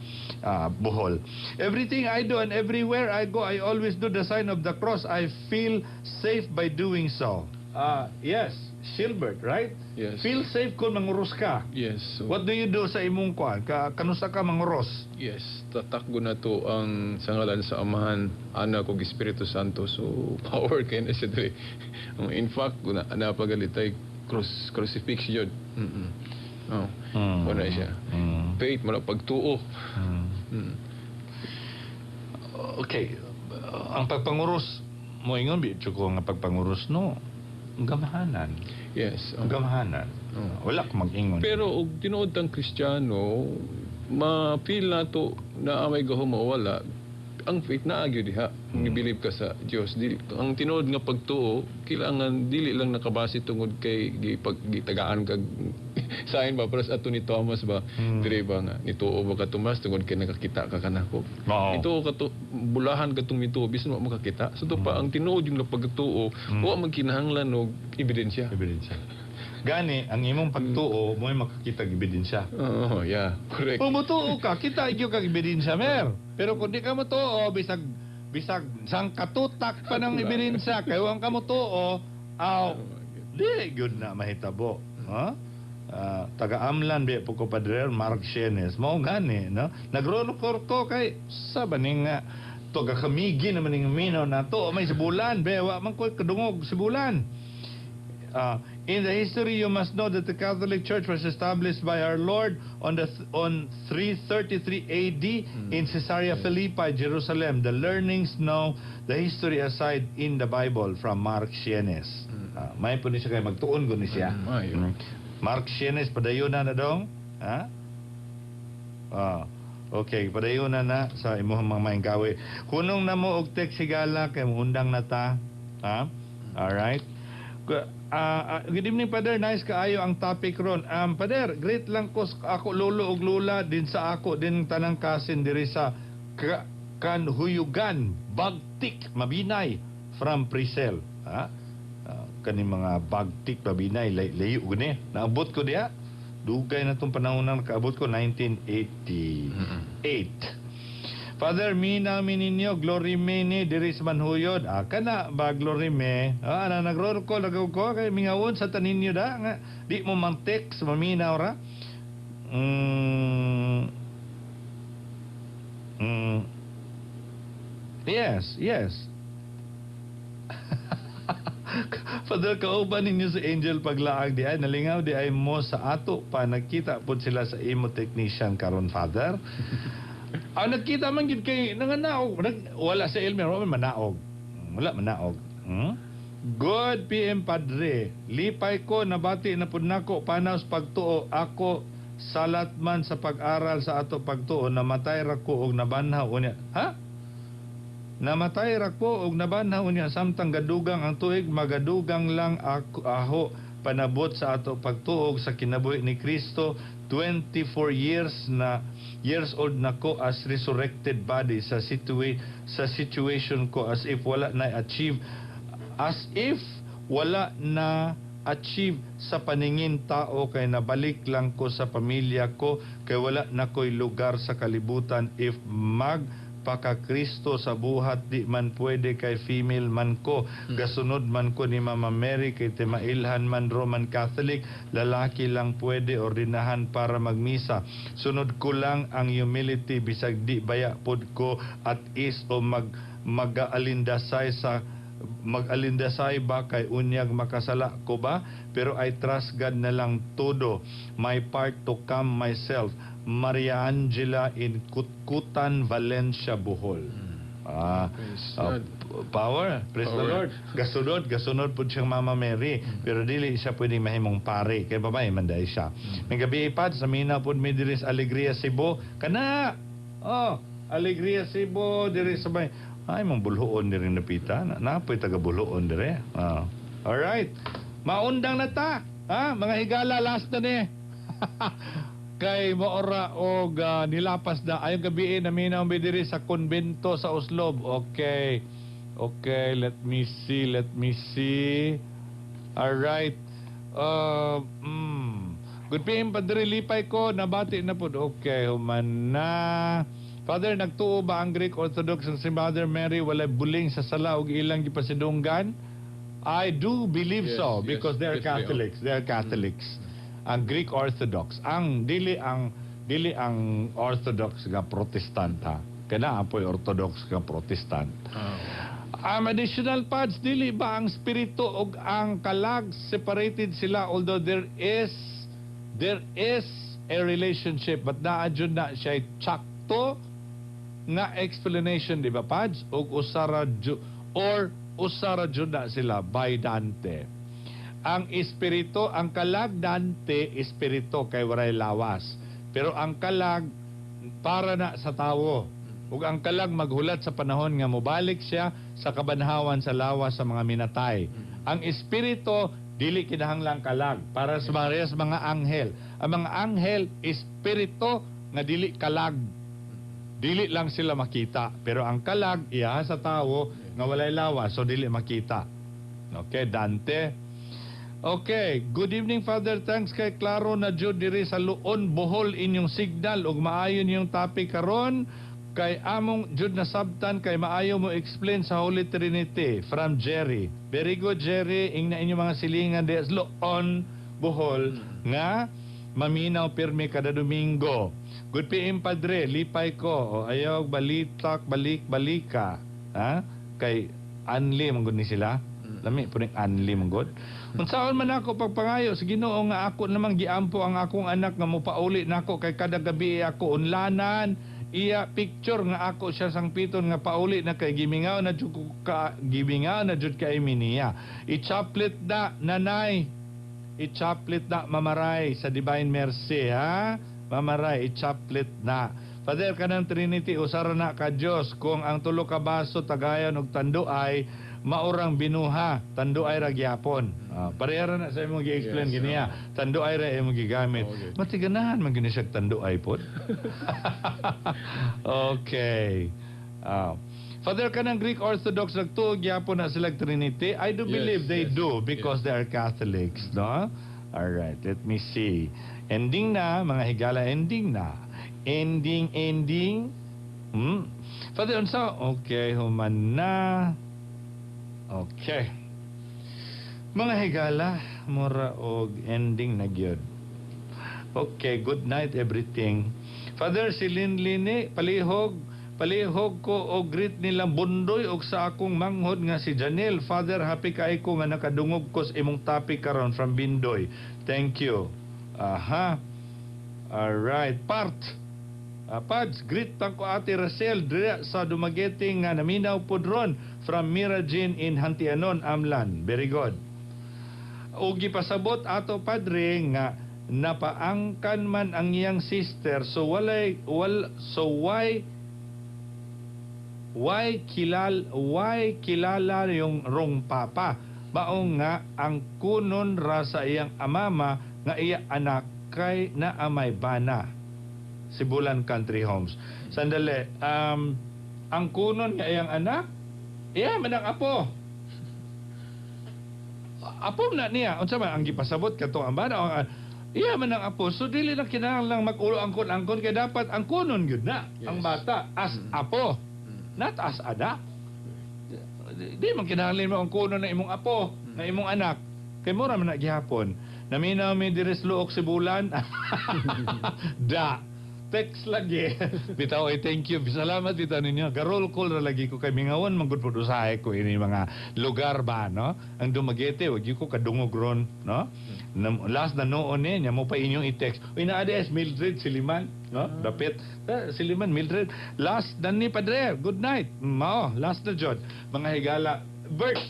Bohol. Everything I do and everywhere I go, I always do the sign of the cross. I feel safe by doing so. Ah, yes, Silbert, right? Yes. Feel safe kung manguros ka. Yes. So, What do you do sa imong kuan? Kanusa ka manguros? Yes, tatakbo na to ang sa ngalan sa Amahan, Anak ug Espiritu Santo. So power kay na siya diri. In fact, na napagalitay crucifix yun. Oh. Wala siya. Faith, wala pagtuo. Okay, ang pagpanguros mo ingon bi ko nga pagpanguros, no, gamahanan. Yes. Ang gamahanan. Wala ko mag-ingon. Pero og tinuod tang Kristiyano, ma-feel na to na may gahom o wala, ang faith naa gyud diha. Kung ni-believe ka sa Dios, dili ang tinuod nga pagtuo, kailangan dili lang nakabase tungod kay gipag gitagaan kag sign ba, para sa ato ni Thomas ba, dire ba nga nituo ba ka, Tomas, tungod kay nakakita ka kanako? Ito ka to bulahan ka tong mituo bisan wa makakita. So to pa ang tinuod yung pagtuo, wa man kinahanglan og ebidensya. Ebidensya. Gani, ang imong pagtuo, mo'y makakita og ebidensya. Oo, yeah, correct. Kung mutuo ka, kita gyud kag ebidensya, mer. Pero kung di ka mutuo, bisag bisag sang katutak pa ng ebidensya, kay wa ka mutuo, aw, di gyud na mahitabo. Ha? Ah, taga-Amlan bi po ko, Padre Mark Shenes. Mao gani, no? Nagrolokor ko kay sa baning nga to kamigi naman ning minaw na to may sibulan be, wa man ko kadungog sibulan. In the history, you must know that the Catholic Church was established by our Lord on 333 AD in Caesarea Philippi, Jerusalem. The learnings know the history aside in the Bible from Mark Sienes. May po ni siya kay magtuon ko ni siya. Ayo. Mark Sienes, padayon na na dong. Ha? Okay, padayon na na sa imong mga maingkawi. Hunong na mo og text higala kay muundang na ta. Ha? All right. Good evening, Father. Nice kaayo ang topic ron. Father, great lang ko ako lolo ug lola din sa ako din tanang kasin diri sa Kanhuyugan, Bagtik, Mabinay from Prisel. Ha? Kaning mga Bagtik, Mabinay, layo gani. Naabot ko diha. Dugay na tong panahon na nakaabot ko, 1988. Father, mina mi ninyo, glory me ni diri sa Manhuyod. Ah, kana ba glory me? Ah, na nagro ko lagaw ko kay mingawon sa taninyo da nga di mo mang text maminaw ra. Yes. Father, kauban ninyo si Angel paglaag di ay nalingaw di ay mo sa ato pa nagkita pod sila sa imo technician karon, Father. Ah, nagkita man gid kay nanganaog, wala sa Elmer, wala man manaog. Wala manaog. Good PM, Padre. Lipay ko nabati na pud nako panaw sa pagtuo ako salat man sa pag-aral sa ato pagtuo, namatay ra ko og nabanhaw unya. Ha? Namatay ra ko og nabanhaw unya samtang gadugang ang tuig magadugang lang ako aho panabot sa ato pagtuog sa kinabuhi ni Kristo. 24 years old na ko as resurrected body sa situation ko as if wala na achieve, as if wala na achieve sa paningin tao kay nabalik lang ko sa pamilya ko kay wala na ko'y lugar sa kalibutan if mag Kristo sa buhat di man pwede kay female man ko, gasunod man ko ni Mama Mary kay timailhan man Roman Catholic, lalaki lang pwede ordinahan para magmisa. Sunod ko lang ang humility bisag di baya pod ko at is o mag-aalindasay sa mag-alindasay ba kay unyag makasala ko ba, pero I trust God na lang todo my part to come myself. Maria Angela in Kutkutan, Valencia, Bohol. Ah, Praise ah, God. Power. Praise the Power. Lord. Gasunod, gasunod pud siyang Mama Mary. Pero dili siya pwedeng mahimong pare. Kay babae man diay siya. May gabi ipad, sa mina pud mi diri sa Alegria, Cebu. Kana! Oh, Alegria, Cebu, diri sa may ay, mong Boljoon diri napita. Na, napoy taga Boljoon diri. Ah. Alright. Maundang na ta. Ha? Mga higala, last na ni. Kay maora og nilapas na ayong gabi, naminaw mi diri sa konbento sa Oslob. Okay. Okay, let me see, let me see. All right. Good PM, Padre, lipay ko nabati na pud. Okay, human na. Father, nagtuo ba ang Greek Orthodox nga si Mother Mary walay buling sa sala ug ilang gipasidunggan? I do believe so because they're Yes, they are. Catholics. They're Catholics. Ang Greek Orthodox, ang dili ang Orthodox nga Protestant ha. Kaya apoy Orthodox nga Protestant. Additional pads, dili ba ang spirito ug ang kalag separated sila, although there is a relationship, but naa jud na siya tsakto nga explanation, di ba, pads, ug usara or usara jud na sila by Dante? Ang espiritu, ang kalag, Dante, espiritu kay waray lawas, pero ang kalag para na sa tawo, ug ang kalag maghulat sa panahon nga mobalik siya sa kabanhawan sa lawas sa mga minatay. Ang espiritu dili kinahanglang kalag, para sa mga anghel. Ang mga anghel, espiritu nga dili kalag, dili lang sila makita, pero ang kalag iya sa tawo nga walay lawas, so dili makita. Okay, Dante. Okay, good evening, Father. Thanks kay klaro na jud diri sa Luon, Bohol inyong signal ug maayo niyong topic karon kay among jud nasabtan kay maayo mo explain sa Holy Trinity, from Jerry. Very good, Jerry. Ingna inyong mga silingan di sa Luon, Bohol nga maminaw pirmi kada Domingo. Good PM, Padre, lipay ko. O ayaw balitak balik balika. Ha? Kay anli man gud ni sila. Lami po ning anli man gud. Unsaon man ako pagpangayo sa Ginoo nga ako namang giampo ang akong anak nga mopauli nako, kay kada gabi ako unlanan iya picture nga ako siya sangpiton nga pauli na, kay gimingaw na jud ko ka, gimingaw na jud kay mi niya. I-chaplet na, nanay. I-chaplet na, mamaray, sa Divine Mercy ha. Mamaray, i-chaplet na. Father, kanang Trinity usara na ka Dios kung ang tulo ka baso tagayan og tanduay maurang binuha, tanduay ra gyapon. Ah, pareha ra na sa imong gi-explain giniya. Tanduay ra imong gigamit. Matiganahan man gini siya tanduay pod. Okay. Ah. Father, kanang Greek Orthodox nagtuo gyapon na sila Trinity? I do believe they do because they are Catholics, no? All right, let me see. Ending na, mga higala, ending na. Ending, ending. Father, unsa? Okay, human na. Okay. Mga higala, mura og ending na gyud. Okay, good night everything. Father, si Linline, palihog, palihog ko og greet nilang Bundoy og sa akong manghod nga si Janelle. Father, happy kay ko nga nakadungog ko sa imong topic karon, from Bindoy. Thank you. Aha. All right. Part. Pads, greet tang ko Ate Rosel dira sa Dumaguete nga naminaw pod ron, from Mira Jean in Hantianon, Amlan. Very good. O gipasabot ato, Padre, nga napaangkan man ang iyang sister, so walay wal so why kilala yung wrong papa, mao nga ang kunon ra sa iyang amama nga iya anak kay na amay bana. Sibulan Country Homes. Sandali, ang kunon nga iyang anak, iya man ang apo, apo na niya. Unsa man ang gipasabot kato, ang bana o iya man ang apo, so dili na kinahanglang mag-ulo angkon-angkon kay dapat ang kunon gyud na ang bata as apo, not as anak. Di man kinahanglan mo ang kunon na imong apo, na imong anak, kay mura man na gihapon. Naminaw mi diri sa Luok, Sibulan. Da. Text lagi. Bitaw ay thank you. Salamat bitaw ninyo. Ga-roll call ra lagi ko kay mingawon man gud pud usahay ko ini mga lugar ba, no? Ang Dumaguete wag ko kadungog ron, no? Last na noon eh, nya mo pa inyong i-text. Uy, naa es Mildred Siliman, no? Dapit. Siliman Mildred. Last na ni Padre. Good night. Mao, last na jud. Mga higala. Bert,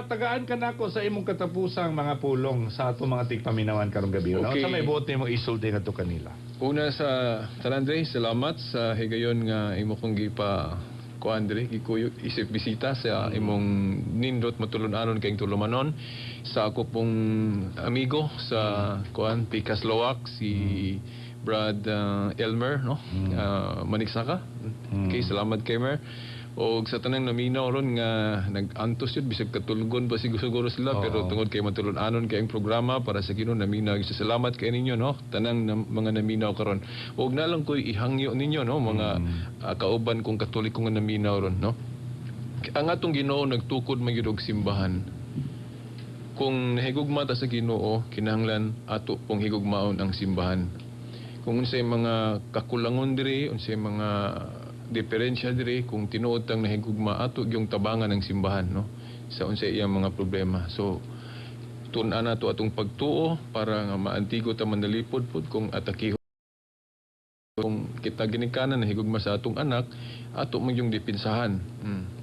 tagaan ka nako sa imong katapusang mga pulong sa atong mga tigpaminawan karong gabi. Okay. Sa may buot nimo isulti ngadto kanila. Una sa tanan, Dre, salamat sa higayon nga imo kong gipa kuan dre, gikuyog isip bisita sa imong nindot matulun-anon kayong tulumanon, sa ako pong amigo sa kuan Pikas Lowak, si Brad Elmer, no, Manigsaka. Okay, salamat kay Mer. Og sa tanang naminaw ron nga nag-antos yun, bisag katulgon pa siguro sila, pero tungod kay matulun-anon kay ang programa para sa Ginoo, naminaw. Salamat kay ninyo, no, tanang mga naminaw karon. Og na lang ko'y ihangyo ninyo, no, mga kauban kong Katoliko nga naminaw ron, no. Ang atong Ginoo nagtukod man gyud og simbahan. Kung nahigugma ta sa Ginoo, kinahanglan ato pong higugmaon ang simbahan. Kung unsay mga kakulangon diri, unsay mga diferensya diri, kung tinuod tang nahigugma, ato gyung tabangan ang simbahan, no, sa unsay iyang mga problema. So tun-an nato atong pagtuo para nga maantigo ta manalipod pud kung atakihon. Kung kita ginikanan nahigugma sa atong anak, ato man yung dipinsahan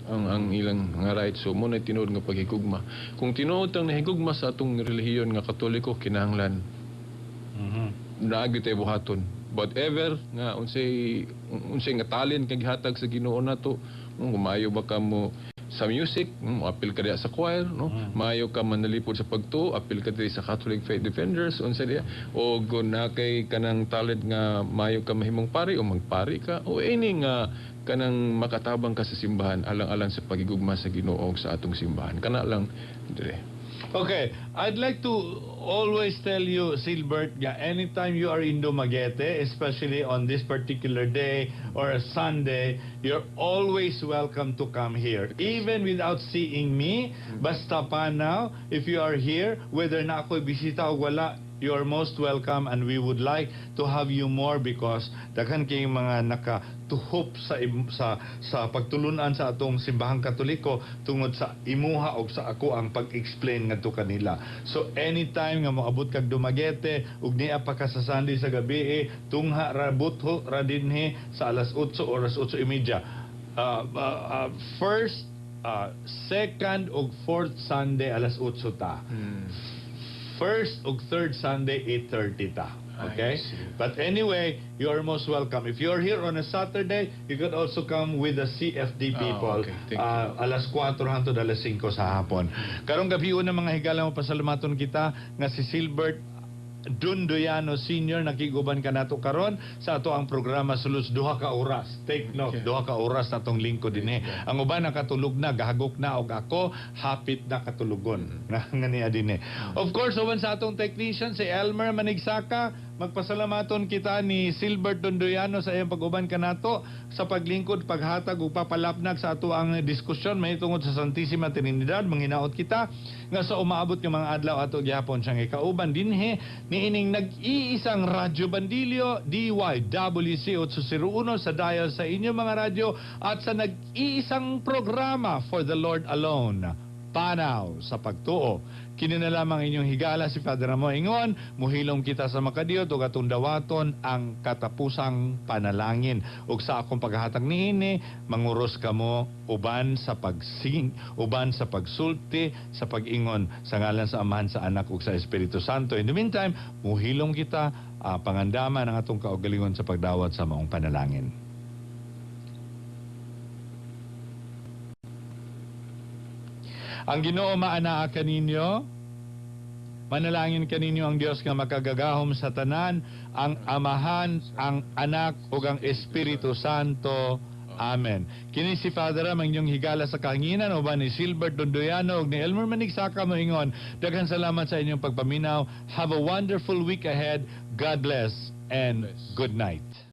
ang ilang mga right. So mo na tinuod nga paghigugma. Kung tinuod tang nahigugma sa atong relihiyon nga Katoliko, kinahanglan naagi tayo buhaton. Whatever nga unsay unsay nga talent nga gihatag sa Ginoo nato, kung maayo ba ka mo sa music, apil ka diya sa choir, no? Maayo ka manalipod sa pagtuo, apil ka diri sa Catholic Faith Defenders, unsa diya, o kung na kay kanang talent nga maayo ka mahimong pari o magpari ka o any nga kanang makatabang ka sa simbahan alang-alang sa pagigugma sa Ginoo sa atong simbahan. Kana lang dire. Okay, I'd like to always tell you, Silbert, yeah, anytime you are in Dumaguete, especially on this particular day or a Sunday, you're always welcome to come here. Even without seeing me, basta pa now, if you are here, whether na ako'y bisita o wala, you are most welcome and we would like to have you more because daghan kayong mga nakatuhop sa pagtulunan sa atong simbahang Katoliko tungod sa imuha og sa ako ang pag-explain ngadto kanila. So anytime nga moabot kag Dumaguete ug niya pa ka sa Sunday sa gabi, eh, tungha ra, butho ra dinhi sa alas 8 oras 8:30. First, second ug fourth Sunday alas 8 ta. First ug third Sunday 8:30 ta. Okay? But anyway, you are most welcome. If you're here on a Saturday, you could also come with the CFD people. Okay. Thank you. Alas 4 hangtod alas 5 sa hapon. Karong gabi una, mga higala, mo pasalamaton kita nga si Silbert Dundoyano Senior nakiguban kanato karon sa ato ang programa sulod 2 ka oras. Take note, 2 ka oras na tong lingkod dinhi. Ang uban nakatulog na, gahagok na, og ako hapit na katulogon. Na nga niya dinhi. Of course, uban sa atong technician si Elmer Manigsaka, magpasalamaton kita ni Silbert Dondoyano sa iyang pag-uban kanato sa paglingkod, paghatag ug papalapnag sa ato ang diskusyon mahitungod sa Santissima Trinidad. Manghinaot kita nga sa umaabot nga mga adlaw ato gihapon siyang ikauban dinhi niining nag-iisang Radyo Bandilyo DYWC 801 sa dial sa inyong mga radyo at sa nag-iisang programa For the Lord Alone, Panaw sa Pagtuo. Kini na lamang inyong higala si Father Ramon Ingon, muhilom kita sa makadiyot ug atong dawaton ang katapusang panalangin. Ug sa akong paghatag niini, manguros kamo uban sa pagsing, uban sa pagsulti, sa pag-ingon sa ngalan sa Amahan, sa Anak ug sa Espiritu Santo. In the meantime, muhilom kita, pangandaman ang atong kaugalingon sa pagdawat sa maong panalangin. Ang Ginoo maanaa kaninyo. Manalangin kaninyo ang Dios nga makagagahom sa tanan, ang Amahan, ang Anak ug ang Espiritu Santo. Amen. Kini si Father Ram, ang inyong higala sa kahanginan, uban ni Silbert Dondoyano ug ni Elmer Manigsaka moingon. Daghan salamat sa inyong pagpaminaw. Have a wonderful week ahead. God bless and Bless. Good night.